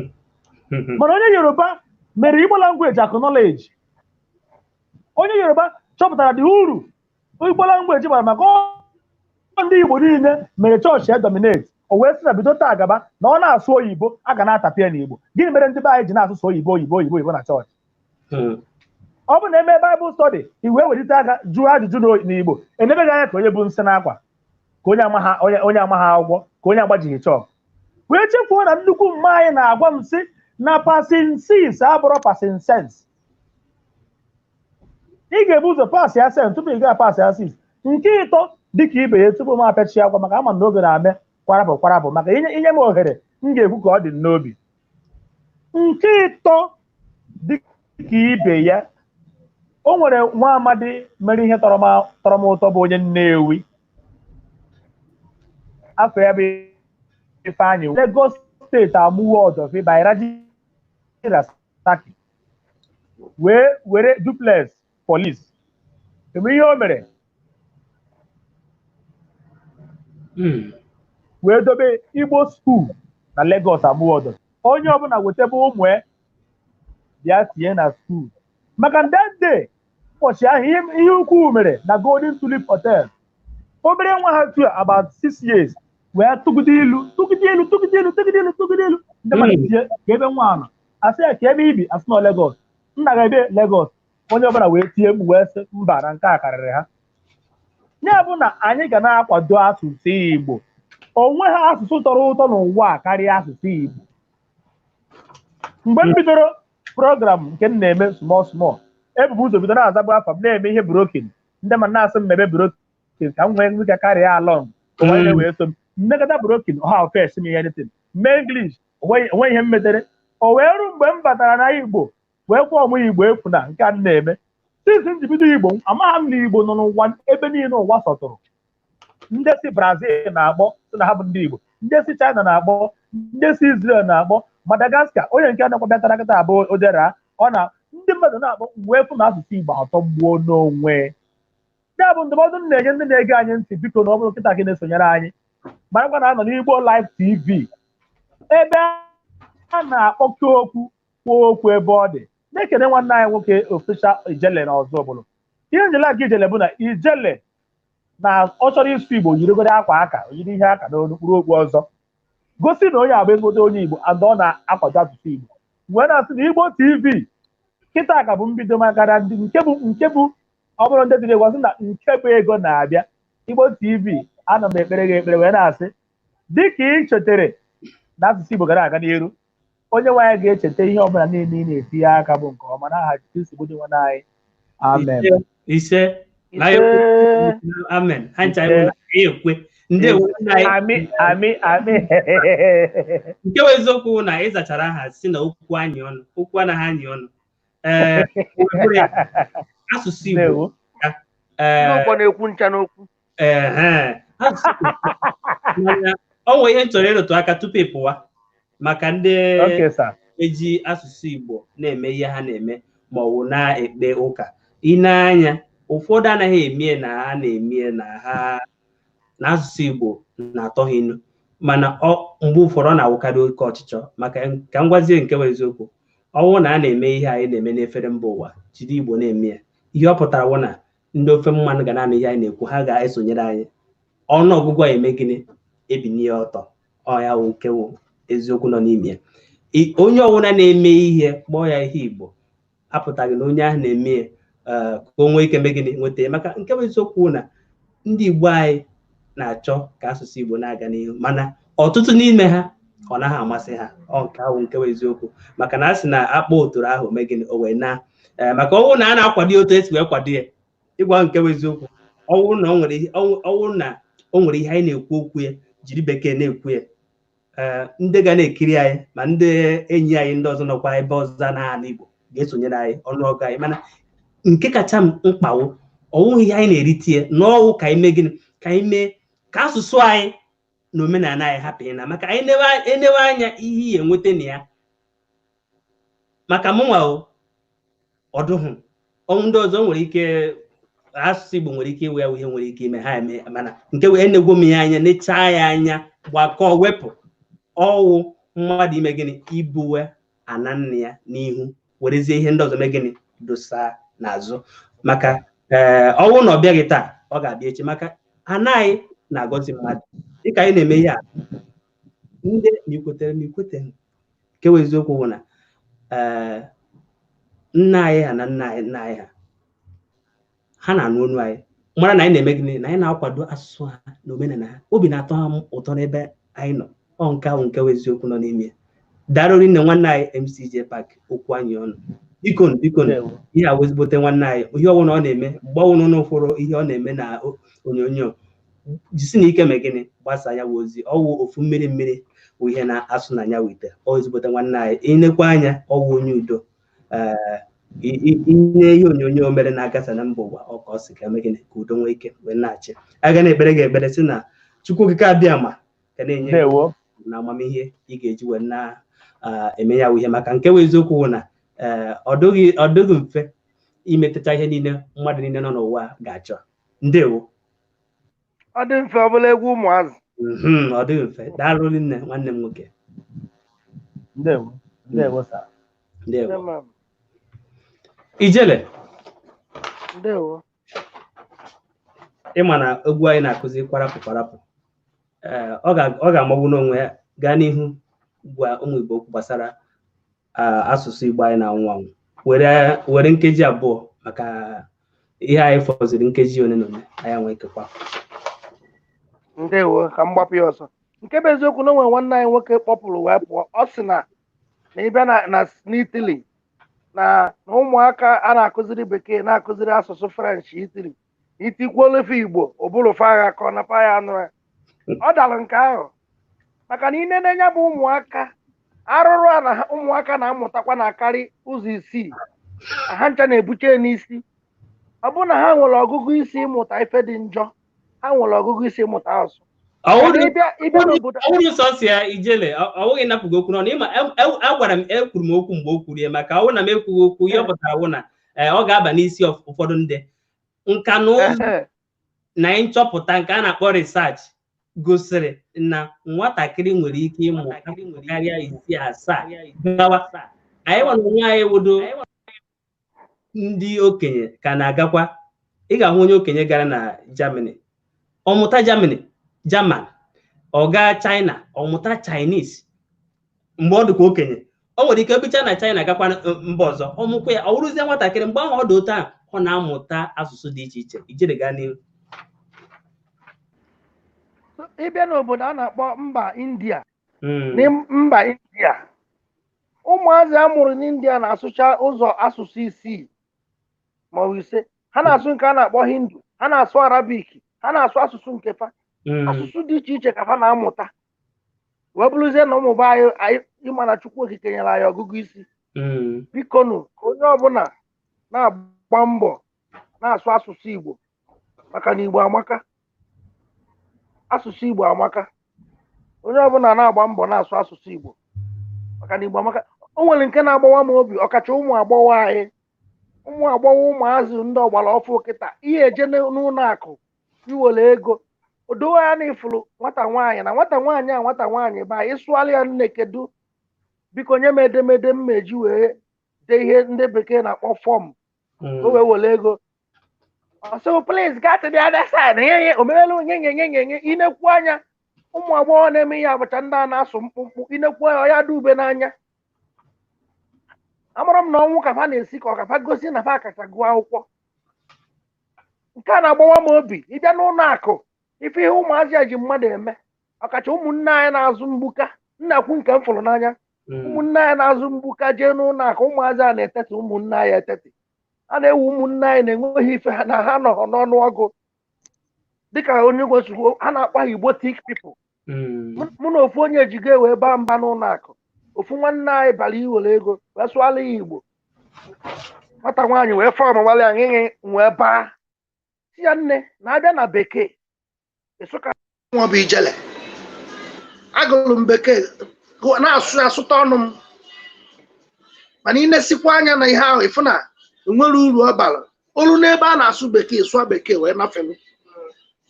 Speaker 3: Mana onye Yoruba mere Igbo language acknowledge. Onye Yoruba chọpụtara dị uru Igbo language bara maka ndị Igbo niile mere chọọchị ya dominate. O wee sị na bido taa gaba na ọ na-asụ oyibo a ga na-atapịa n'Igbo. Gịnị mere ndị be anyị ji na-asụsụ oyibo oyibo oyibo oyibo na chọọchị? Ọ bụ na eme Bible study i wee welite aka jụọ ajụjụ n'Igbo, enebeghị anya ka onye bụ nsị n'akwa, ka onye amaghị akwụkwọ, ka onye agbajighị chọọkụ. Wee chefuo na nnukwu mma anyị na-agwa m sị na pasin sis abụrụ pasin sens. Ị ga-ebu ụzọ pasị ya sen tupu ị gaa pasị ya sis. Nke ịtọ dịka ibe ya tupu m apịachi akwa maka ama m na oge na-ame kwarapụ kwarapụ maka inye m ohere m ga-ekwu ka ọ dị n'obi. Nke ịtọ dịka ibe ya, o nwere nwa amadi mere ihe tọrọ m ụtọ bụ onye Nnewi. Afọ ya bụ Ifeanyị Lagos steeti Amuwo Odofin by Raji Rasaki wee were duplex police. Eme ihe o mere wee dobe Igbo school na Lagos Amuwo Odofin. Onye ọbụla wetebe ụmụ ya bịa tinye na school. Maka that day ụbọchị ahụ ihe ukwu mere na Golden Tulip Hotel. Obere nwa ha tu about 6 years wee tụgide ilu tụgide ilu tụgide ilu tụgide ilu tụgide ilu. Ndị mmadụ tie ka ebe nwa nọ, asị ya ka ebe ibi, asị na Lagos, nna ga ebe Lagos. Onye ọbụla wee tie mkpu wee sị mba na nke a karịrị ha. Ya bụ na anyị ga na-akwado asụsụ Igbo. Onwe ha asụsụ tọrọ ụtọ n'ụwa a karịa asụsụ Igbo. Mgbe m bidoro program nke m na-eme small small, ebubu ụzọ bido na-azagbu afọ m na-eme ihe brokin. Ndị ma na-asị m mebe brokin ka m nwee nwike karịa along onye wee so m mmekọta brokin ọha ofes m ihe anything mee English onwe ihe m metere. O wee ruo mgbe m batara na Igbo wee kwụọ ọmụ Igbo efu na nke a m na-eme. Since m ji bido Igbo, amaghị m na Igbo nọ n'ụwa ebe niile ụwa sọtụrụ. Ndị si Brazil na-akpọ sị na ha bụ ndị Igbo, ndị si China na-akpọ, ndị si Israel na-akpọ, Madagascar, onye nke na-akpọ bịatara kịta abụ Odera, ọ na ndị mmadụ na-akpọ wee fụ na asụsụ Igbo atọ gbuo n'onwe. Ya bụ ndụmọdụ m na-enye ndị na-ege anyị ntị, biko na ọ bụrụ kịta gị na-esonyere anyị, marakwa na anọ n'Igbo Live TV ebe a na-akpọke okwu kwuo okwu ebe ọ dị. Na-ekene nwanne anyị nwoke official Ijele na Ọzụbụlụ. Ihe njele aka Ijele bụ na Ijele na ọ chọrọ ịsụ Igbo yirigoro akwa aka, yiri ihe aka n'olu kpụrụ okwu ọzọ, gosi na onye abụ ezigbote onye Igbo and ọ na-akwado asụsụ Igbo. Wee na-asị na Igbo TV kịta ka bụ mbido maka na nke bụ ọ bụrụ ndị tiri egwu sị na nke bụ ego na-abịa. Igbo TV ana m ekpere gị ekpere wee na-asị dịka ị chetere na asụsụ Igbo gara aga n'iru, Onye nwe anyị ga-echeta ihe ọbụla niile ị na-etinye aka bụ nke ọma n'aha Kristi bụ Onyenwe anyị. Amen.
Speaker 1: Ise. Amen. Ha ncha ekwe. Ndewo nna anyị.
Speaker 3: Amị amị amị.
Speaker 1: Nke bụ eziokwu na ị zachara aha si na okwu anyị ọnụ, okwu anaghị anyị ọnụ. Ee, asụsụ Igbo.
Speaker 2: Ee, na-ekwu ncha n'okwu.
Speaker 1: Ee, ọ nwere ihe m chọrọ ịrụtụ aka tupu ị pụwa maka ndị eji asụsụ Igbo na-eme ihe ha na-eme ma ọ bụ na-ekpe ụka. I nee anya, ụfọdụ anaghị emie na ha na-emie na ha na asụsụ Igbo na-atọ ha inu, mana mgbe ụfọdụ ọ na-awụkarị oke ọchịchọ. Maka ka m gwazie nke bụ eziokwu, ọnwụ na a na-eme ihe anyị na-eme n'efere mba ụwa jiri Igbo na-eme ya, ihe ọ pụtara wụ na ndị ofe mmanụ ga na-anụ ihe anyị na-ekwu, ha ga-esonyere anyị. Ọnụ ọgụgụ a eme gịnị? Ebinye ọtọ. Ọ ya wụ nke wụ eziokwu nọ n'ime ya. Onye ọbụla na-eme ihe kpọọ ya ihe Igbo apụtaghị na onye ahụ na-eme ya ka o nwee ike mee gịnị? Nweta ya. Maka nke bụ eziokwu na ndị Igbo anyị na-achọ ka asụsụ Igbo na-aga n'ihu, mana ọtụtụ n'ime ha ọ naghị amasị ha. Ọ nke ahụ nke bụ eziokwu, maka na a sị na akpọ otoro ahụ mee gịnị? O wee na maka ọnwụ na a na-akwado ya otu esi wee kwado ya. Ịgwa nke bụ eziokwu, ọnwụ na o nwere ihe anyị na-ekwu okwu ya jiri bekee na-ekwu ya, ndị ga na-ekiri anyị ma ndị enyi anyị ndị ọzọ nọkwa ebe ọzọ na-ala Igbo ga-esonyere anyị ọnụọgụ anyị. Mana nke kacha mkpawo, ọwụghị ihe anyị na-erite ya n'ọwụ ka anyị mee gịnị? Ka anyị mee ka asụsụ anyị na omenala anyị hapụ ịna, maka anyị enewe anya ihe ya enweta na ya. Maka mụnwa ọdụhụ ọnwụ ndị ọzọ nwere ike asụsụ Igbo nwere ike iwe ya ihe nwere ike ime ha eme, mana nke wee enegwo m ya anya, nechaa ya anya, gbakọọ wepụ ọwụ mmadụ ime gịnị? Ibuwe ana nna ya n'ihu, werezie ihe ndị ọzọ mee gịnị? Dosa n'azụ. Maka ọnwụ na ọ bịaghị taa, ọ ga-abịa echi. Maka anaghị na-agọzi mmadụ dịka anyị na-eme ihe a, ndị ma ikwetere ma ikweteghị. Nke bụ eziokwu bụ na nna anyị ha na nna anyị ha na-anụ onu anyị, mara na anyị na-eme gịnị? Na anyị na-akwado asụsụ ha na omenala ha. Obi na-atọ ha ụtọ n'ebe anyị nọ. Ọ nke ahụ nke bụ eziokwu nọ n'ime ya. Daalụ nne nwanne anyị MCJ Park, okwu anyị ọnụ. Biko biko, ihe a wezigbote nwanne anyị, ihe ọbụla ọ na-eme, mgbe ọbụla ụnụ fụrụ ihe ọ na-eme na onyonyo, jisi na ike mee gịnị? Gbasaa ya ozi. Ọwụ ofu mmiri mmiri bụ ihe na-asụ na ya wite. Ọ ezigbote nwanne anyị, inekwa anya, ọwụ onye udo. Ine ihe onyonyo mere na-agasa na mba ụwa, ọ ka ọ sị ka eme gịnị? Ka udo nwee ike wee na-achị. A ga na-ekpere gị ekpere sị na Chukwu Okike abịa ma ka na-enye na amamihe ị ga-eji wee na-eme ya ihe. Maka nke bụ eziokwu bụ na ọ dịghị mfe imetụta ihe niile mmadụ niile nọ n'ụwa ga-achọ. Ndewo.
Speaker 2: Ọ dị mfe ọ bụla egwu ụmụazị.
Speaker 1: Ọ dịghị mfe. Daalụ nne nwanne m nwoke.
Speaker 3: Ndewo. Ndewo sir.
Speaker 1: Ndewo. Ijele.
Speaker 2: Ndewo.
Speaker 1: Ịma na egwu anyị na-akụzi kwarapụ kwarapụ, ọ ga-amagbu n'onwe ya. Gaa n'ihu gwa ụmụ Igbo okwu gbasara asụsụ Igbo anyị na-anwụ anwụ. Were nkeji abụọ maka ihe anyị fọziri nkeji ole na ole anyị nwee ikekwa.
Speaker 2: Ndewo, ka m gbapụ ya ọsọ. Nke bụ eziokwu na onwe nwanne anyị nwoke kpọpụrụ wee pụọ, ọ sị na ịbịa na n'Italy na ụmụaka a na-akụziri bekee na-akụziri asụsụ French Italy, itikwuolu Igbo ụbụrụ fa agha ka ọ napa ya anụ ya. Ọ dara nke ahụ maka na ine na-enye bụ ụmụaka arụrụ a na ụmụaka na-amụtakwa na-akarị ụzọ isii ha ncha na-ebuche n'isi. Ọ bụrụ na ha nwere ọgụgụ isi ịmụta ife dị njọ, ha nwere ọgụgụ isi ịmụta asụ.
Speaker 1: Ọwụrụ sọsọ ya Ijele, ọ wụghị napụghị okwu n'ọnụ. Ịma agwara m, ekwuru m okwu mgbe o kwuru ya, maka ọwụ na m ekwughị okwu, ihe ọ pụtara wụ na ọ ga-aba n'isi ụfọdụ ndị. Nka na ụzụ na nchọpụta nke a na-akpọ research gosiri na nwatakịrị nwere ike ịmụ karịa 6 7 gawa. Anyị nwere onwe anyị wụdo ndị okenye ka na-agakwa. Ị ga-ahụ onye okenye gara na Germany, ọmụta Germany, German, ọ gaa China, ọmụta Chinese. Mgbe ọ dịkwa okenye, o nwere ike ebicha na China gakwa mba ọzọ, ọmụkwa ya, ọ wụrụzie nwatakịrị. Mgbe ahụ ọ dị otu ahụ, ọ na-amụta asụsụ dị iche iche. Ijere gaa n'ihu.
Speaker 2: Ịbịa n'obodo a na-akpọ mba India, mba India, Ụmụazị a mụrụ n'India na-asụcha ụzọ asụsụ 6 ma ọ bụ 5. Ha na-asụ nke a na-akpọ Hindu, ha na-asụ Arabik, ha na-asụ asụsụ nke fa, asụsụ dị iche iche ka fa na-amụta. Wee bụrụzie na ụmụ be anyị ịma na Chukwu Okike nyere anyị ọgụgụ isi. Bikonu, ka onye ọbụla na-agba mbọ na-asụ asụsụ Igbo, maka na Igbo amaka, asụsụ Igbo amaka. Onye ọbụla na-agba mbọ na-asụ asụsụ Igbo maka na Igbo amaka. O nwere nke na-agbawa m obi, ọkacha ụmụ agbọghọ anyị, ụmụ agbọghọ, ụmụazị ndị ọgbara ọfụ kịta, ihe eje n'ụlọ akụ iwere ego odowe ya na ifuru nwata nwaanyị na nwata nwaanyị a nwata nwaanyị ba ịsụgharị ya, nne kedu, biko nye m edemede m eji wee dee ihe ndị bekee na-akpọ form ka o wee were ego. Ọsọ, "Please go to the other side." Nye nye omerelu nye nye nye nye nye. Inekwu anya, ụmụ agbọghọ na-eme ihe abacha ndị a na-asụ mkpụmkpụ, inekwu anya ya dị ube n'anya. Amara m na ọnwụ ka fa na-esi ka ọ ka fa gosi na fa kacha gụọ akwụkwọ. Nke a na-agbawa m obi. Ịbịa n'ụlọ akụ, ife ihe ụmụazị a ji mmadụ eme, ọkacha ụmụnne anyị na-azụ mgbuka nnakwu nke m fụrụ n'anya, ụmụnne anyị na-azụ mgbuka jee n'ụlọ akụ, ụmụazị a na-eteti ụmụnne anyị eteti, a na-ewu ụmụnne anyị na-enweghị ife ha na ha nọ n'ọnụọgụ dịka onye gwesịrị ha na-akpọ ha Igbo thick people. Mụ na ofu onye ejigo wee baa mba n'ụlọ akụ. Ofu nwanne anyị bara iwere ego wee sụọla ya Igbo, nwata nwaanyị wee form wale ya ṅịṅị wee baa si ya, "Nne, na-abịa na bekee ịsụka nwa bụ ijele." Agụrụ m bekee na-asụ asụta ọnụ m, mana ị na-esikwa anya na ihe ahụ, ịfụ na enwere uru ọ bara olu n'ebe a na-asụ bekee, sụọ bekee wee nafelu.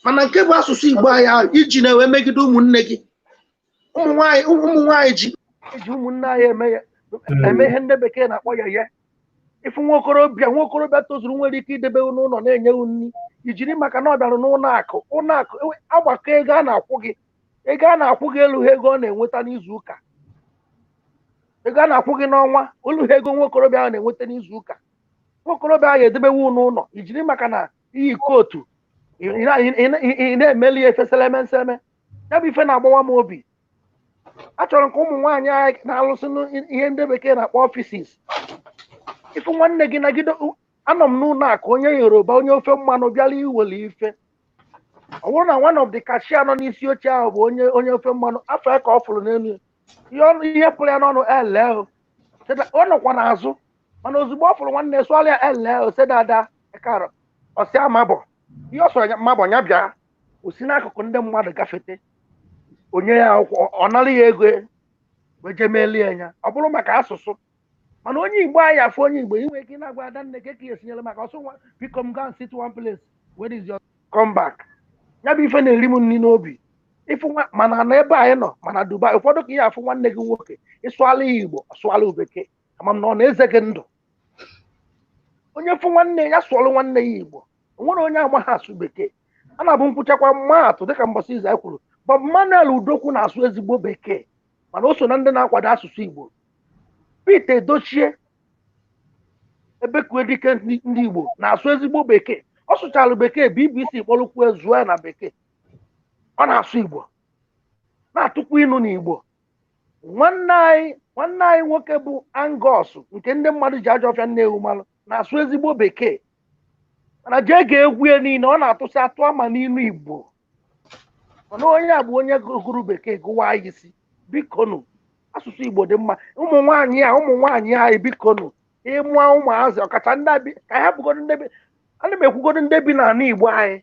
Speaker 2: Mana nke bụ asụsụ Igbo anyị ahụ iji na-ewe megide ụmụnne gị, ụmụ nwaanyị ji eji ụmụnne anyị eme ya, eme ihe ndị bekee na-akpọ ya ya. Ịfụ nwa okorobịa, nwa okorobịa tozuru, nwere ike idebe n'ụlọ na-enyeghị nri, ijiri maka na ọ bịara n'ụlọ akụ, ụlọ akụ agbakọ ego a na-akwụ gị, ego a na-akwụ gị elu ha ego ọ na-enweta n'izu ụka, ego a na-akwụ gị n'ọnwa olu ha ego nwa okorobịa ahụ na-enweta n'izu ụka. Nwa okorobịa ahụ edebewu n'ụlọ, ijiri maka na iyi kootu ị na-emeli ya efeseleme nseme ya. Bụ ife na-agbawa m obi. Achọrọ m ka ụmụ nwaanyị anyị na-alụsị ihe ndị bekee na-akpọ offices, ịfụ nwanne gị nagide. Anọ m n'ụlọ akụ, onye Yoruba, onye ofe mmanụ bịara iwere ife. Ọ bụrụ na one of the cashier nọ n'isi oche ahụ bụ onye ofe mmanụ, afọ ya ka ọ fụrụ n'elu ihe pụrụ ya n'ọnụ ele ọ nọkwa n'azụ, mana ozugbo ọ fụrụ nwanne sụọla ya ele osedada ekaro ọsị amabọ ihe ọ sọrọ ya mabọ ya bịa o si n'akụkụ ndị mmadụ gafete, onye ya akwụkwọ, ọ nara ya ego wee jee melie ya. Ọ bụrụ maka asụsụ, mana onye Igbo anyị afụ onye Igbo inwe ike ịna-agwa ada, "Nne, ka esinyere maka ọsọ nwa, biko m go and sit one place. Where is your come back?" Ya bụ ife na-eri m nri n'obi. Ịfụ nwa mana na ebe anyị nọ, mana Dubai ụfọdụ, ka ihe afụ nwanne gị nwoke, ịsụala ya Igbo, ọsụala bekee, ama m na ọ na-eze gị ndụ. Onye fụ nwanne ya sụọlụ nwanne ya Igbo, o nwere onye amaghị asụ bekee. A na-abụ nkwụchakwa mmaatụ dịka mbọsị izu anyị kwuru, Bob Manuel Udokwu na-asụ ezigbo bekee, mana o so na ndị na-akwado asụsụ Igbo. Pete Edochie, Ebekuedike ndị Igbo, na-asụ ezigbo bekee. Ọ sụchalụ bekee, BBC kpọrọkwu zụọ ya na bekee. Ọ na-asụ Igbo, na-atụkwa ịnụ n'Igbo. Nwanne anyị nwoke bụ Angus, nke ndị mmadụ ji ajọ ọfịa Nnewi malụ, na-asụ ezigbo bekee, mana jee ga egwu ya niile ọ na-atụsị atụ ama n'inu Igbo. Mana onye a bụ onye gụrụ bekee gụwa ya isi. Bikonu, asụsụ Igbo dị mma. Ụmụ nwaanyị a, ụmụ nwaanyị anyị, bikonu, ịmụọ ụmụazị, ọkacha ndị bi ka ha bụgodo ndị bi, ana m ekwugodo ndị bi n'ala Igbo anyị,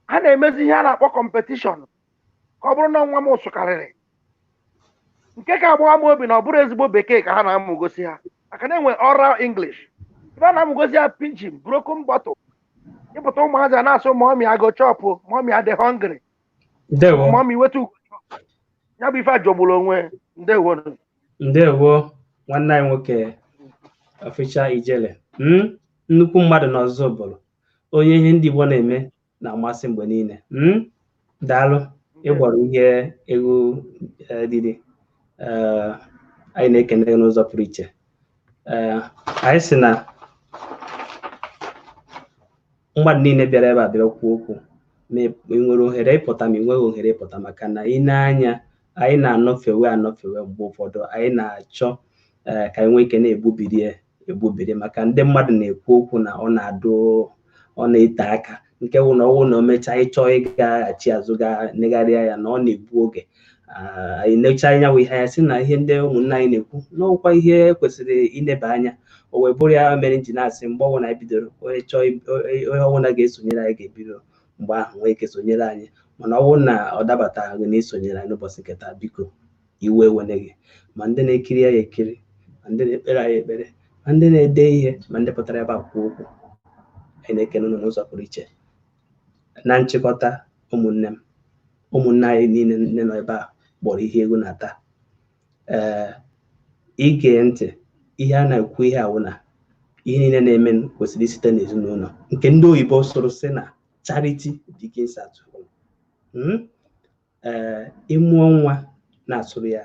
Speaker 2: ha na-emezi ihe a na-akpọ competition, ka ọ bụrụ na nwa m sụkarịrị nke ka agbawa m obi na ọ bụrụ ezigbo bekee ka ha na-amụgosi ha, maka na enwe oral English ebe a na-amụgosi ha pidgin, broken bottle. Ịpụta, ụmụazị a na-asụ, "Mommy, I go chop. Mommy, I dey hungry."
Speaker 1: Ndewo.
Speaker 2: "Mommy, wetu." Ya bụ ife a jọgburu onwe. Ndewo.
Speaker 1: Ndewo, nwanne anyị nwoke Official Ijele. Nnukwu mmadụ n'ọzọ bụrụ onye ihe ndị Igbo na-eme na-amasị mgbe niile. Daalụ, ịgbọrọ ihe egwu didi. Anyị na-ekene gị n'ụzọ pụrụ iche. Anyị sị na mmadụ niile bịara ebe a bịara kwuo okwu, ma ị nwere ohere ịpụta, ma ị nweghị ohere ịpụta, maka na ị na-anya Anyị na-anọfewe anọfewe mgbe ụfọdụ anyị na-achọ ka anyị nwee ike na-egbubiri egbubiri maka ndị mmadụ na-ekwu okwu na ọ na-adụ ọ na-ete aka nke wụ na ọwụ na o mechaa ịchọọ ịgaghachi azụ ga negharịa ya na ọ na-egbu oge. Anyị nechaa anya wụ ihe anya sị na ihe ndị ụmụnne anyị na-ekwu n'ọkwa ihe kwesịrị ineba anya o wee bụrụ ya mere nji na-asị mgbe ọbụla anyị bidoro onye chọọ onye ọbụla ga-esonyere anyị ga-ebido mgbe ahụ nwee ike sonyere anyị mana ọ bụrụ na ọ dabataghị na isonyere anyị n'ụbọchị nke taa biko iwe ewene gị ma ndị na-ekiri ya ekiri ma ndị na-ekpere anyị ekpere ma ndị na-ede ihe ma ndị pụtara ebe a kwuo okwu anyị na-ekene unu n'ụzọ pụrụ iche. Na nchịkọta ụmụnne m ụmụnne anyị niile nne nọ ebe a kpọrọ ihe egwu na-ata ee ige ntị ihe a na-ekwu ihe awụ na ihe niile na-eme kwesịrị isite n'ezinụlọ nke ndị oyibo sụrụ sị na charity begins at home. Ee ịmụọ nwa na-asụrụ ya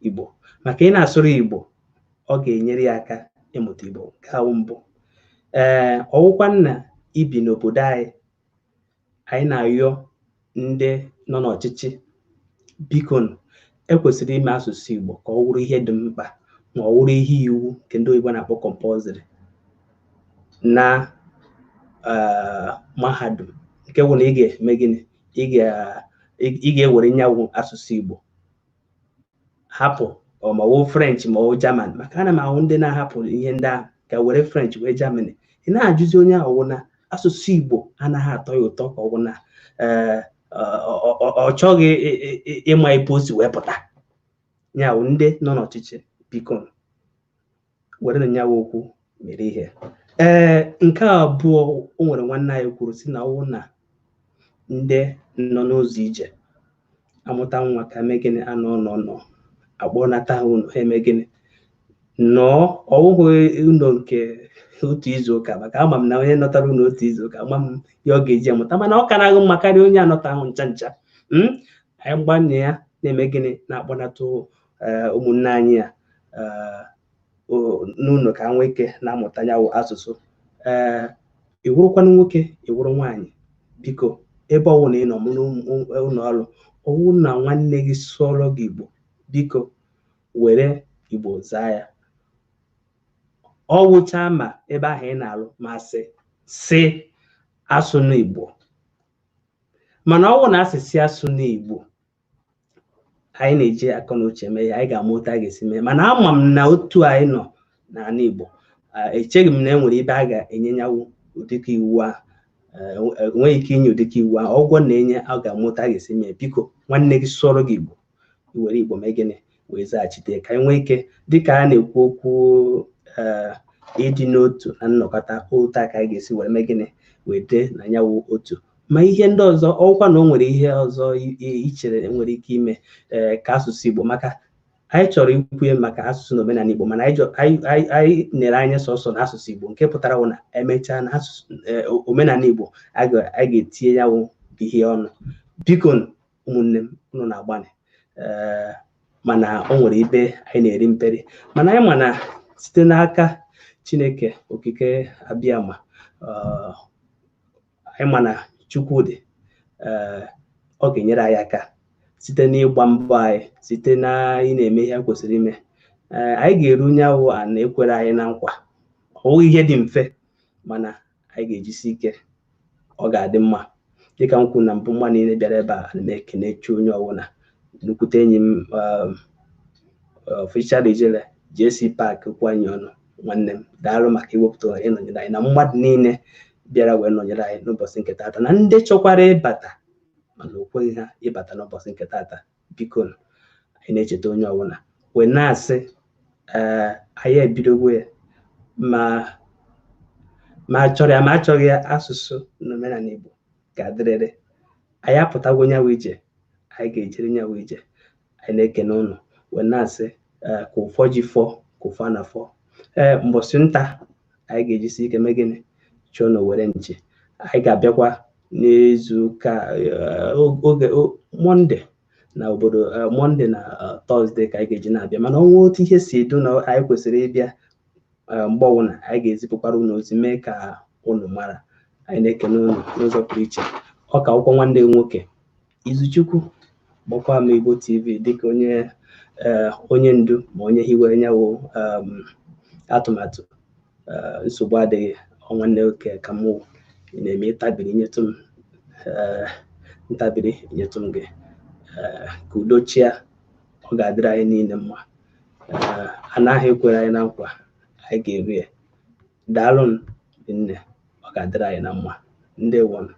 Speaker 1: Igbo maka ị na-asụrụ Igbo ọ ga-enyere ya aka ịmụta Igbo nke awụ mbụ. Ee ọwụkwa nna ibi n'obodo anyị anyị na-ayọ ndị nọ n'ọchịchị biko ekwesịrị ime asụsụ Igbo ka ọ wụrụ ihe dị mkpa ma ọ wụrụ ihe iwu nke ndị oyibo na-akpọ compulsory na mahadum nke wụ na ị ga-eme gịnị ị ga-ewere nyanwụ asụsụ Igbo hapụ ma ọ wụ French ma ọ wụ German maka ana m ahụ ndị na-ahapụ ihe ndị ahụ ka were French wee Germany ị na-ajụzi onye ahụ wụ na asụsụ Igbo anaghị atọ ya ụtọ ka ọ bụ na ọ chọghị ịma ebe o si wee pụta. Nyawụ ndị nọ n'ọchịchị biko were na nyawa okwu mere ihe. Ee nke abụọ o nwere nwanne anyị kwuru si na ọwụ na ndị nọ n'ụzọ ije amụta nwa ka mee gịnị anọ nọ nọ akpọnata ha unu ha eme gịnị nọọ ọwụghị ụlọ nke otu izu ụka maka ama m na onye nọtara ụlọ otu izu ụka ama m ya ọ ga-eji amụta mana ọ karaghị mma karịa onye anọta ahụ ncha ncha. Anyị gbanye ya na-eme gịnị na-akpọnata ụmụnne anyị a n'ụlọ ka nwee ike na-amụta ya wụ asụsụ. Ee ị wụrụkwanụ nwoke ị wụrụ nwaanyị biko ebe ọwụ na ị nọ n'ụlọ ọrụ ọwụ na nwanne gị sụọrọ gị Igbo biko were Igbo zaa ya ọ wụchaa ma ebe ahụ ị na-alụ ma sị sị asụ n'Igbo mana ọ wụ na asịsị asụ n'Igbo anyị na-eji akọ na uche mee ya anyị ga-ama otu a ga-esi mee mana ama m na otu anyị nọ n'ala Igbo echeghị m na e nwere ebe a ga-enye nyawu ụdịka iwu ahụ enweghị ike inye ụdịka iwu ahụ ọgwọ na-enye a ga-ama otu a ga-esi mee biko nwanne gị sụọrọ gị Igbo i were Igbo mee gịnị wee zaghachite ka anyị nwee ike dịka a na-ekwu okwu ịdị n'otu na nnọkọta otu a ka anyị ga-esi were mee gịnị wee dee na nyawu otu ma ihe ndị ọzọ ọkwa na o nwere ihe ọzọ i chere nwere ike ime ka asụsụ Igbo maka anyị chọrọ ikwu maka asụsụ na omenala Igbo mana anyị nere anya sọsọ na asụsụ Igbo nke pụtara wụ na emechaa na asụsụ omenala Igbo a ga-etinye ya wụ ihe ọnụ. Biko ụmụnne m unu na-agbanị mana o nwere ibe anyị na-eri mperi mana anyị ma na site n'aka Chineke okike abịama anyị ma na Chukwudị ọ ga-enyere anyị aka site n'ịgba mbọ anyị site na ị na-eme ihe kwesịrị ime anyị ga-eru nyawu a na-ekwere anyị na nkwa ọ bụghị ihe dị mfe mana anyị ga-ejisi ike ọ ga-adị mma dịka m kwuru na mbụ mma niile bịara ebe a ana m ekene chi onye ọbụla nnukwute enyi m Official Ijele JC Park kwanye ọnụ nwanne m daalụ maka iwepụta ịnọnyere anyị na mmadụ niile bịara wee nọnyere anyị n'ụbọchị nke taata na ndị chọkwara ịbata mana o kweghị ha ịbata n'ụbọchị nke taata biko anyị na-echeta onye ọbụla wee na-asị ee anyị ebidogwo ya ma chọrọ ya ma achọghị ya asụsụ na omenala Igbo ga-adịrịrị anyị apụtagwo nyawa ije anyị ga-ejere nyawa ije anyị na-ekene ụnụ wee na-asị ka ụfọ ji fọ ka ụfọ na fọ ee mbọsị nta anyị ga-ejisi ike mee gịnị chụọ na owere nchi anyị ga-abịakwa n'izu ụka oge Mọnde na obodo Mọnde na Tọzdee ka anyị ga-eji na-abịa mana ọnwa otu ihe si edu na anyị kwesịrị ịbịa mgbe ọbụla anyị ga-ezipụkwara unu ozi mee ka unu mara anyị na-ekene unu n'ụzọ pụrụ iche ọ ka akwụkwọ nwanne m nwoke Izuchukwu Kpọkwa m Igbo TV dịka onye onye ndu ma onye hiwere nyawo atụmatụ. Nsogbu adịghị, ọ nwanne oke ka mụ na-eme ịtabiri nyetụ m, ntabiri nyetụ m gị. Ka udo chia, ọ ga-adịrị anyị niile mma. Anaghị ekwere anyị na nkwa, anyị ga-eru ya. Daalụ nne, ọ ga-adịrị anyị na mma. Ndewonu,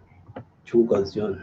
Speaker 1: Chukwu gọzie unu.